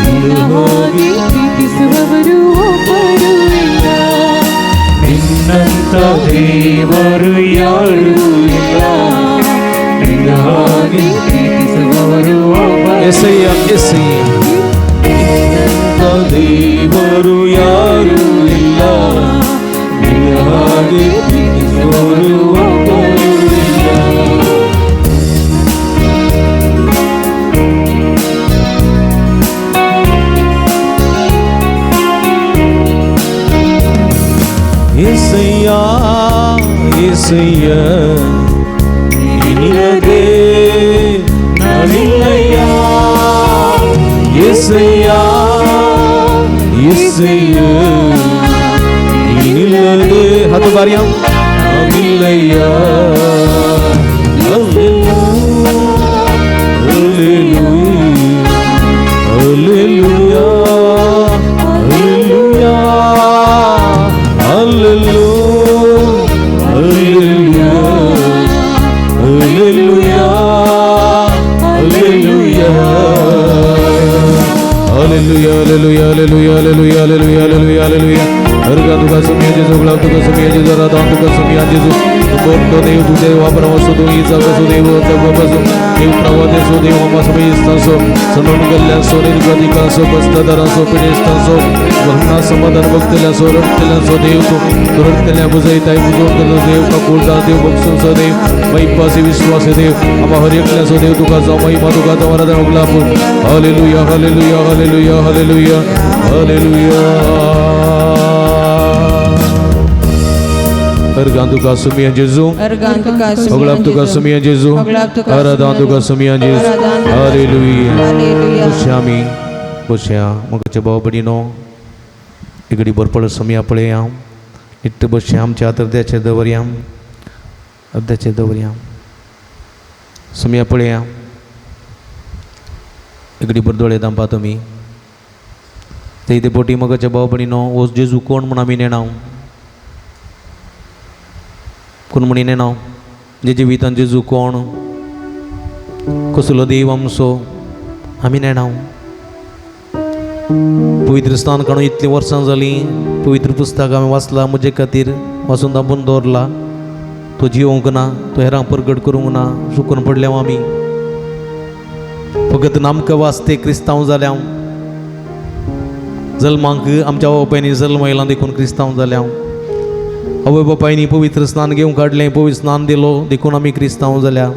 ನಿನ್ನ ಹಾಗೆ ಪ್ರೀತಿಸುವವರು ಒಬ್ಬರೂ ಇಲ್ಲ. ನಿನ್ನಂತ ದೇವರು ಯಾರೂ ಇಲ್ಲ. ನಿನ್ನ ಹಾಗೆ ಪ್ರೀತಿಸುವವರು ಒಬ್ಬರು. ಯೇಸಯ್ಯ, ಯೇಸಯ್ಯ, ನಿನ್ನಂತ ದೇವರು ಯಾರೂ ಇಲ್ಲ. ನಿನ್ನ ಹಾಗೆ ಪ್ರೀತಿಸುವವರು ಒಬ್ಬರೂ ಇಲ್ಲ. ಯೇಸಯ್ಯ, ಯೇಸಯ್ಯ, ನೀನಿಲ್ಲದೆ ನಾನಿಲ್ಲಯ್ಯ. ಯೇಸಯ್ಯ, ಯೇಸಯ್ಯ, ನೀನಿಲ್ಲದೆ ಹತ್ತು ಬಾರಿಯ ನಾನಿಲ್ಲಯ್ಯ. Hallelujah, hallelujah, hallelujah, hallelujah. सुमिया जेजू बोटो देव तुझे वापरवसो तू इजाकसो देव तगवसो देव प्रवादेसो देव अमसमेस्तसो सनोन गल्ल्यासो निर्गतिकासो कस्तदरासो पिडेस्तसो गहना समाधान भक्तल्यासो रडतल्यासो देव तू रडतल्या बुजयताय बुजोवन करतो देव काकुळटा देव बक्षूंसो देव मैपासी विश्वास देव आम्हा हर एकल्यासो देव तुका जावं महिमा तुका जावं आराधना उगलाप. Hallelujah hallelujah hallelujah hallelujah hallelujah. अर्गां तुका सुमिया जेजू, होगळाप तुका सुमिया जेजू, आराधना तुका सुमिया जेजू. हालेलुया. बसया आमी बसया म्हज्या भाव भयणीनो इगडी भरपळ सुमिया पळया निट्ट बसया आमच्या हात अर्द्याचेर दवरया अर्द्याचेर दवरया सुमिया पळया इगडी भर दोळे दांपा तुमी ते इथे पोटी मगाच्या भाव भयणीनो हो जेजू कोण म्हूण आमी नेणाव कोण म्हणी नेणाव जे जिवितान जेजू कोण कसलो देव आमचो आमी नेणाव. पवित्र स्थान काडून इतलीं वर्सां जालीं पवित्र पुस्तक आमी वाचलां म्हजे खातीर वाचून दांपून दवरला तो जिवोंक ना तो हेरांक परगट करूंक ना चुकून पडल्या आमी फकत नामक वाचते क्रिस्तांव जाल्या जल्मांक आमच्या बापायनी जल्म आयला देखून क्रिस्तांव जाल्या आवय बापायनी पवित्र स्नान घेवंक काडलें पवित्र स्नान दिलो देखून आमी क्रिस्तांव जाल्या.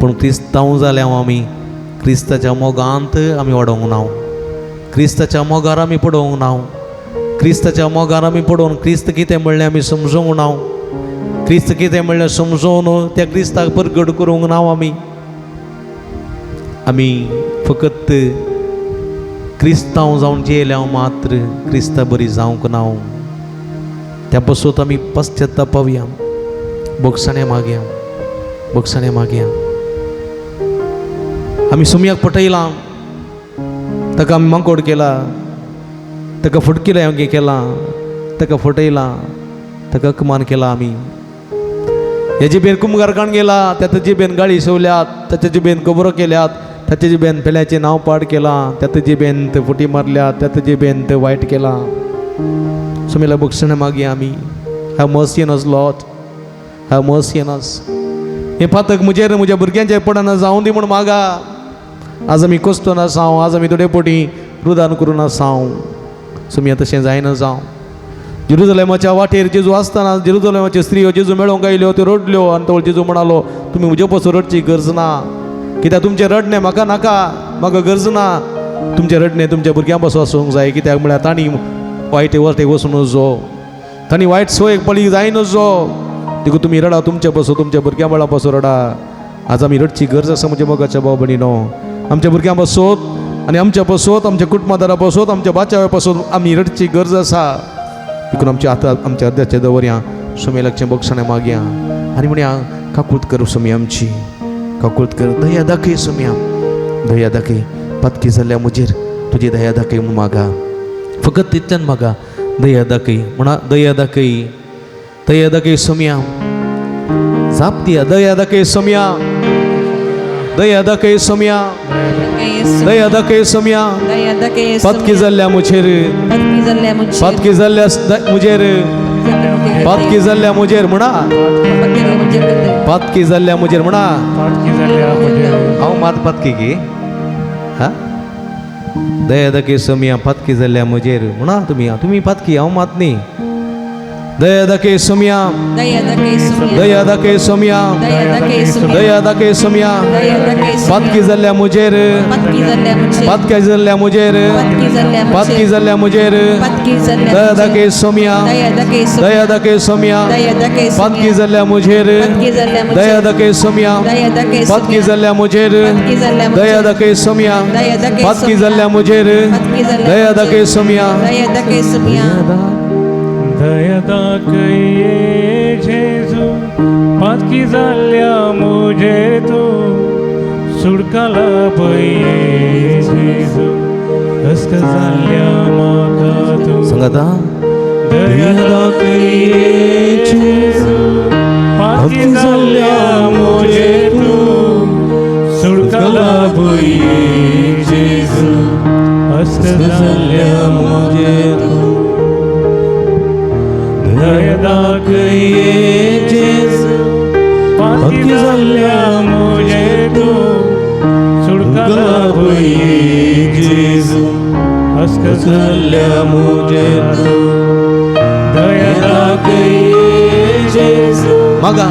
पूण क्रिस्तांव जाल्या आमी क्रिस्ताच्या मोगांत आमी वाडोवंक ना क्रिस्ताच्या मोगार आमी पडोवंक ना क्रिस्ताच्या मोगार आमी पडोवन क्रिस्त कितें म्हणलें आमी समजोवंक ना क्रिस्त कितें म्हणलें समजोवन त्या क्रिस्ताक परगट करूंक ना आमी आमी फकत क्रिस्तांव जावन जियेल्या मात्र क्रिस्ता बरी जावंक ना. त्या पासून आमी पश्चातापावया बोगसाणे मागया बोगसाणे मागया. आमी सुमयाक पटयलां ताका आमी मांकोड केला ताका फटकिलें केलां ताका फटयलां ताका अपमान केला आमी. ह्या जिबेन कुमगारकाण गेला त्या जिबेन गाळी सोवल्यात ताच्या जिबेन खबरो केल्यात ताच्या जिबेन पेल्याचें नांव पाड केलां त्या जिबेन फुटी मारल्या त्या जिबेन वायट केलां. सुमेला बक्षणें मागया आमी. Have mercy on us Lord, have mercy on us. हें पातक म्हजेर म्हज्या भुरग्यांचेर पडना जावं दी म्हूण मागा. आज आमी कोसतो नासांव आज आमी थोडे पोटी रुदान करून नासांव सुमया तशें जायना जावं. जेरुजलेमाच्या वाटेर जेजू आसतना जेरुजलेमाच्यो स्त्रियो जेजू मेळोवंक आयल्यो त्यो रडल्यो आनी तो जेजू म्हणालो तुमी म्हजे पासून रडची गरज ना कित्याक तुमचें रडणें म्हाका नाका म्हाका गरज ना तुमचें रडणें तुमच्या भुरग्यां पासून आसूंक जाय कित्याक म्हळ्यार तांणी वायट वाटेक वचूं नजो तांणी वायट सोयेक पळी जाय नजो देखून तुमी रडा तुमच्या पासून तुमच्या भुरग्यां बाळां पासून रडा. आज आमी रडची गरज आसा म्हज्या मोगाच्या भाव भयणीनो. आमच्या भुरग्यां पासून आनी आमच्या पासून आमच्या कुटुंबादारा पासून आमच्या बाच्या पासून आमी रडची गरज आसा. देखून आमच्या हाता आमच्या अर्द्याचे दवरया सुमेलाचें बक्षणें मागया आनी म्हणया काकूत कर सुमी आमची काकूत कर दया दाखय सुमया दया दाखय पातकी जाल्ल्या म्हजेर तुजी दया दाखय म्हूण मागा फकत तितल्यान मागा दया दाखय म्हणा दया दाखय दया दाखय सुमया जाप दिया दया दाखय सुमया दया दाखय सुमया दया दाखय सुमया पातकी जाल्ल्या म्हजेर पातकी जाल्ल्या म्हजेर पातकी जाल्ल्या म्हजेर म्हणा पातकी जाल्ल्या म्हजेर म्हणा. हांव मात पातकी की हा दया दाखय सुमया पातकी जाल्ल्या म्हजेर म्हणा तुमी तुमी पातकी हांव मात न्ही. दया दाखय सुमया दया दाखय सुमया दया दाखय सुमया पातकी जाल्ल्या म्हजेर पातकी जाल्ल्या म्हजेर पातकी जाल्ल्या म्हजेर दया दाखय सुमया दया दाखय सुमया पातकी जाल्ल्या म्हजेर दया दाखय सुमया पातकी जाल्ल्या म्हजेर दया दाखय सुमया पातकी जाल्ल्या म्हजेर दया दाखय सुमया. दया दाखय जेजू पातकी जाल्ल्या म्हजेर तूं सुडकाला पळय जेजू अस्क जाल्ल्या म्हाका तूं सांगाता. दया दाखय जेजू पातकी जाल्ल्या म्हजेर तूं सुडकाला पळय जेजू अस्क जाल्ल्या म्हजेर तूं. दया दाखय जाल्ल्या मुजे तूं दया दाखय जेजू. मागा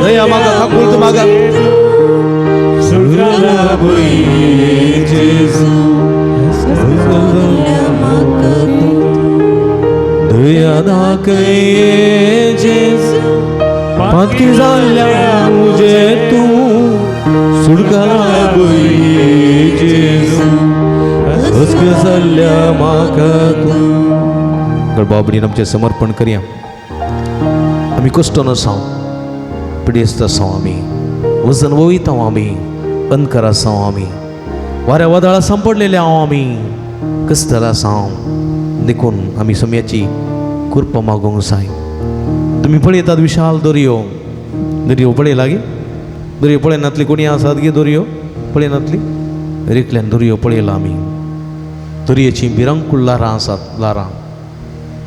दया मागा, काकूळत मागा. सुटका लाभय जेजू, दया दाखय जेजू, पातकी जाल्ल्या मुजे तूं सुटका लाभय जेजू, हस्क जाल्ल्या म्हाका तूं. गडबाबडीन आमचें समर्पण करया. आमी कश्ट नसांव, पिडेस्त आसाव आमी, वजन वयताव आमी, अंधकार आसाव आमी, वाऱ्या वादळा सांपडलेले हांव आमी, कस्तर आसाव. देखून आमी समयाची कृपा मागूंक जाय. तुमी पळयतात विशाल दर्यो, दर्यो पळयला गे? दर्यो पळयनातली कोणी आसात गे? दर्यो पळयनातली? एकल्यान दर्यो पळयला आमी. दर्याची भिरांकूळ ल्हारां आसात, ल्हारां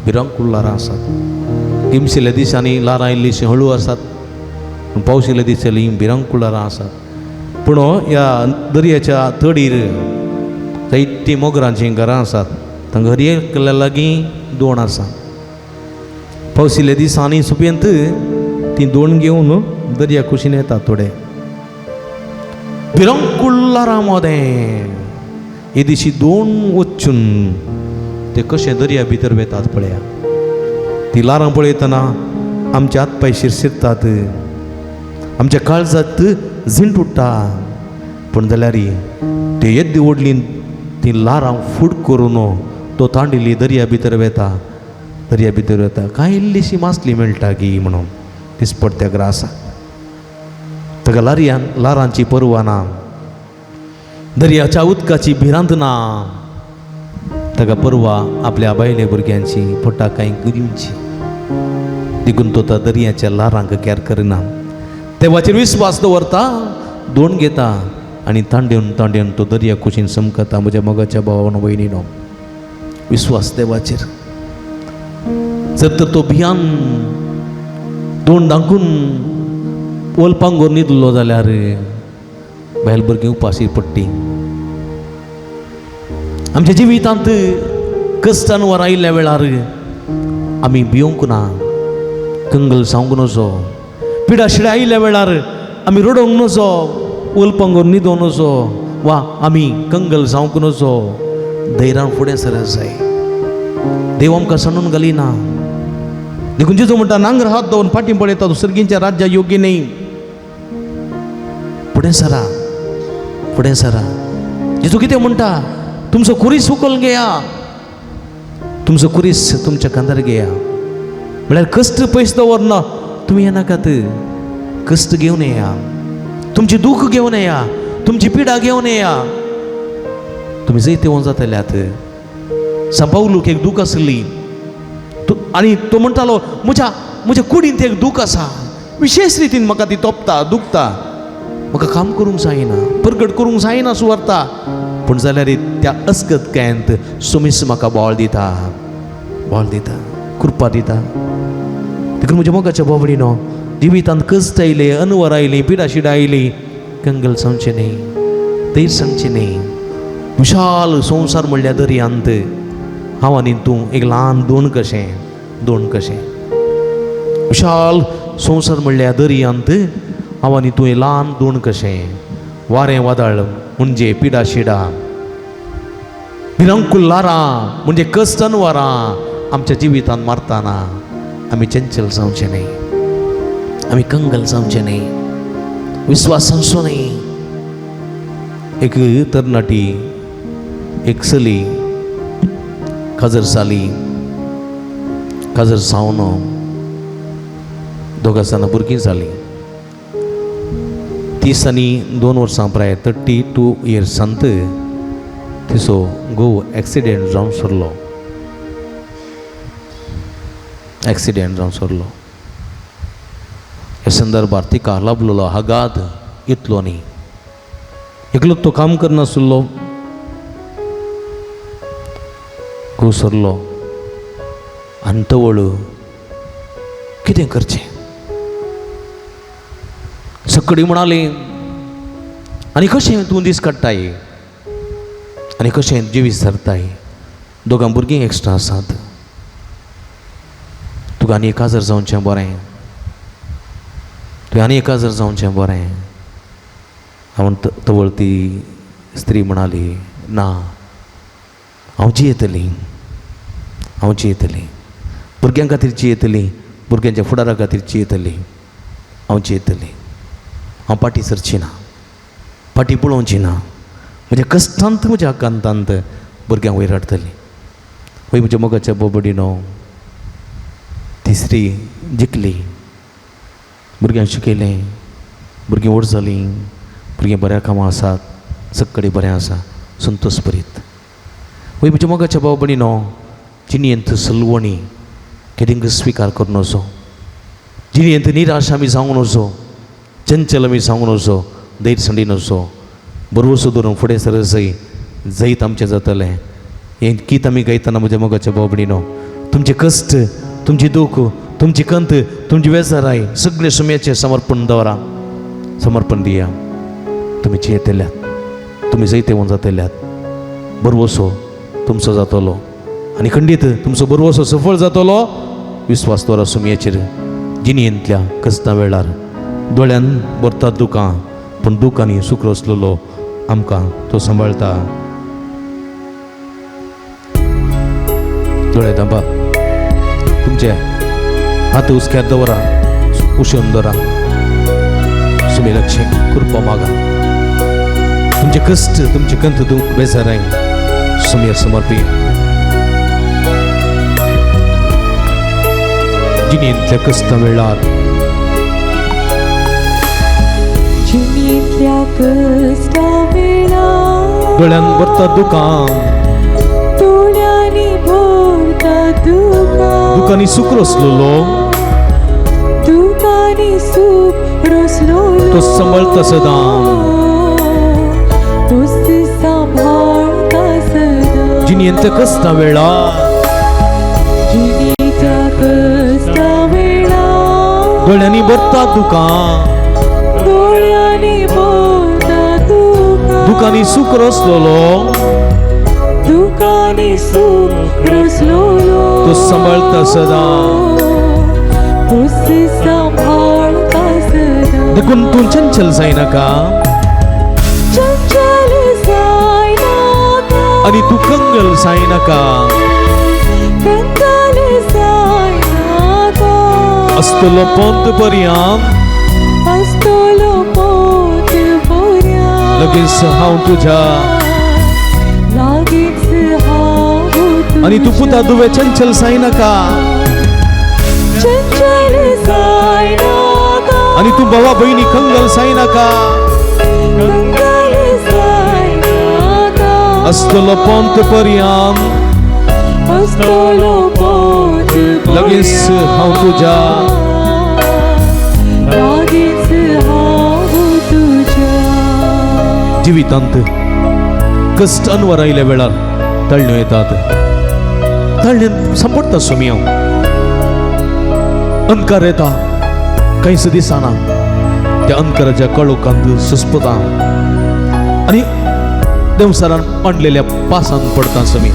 भिरांकूळ ल्हारां आसात. गिमशिल्ल्या दिसांनी ल्हारां इल्लीशीं हळू आसात, पूण पावशिल्ल्या दिसांनी भिरांकूळ ल्हारां आसात. पूण ह्या दर्याच्या तडीर जायतीं मोगरांचीं घरां आसात. तांकां हर एकल्या लागीं दोण आसा. पावशिल्ल्या दिसांनी सुपयेंत तीं दोण घेवन दर्या कुशीन येतात थोडे. भिरांकूळ ल्हारां मदें येदीशी दोन वचून ते कशें दर्या भितर वेतात पळया. ती ल्हारां पळयतना आमचे हात पांय शिरशिरतात, आमच्या काळजात झिंट उडटा. पूण जाल्यार ते येद्दी व्हडली ती ल्हारां फूट करून तो तांडिल्ली दर्या भितर वेता, दर्या भितर वेता. कांय इल्लीशी मासली मेळटा गी म्हणून दिसपडत्या ग्रासा. ताका ल्हारां ल्हारांची पर्वा ना, दर्याच्या उदकाची भिरांत ना. ताका पर्वा आपल्या बायले भुरग्यांची, पोटाक कांय दिवची. देखून तो त्या दर्याच्या ल्हारांक कॅर करिना. देवाचेर विस्वास दवरता, दोण घेता आनी तांडेवन तांडेवन तो दर्या कुशीन समकता. म्हज्या मोगाच्या भावानो भयणीनो, विस्वास देवाचेर. जर तर तो भियान दोण धांकून ओलपांगोर न्हिदलो जाल्यार बायल भुरगीं उपाशी पडटी. आमच्या जिवितांत कश्टान वर आयिल्ल्या वेळार आमी भिवंक ना, कंगल जावंक नजो. पिडा शिडा आयिल्ल्या वेळार आमी रडोवंक नजो, ओलपांगोर न्हिदोवंक नजो, वा आमी कंगल जावंक नजो. धैर्यान फुडें सरत जाय. देव आमकां सांडून घालिना. देखून जेजू म्हणटा, नांगर हात दवरून फाटीं पळयता सर्गींच्या राज्या योग्य न्ही. फुडें सरा, फुडें सरा. जेजू कितें म्हणटा? तुमचो कुरीस उखल घेया, तुमचो कुरीस तुमच्या खांदार घेया. म्हळ्यार कश्ट पयस दवरना, तुमी येनाकात. कश्ट घेवन येया, तुमची दूख घेवन येया, तुमची पिडा घेवन येया. तुमी जैतेवंत जातल्यात. सांपावलूक एक दूख आसली आनी तो म्हणटालो, म्हज्या म्हज्या कुडींत एक दूख आसा, विशेश रितीन म्हाका ती तोपता, दुखता, म्हाका काम करूंक जायना, परगट करूंक जायना सुवार्ता. पूण जाल्यार त्या अस्कत कांयंत सोमीस म्हाका बोळ दिता, बोळ दिता, कृपा दिता. देखून म्हज्या मोगाच्या बाबडीनो, जिवितांत कश्ट आयले, अनवर आयली, पिडा शिडा आयली, कंगल सांगचें न्ही, धैर्य सांगचें न्ही. विशाल संवसार म्हणल्यार दर्यांत हांव आनी तूं एक ल्हान दोण कशें, दोण कशें. विशाल संवसार म्हणल्यार दर्यांत हांव आनी तूं एक ल्हान दोण कशें. वारें वादळ म्हणजे पिडा शिडा, भिरांकूळ ल्हारां म्हणजे कश्ट अनवरां आमच्या जिवितांत मारतना आमी चंचल जावचें न्ही, आमी कंगल जावचें न्ही, विस्वास सांगचो न्ही. एक तरणाटी, एक चली काजर जाली. काजर जावन दोगां जाणां भुरगीं जालीं. 32 वर्सां प्राय 32 इयर्सांत तिचो घोव एक्सिडेंट जावन सरलो, एक्सिडेंट जावन सरलो. ह्या संदर्भार तिका लाभलेलो आघात इतलो न्ही. एकलो तो काम करनासलो, घोव सरलो आनी तवळ कितें करचें. सकडी म्हणाली, आनी कशें तूं दीस काडटाय आनी कशें जिवीत सरताय? दोगां भुरगीं एक्स्ट्रा आसात, तुका आनी एक काजार जावचें बरें, तुवें आनी एक काजार जावचें बरें. हांव तवळ ती स्त्री म्हणाली, ना, हांव जियेतली, हांव जियेतली, भुरग्यां खातीर जियेतली, भुरग्यांच्या फुडारा खातीर जियेतली, हांव जियेतली, हांव फाटीं सरची ना, फाटीं पळोवची ना, म्हज्या कश्टांत म्हज्या आकांतांत भुरग्यांक वयर हाडटली. वय म्हज्या मोगाच्या बोबडीनो, तिसरी जिखली, भुरग्यांक शिकयलें, भुरगीं व्हड जालीं, भुरगीं बऱ्या कामां आसात, सगळे बरें आसा, संतोश भरीत. वय म्हज्या मोगाच्या भाव भयणीनो, जिणेंत सलवणी केदींक स्विकार करून वचो, जिणेंत निराश आमी जावंक नजो, चंचल आमी जावंक नजो, धैर्य संडी नजो, बरवसो धरून फुडें सरत जय जैत आमचें जातलें. हें गीत आमी गायतना म्हज्या मोगाच्या भाव भयणीनो, तुमचें कश्ट, तुमची दूख, तुमची कंत, तुमची बेजाराय सगळे सुम्याचें समर्पण दवरा, समर्पण दिया. तुमी जियेतल्यात, तुमी जैतेवन जातल्यात, बरवसो तुमचो जातलो आनी खंडीत तुमचो बरवसो सफळ जातलो. विस्वास दवरा सुमयेचेर. जिणेंतल्या कश्टां वेळार दोळ्यान भरतात दुकां, पूण दुकांनी सुक्रो आसलेलो आमकां तो सांबाळटा. दोळे धांपा, तुमचे हात हुसक्यार दवरा, उशेवन दवरा, सुमी लक्ष कृपा मागा. तुमचे कश्ट, तुमचे कंत, दुख, बेजाराय सुमयेर समर्पी. जिणेंतल्या कश्टां वेळार, जिणेंतल्या कश्टां वेळार, दोळ्यान भरता दुकां, दोळ्यांनी भरता दुकां, दुकांनी सुक्रो आसलेलो, दुकांनी सुक्रो आसलेलो, तो सांबाळटा सदां, तो सांबाळटा सदां. जिणेंतल्या कश्टां वेळार, जिणेंतल्या कश्टां वेळार, दोळ्यांनी भरता दुकां, दोळ्यांनी भरता दुकां, दुकांनी सुक्रो आसलेलो, दुकांनी सुक्रो आसलेलो, तो सांबाळटा सदां, तो सांबाळटा सदां. देखून तूं चंचल जायनाका, चंचल जायनाका, आनी तूं कंगल जायनाका, कंगल जायनाका, आसतलो पोंत पर्यांत, आसतलो पोंत पर्यांत, लगेच हांव तुज्या, लागींच हांव तुज्या, आनी तूं पुता दुवे चंचल जायनाका, चंचल जायनाका, आनी तूं भावा भयणी कंगल जायनाका, कंगल जायनाका, आसतलो पोंत पर्यांत, आसतलो पोंत पर्यांत, लगेच हांव तुज्या, लागींच हांव तुज्या. जिवितांत कश्ट अनवर आयिल्ल्या वेळार तळण्यो येतात, तळण्यांत सांपडटा सुमी हांव, अंधकार येता, कांयच दिसना, त्या अंधकाराच्या कळोखांत सुस्पता आनी देवसारान मांडलेल्या पासांत पडटा सुमी.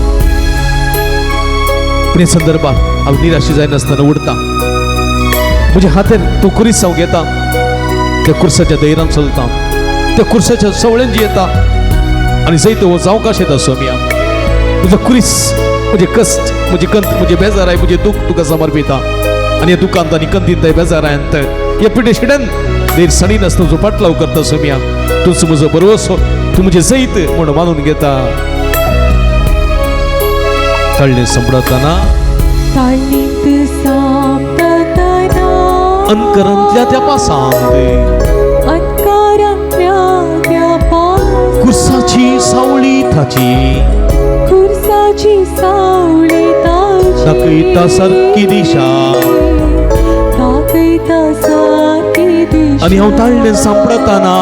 पूण हे संदर्भात हांव निराशी जायनासतना उडता, म्हज्या हातेर तो कुरीस हांव घेता, त्या कुर्साच्या धैर्यान चलता, त्या कुर्साच्या सवळेन जियेता आनी जैत हो जावंक येता सोमिया. म्हजो कुरीस, म्हजे कश्ट, म्हजी कंत, म्हजे बेजाराय, म्हजें दूख तुका समर्पिता आनी ह्या दुखांत आनी कंतींत बेजारायंत ह्या पिठे शिड्यान धैर्य सणी नासतना तुजो पाटलाव करता सोमिया. तूंच म्हजो बरवसो, तूं म्हजें जैत म्हूण मानून घेता. तळणें सांपडतना, ताळणींत सांपडतना, अंतकरांतल्या त्या पासांत, अंतकरांतल्या त्या पासांत, कुर्साची सावळी ताची, कुर्साची सावळी ताची, दाखयता सारकी दिशा, दाखयता सारकी दिशा, आनी हांव ताळणें सांपडतना,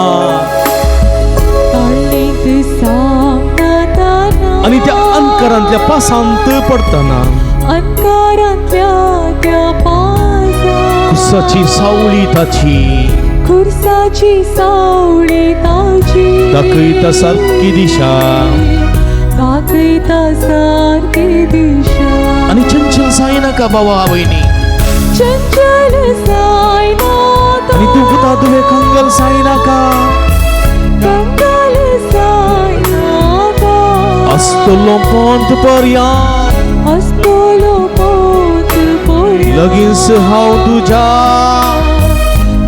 ताळणींत सांपडतना, आनी त्या अंतकरांतल्या पासांत पडतना, अंतकरांतल्या त्या पासांत, कुर्साची सावळी ताची, कुर्साची सावळी ताची, दाखयता सारकी दिशा, दाखयता सारकी दिशा. आनी चंचल जायनाका बाबा भयणी. चंचल जायनाका. आनी तूं पुता तुवें कंगल जायनाका. कंगल जायनाका. आसतलो पोंत पर्यांत. आसतलो पोंत पर्यांत. लगींच हांव तुज्या.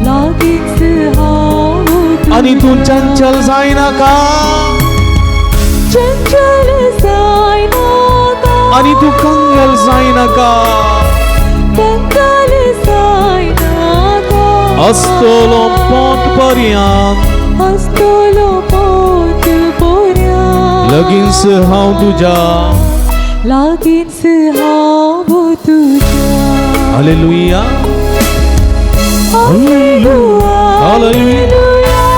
लागींच हांव तुज्या. आनी तूं चंचल जायनाका. चंचल जायनाका. आनी तूं कंगल जायनाका. कंगल जायनाका. आसतलो पोंत पर्यांत. आसतलो पोंत पर्यांत. लगींच हांव तुज्या. लागींच हांव तुज्या. हालेलुया. हालेलुया. हालेलुया.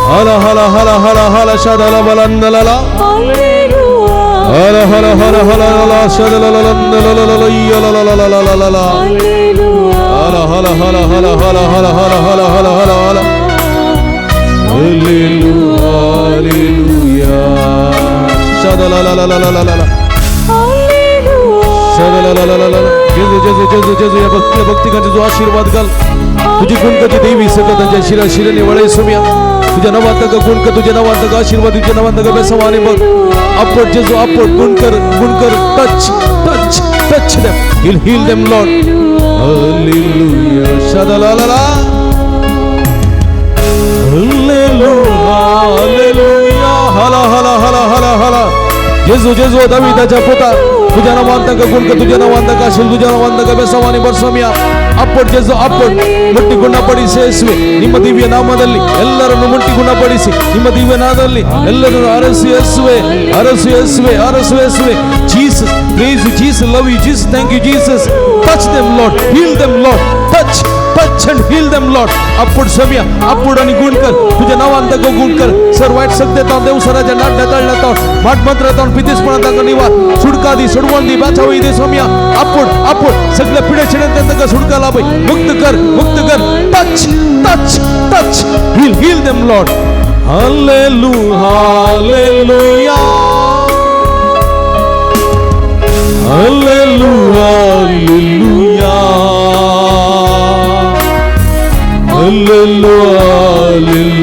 हला हला हला हला हला शदला बलंदला. हालेलुया. हला हला हला हला हला शदला ललंदला ला ला ला ला ला. हालेलुया. हला हला हला हला हला हला हला हला हला हला हला. Hallelujah hallelujah. शदला ला ला ला ला ला ला. हालेलुया. शदला ला ला ला ला. जेजू जेजू जेजू जेजू या भक्ती भक्तिकांचा जो आशीर्वाद घाल. तुझी गुणकती देवी सगळं त्यांच्या शिरा शिराने वळाई सुम्या. तुझ्या नावात गुणकर, तुझ्या नावात आशीर्वाद, तुझ्या नावात बेसवाने बघ. अपॉट जेजू अपॉट गुणकर गुणकर. Touch touch touch them. Heal heal them Lord. Hallelujah. शदला ला ला. Hallelujah hallelujah. हला हला हला हला हला. जेजू जेजू दाविदाच्या पुता तुझ्या नावान तांकां गुणकर, तुझ्या नावान तांकां आशीर्वाद, तुझ्या नावान तांकां बेसवाने ಬರ್ಸೋಮಿಯ. ಅಪ್ಪಟ್ ಜೇಸು ಅಪ್ಪಟ್ ಮುಟ್ಟಿ ಗುಣಪಡಿಸಿ ಯೇಸುವೆ. ನಿಮ್ಮ ದಿವ್ಯ ನಾಮದಲ್ಲಿ ಎಲ್ಲರನ್ನು ಮುಟ್ಟಿ ಗುಣಪಡಿಸಿ. ನಿಮ್ಮ ದಿವ್ಯ ನಾಮದಲ್ಲಿ ಎಲ್ಲರನ್ನು ಅರಸು ಯೇಸುವೆ, ಅರಸು ಯೇಸುವೆ, ಅರಸು ಯೇಸುವೆ. Jesus praise you Jesus, love you Jesus, thank you Jesus. Touch them Lord, heal them Lord. Touch touch and heal them Lord. अप्पुड समिया अप्पुड आणि गुणकर तुझ्या नावान तांकां गुणकर. सर वायट शक्ती येता देवसराच्या नाट्या तळल्या माट मंत्र येता पितीसपणा तांकां निवार सुटका दी, सोडवण दी, बाचाव दी सोमिया. अप्पुड अप्पुड सगळ्या पिढ्या शिड्यान तांकां सुटका लाभय. मुक्त कर मुक्त कर. Touch touch touch. Heal heal them Lord. Hallelujah hallelujah hallelujah hallelujah hallelujah hallelujah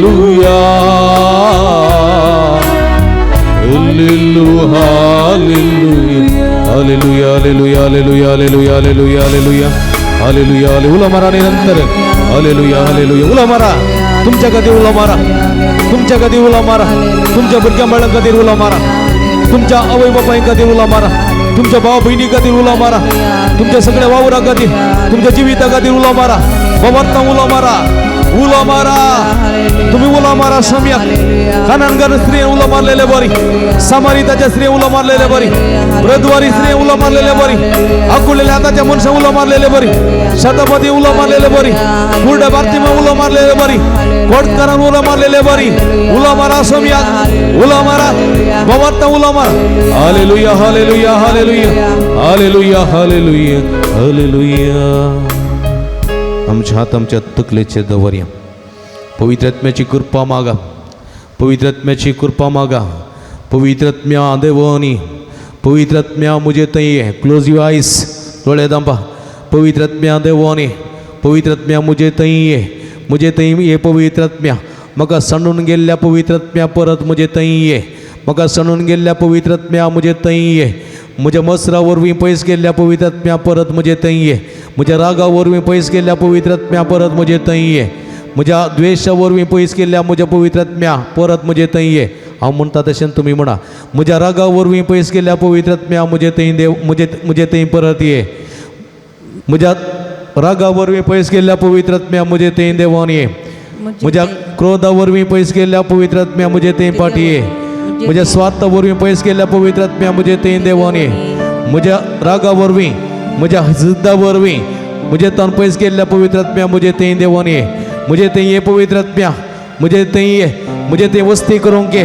hallelujah hallelujah hallelujah hallelujah hallelujah hallelujah hallelujah hallelujah. उला मारा निरंतर. Hallelujah hallelujah. उला मारा तुमच्या खातीर, उला मारा तुमच्या खातीर, उला मारा तुमच्या भुरग्यां बाळां खातीर, उला मारा तुमच्या आवय बापाय खातीर, उला मारा तुमच्या भाव भयणी खातीर, उला मारा तुमच्या सगळ्या वावरा खातीर, तुमच्या जिविता खातीर उलो मारा. बाबार्ता उलो मारा, उलो मारा. तुम्ही उलो मारा सम्या. कानानगर स्त्री उलो मारलेले बरी, समारिताच्या स्त्री उलो मारलेले बरी, ब्रदवारी स्त्री उलो मारलेले बरी, आकुलेल्या हाताच्या मनशा उलो मारलेले बरी, शतपती उलो मारलेले बरी, कुर्डे बार्तिमा उलो मारलेले बरी, कोटकरान उलो मारलेले बरी. उलो मारा सम्या, उलो मारा बाबार्ता, उलो मारा. Hallelujah hallelujah hallelujah hallelujah hallelujah hallelujah. आमच्या हात आमच्या तकलेचेर दवरया. पवित्र आत्म्याची कृपा मागा, पवित्र आत्म्याची कृपा मागा. पवित्र आत्म्या देवनी, पवित्र आत्म्या मुझे थंय. क्लोज your eyes, दोळे दांपा. पवित्र आत्म्या देवनी, पवित्र आत्म्या मुझे थंय, मुझे थंय ये. पवित्र आत्म्या म्हाका सांडून गेल्ल्या पवित्र आत्म्या परत मुझे थंय ये. म्हाका सांडून गेल्ल्या पवित्र आत्म्या मुझे थंय ये. म्हज्या मसरा वरवीं पयस गेल्ल्या पवित्र आत्म्या परत म्हजे थंय ये. म्हज्या रागा वरवीं पयस गेल्ल्या पवित्र आत्म्या परत म्हजे थंय ये. म्हज्या द्वेशा वरवीं पयस गेल्ल्या म्हज्या पवित्र आत्म्या परत म्हजे थंय ये. हांव म्हणटा तशें तुमी म्हणा. म्हज्या रागा वरवीं पयस गेल्ल्या पवित्र आत्म्या म्हजे थंय देव म्हजे म्हजे थंय परत ये. म्हज्या रागा वरवीं पयस गेल्ल्या पवित्र आत्म्या म्हजे थंय देवान ये. म्हज्या क्रोधा वरवीं पयस गेल्ल्या पवित्र आत्म्या म्हजे थंय पाटी ये. म्हज्या स्वार्था वरवीं पयस गेल्ल्या पवित्र आत्म्या म्हजे थंय देवान ये. म्हज्या रागा वरवीं, म्हज्या जिद्दा वरवीं म्हजे तन पयस गेल्ल्या पवित्र आत्म्या म्हजे थंय देवान ये. म्हजे थंय ये पवित्र आत्म्या, म्हजे थंय ये. म्हजे थंय वस्ती करूंक ये.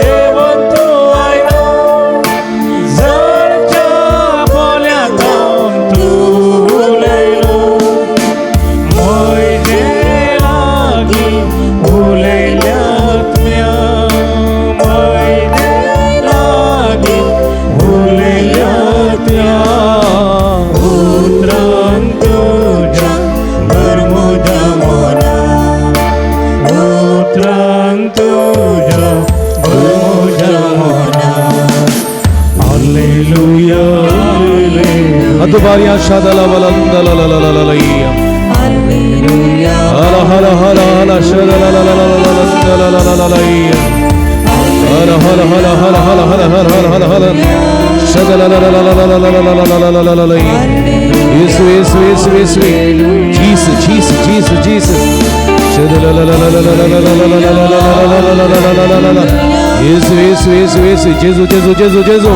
बारिया शादला बलंदला ला ला ला ला हला हला हला हला शला ला ला ला ला ला ला ला ला ला हला हला हला हला हला हला हला हला हला शला ला ला ला ला ला ला ला ला ला ला ला ला येसु येसु येसु येसु जीसस जीसस जीसस जीसस शला ला ला ला ला ला ला ला ला ला ला ला ला ला ला येसु येसु येसु येसु जेजू जेजू जेजू जेजू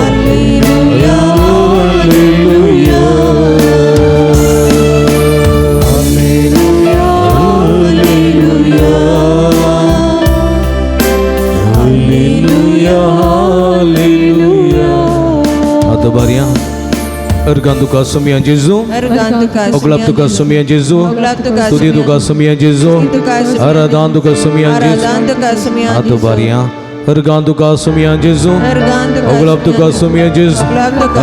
हालेलुया अर्गान तुका सुमिया जेजू, ओगलाब तुका सुमिया जेजू, स्तुति तुका सुमिया जेजू, आराधन तुका सुमिया जेजू। हाथ बारियां अर्गान तुका सुमिया जेजू, ओगलाब तुका सुमिया जेजू,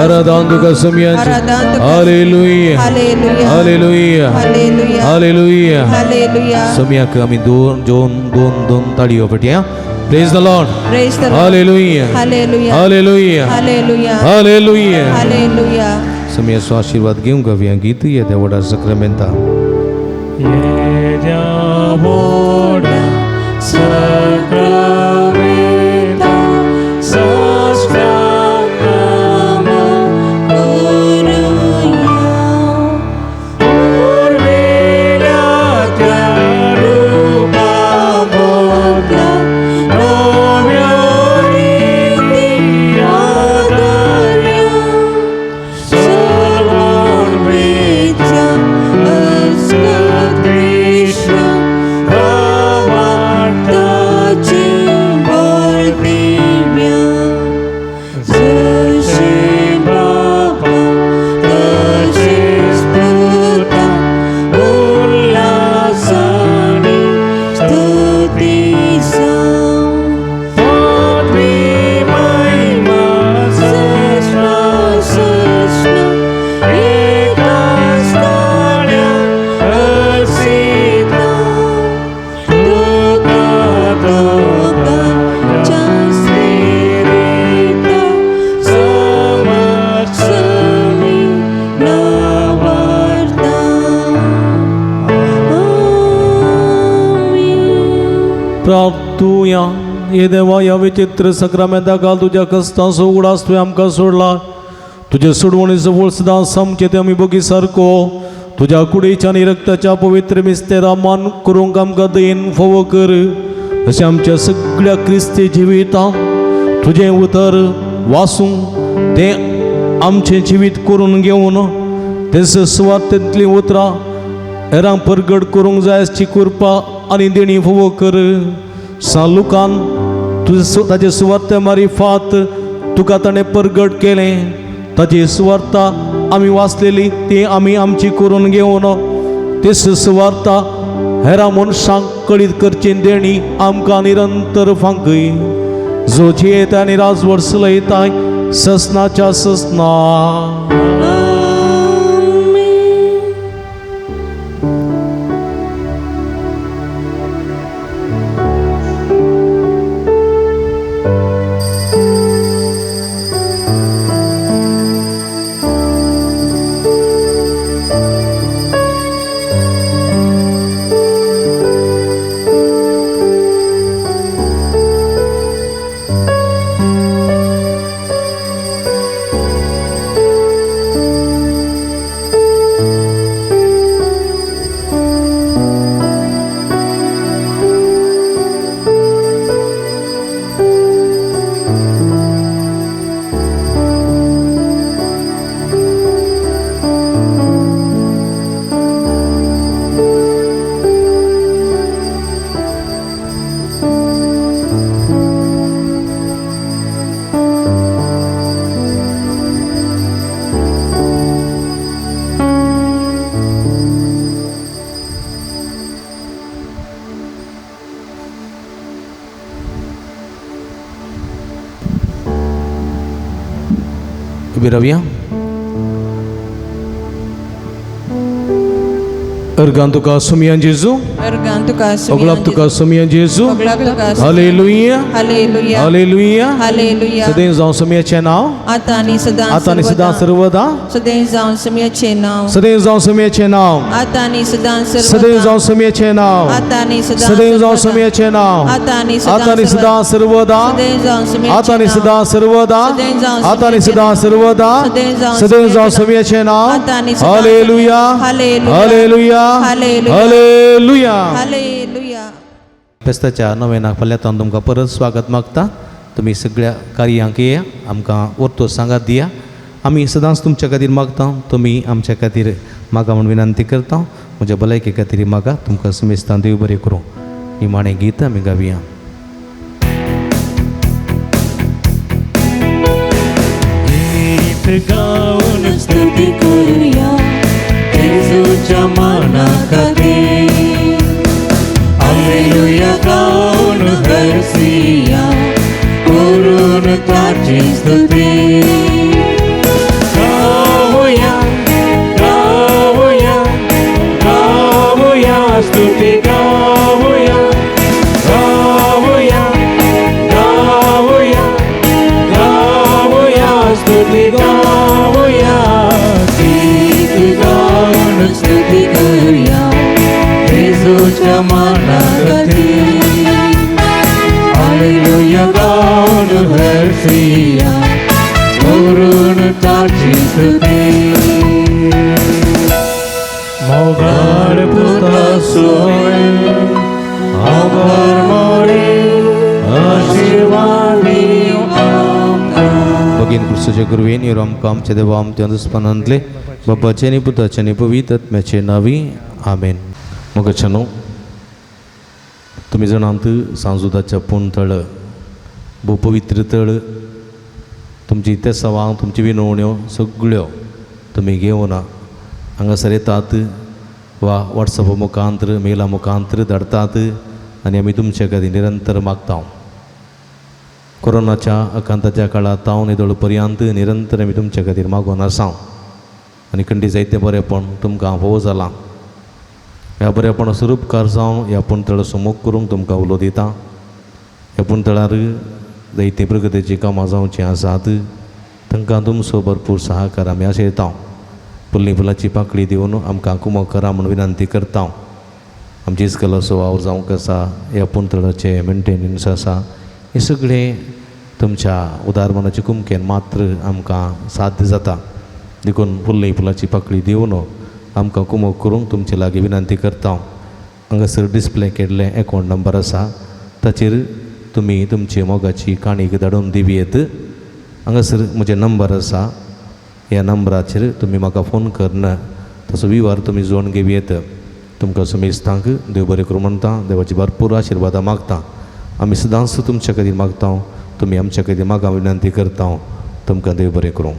आराधन तुका सुमिया जेजू। Hallelujah hallelujah hallelujah. सुमिया आमी दोन दोन दोन दोन ताळयो पटया। Praise the Lord. Praise the Lord. Hallelujah. Hallelujah. Hallelujah. Hallelujah. Hallelujah. Hallelujah. समियाचो आशीर्वाद घेवंक गावया गीत येद्या व्हडा सक्रामेंता. येद्या व्हडा सक्रामेंता साष्टांग करुया पुर्विल्या त्या रुपाबद्दल नव्या रिती आदर्या सर्वांच्या अस्कदृश्य भावार्थाची दिव्या जशें बापा तशेंच पुता उल्हासानी स्तुती जावं. पदवी महिमा सस्ना सस्ना एका स्थान्या अर्सिता तुका दोगांच्या स्पिरिता समर्समी नावार्ता. आमेन. प्राप्तुया हे देवा ह्या विचित्र सक्रामेंता काल तुज्या कस्तांचो उगडास तुवें आमकां सोडला. तुजे सोडवणीचो वळ सदां सामकें तें आमी बगी सारको तुज्या कुडीच्या आनी रक्ताच्या पवित्र मिस्तेरा मान करूंक आमकां दयेन फावो कर. अशें आमच्या सगळ्या क्रिस्ती जिवितांत तुजें उतर वासूंक तें आमचें जिवीत करून घेवन तें सुवातेंतलीं उतरां हेरांक परगट करूंक जाय आसची कृपा आनी देणी फावो कर. सालुकान तुजे ताजे सुवार्ते मारिफात तुका ताणें परगट केलें. ताजी सुवार्ता आमी वाचलेली ती आमी आमची करून घेवन ते सुवार्ता हेरां मनशांक कळीत करची देणी आमकां निरंतर फांकय. जो जियेता आनी राजवट चलयताय ससनाच्या ससना. आमेन. उबी रावया. अर्गान तुका सुमियान जेजू, अर्गान तुका ओगलाप तुका सुमियान जेजू. ओगलाप तुका. हालेलुया. हालेलुया. हालेलुया. हालेलुया. सदैव जावं सुमियाचें नांव, आतां आनी सदां आतां आनी सदां सर्वदा. सदैव जावं सुमयाचें नांव, सदैव जावं सुमियाचें नांव, आतां आनी सदां सदैव सर्वदा. जावं सुमियाचें नांव, आतां आनी सदां सदैव जावं सर्वदा. सुमियाचें नांव, आतां आनी सदां आतां आनी सदां सर्वदा. सदैव जावं सुमयाचें आतां आनी नांव. सदां सर्वदा. सदैव जावं आतां आनी सुमयाचें सदां सर्वदा. सदैव जावं सदैव जावं सुमयाचें सुमियाचें नांव. आतां आनी सदां. Hallelujah. Hallelujah. Hallelujah. Hallelujah. Hallelujah. Hallelujah. फेस्ताच्या नव्यानाक फाल्यां तुमकां परत स्वागत मागता. तुमी सगळ्या कार्यांक येया, आमकां वर्तो सांगात दिया. आमी सदांच तुमच्या खातीर मागता, तुमी आमच्या खातीर मागा म्हूण विनंती करता. म्हज्या भलायके खातीर मागा. तुमकां समेस्तां देव बरें करूं. निमाणें गीत आमी गावया. गीत गाऊन स्तुती करूया जेजूच्या माना खातीर, हालेलुया गाऊन हरसिया, करून ताची स्तुती. गाऊया गाऊया गाऊया स्तुती, गाऊया गाऊया गाऊया गाऊया स्तुती, गाऊया. गीत गाऊन स्तुती करूया जेजूच्या माना खातीर, हालेलुया गाऊन हरसिया, करून ताची स्तुती. मोगाळ पुता सोय आभार मोरे आशीर्वादी. भगीन क्रिस्तूचे गुरवेन यो आमकां आमच्या देवा आमच्या दुस्पनांतले बापाचे आनी पुताचे आनी पवित्र आत्म्याचे नावी आमेन. मोगाच्यानो, तुमी जाणात सांजुदाच्या पूण तळ भोव पवित्र तळ. तुमची तेसावां, तुमची विनवण्यो सगळ्यो तुमी घेवन हांगासर येतात वा वॉट्सॅपा मुखांतर मेला मुखांतर धाडटात आनी आमी तुमच्या खातीर निरंतर मागता. कोरोनाच्या आकांताच्या काळांत हांव निदळ पर्यंत निरंतर आमी तुमच्या खातीर मागून आसा आनी खंडी जायतें बरेंपण तुमकां फावो जालां. ह्या बरेपणाचो उपकार जावन ह्या पुणतळ सुमूक करूंक तुमकां उलो दिता. ह्या पुणतळार जायतीं प्रगतीचीं कामां जावचीं आसात, तांकां तुमचो भरपूर सहाकार आमी आशयता. फुल्ली फुलाची पाकळी दिवन आमकां कुमक करा म्हूण विनंती करता. आमची इस्कलाचो वावर जावंक आसा, ह्या पुणतळाचें मेंटेनन्स आसा, हें सगळें तुमच्या उदार मनाचे कुमकेन मात्र आमकां साध्य जाता. देखून फुल्ली फुलाची पाकळी दिवन आमकां कुमक करूंक तुमचे लागीं विनंती करता. हांगासर डिस्प्ले केल्लें एकावंट नंबर आसा, ताचेर तुमी तुमची मोगाची काणीक धाडून दिवयेत. हांगासर म्हजें नंबर आसा, ह्या नंबराचेर तुमी म्हाका फोन करून ताचो विवार तुमी जोडून घेवयेत. तुमकां समेस्तांक देव बरें करूं म्हणटा. देवाची भरपूर आशिर्वादां मागता. आमी सदांच तुमच्या खातीर मागता, तुमी आमच्या खातीर मागा विनंती करता. तुमकां देव बरें करूं.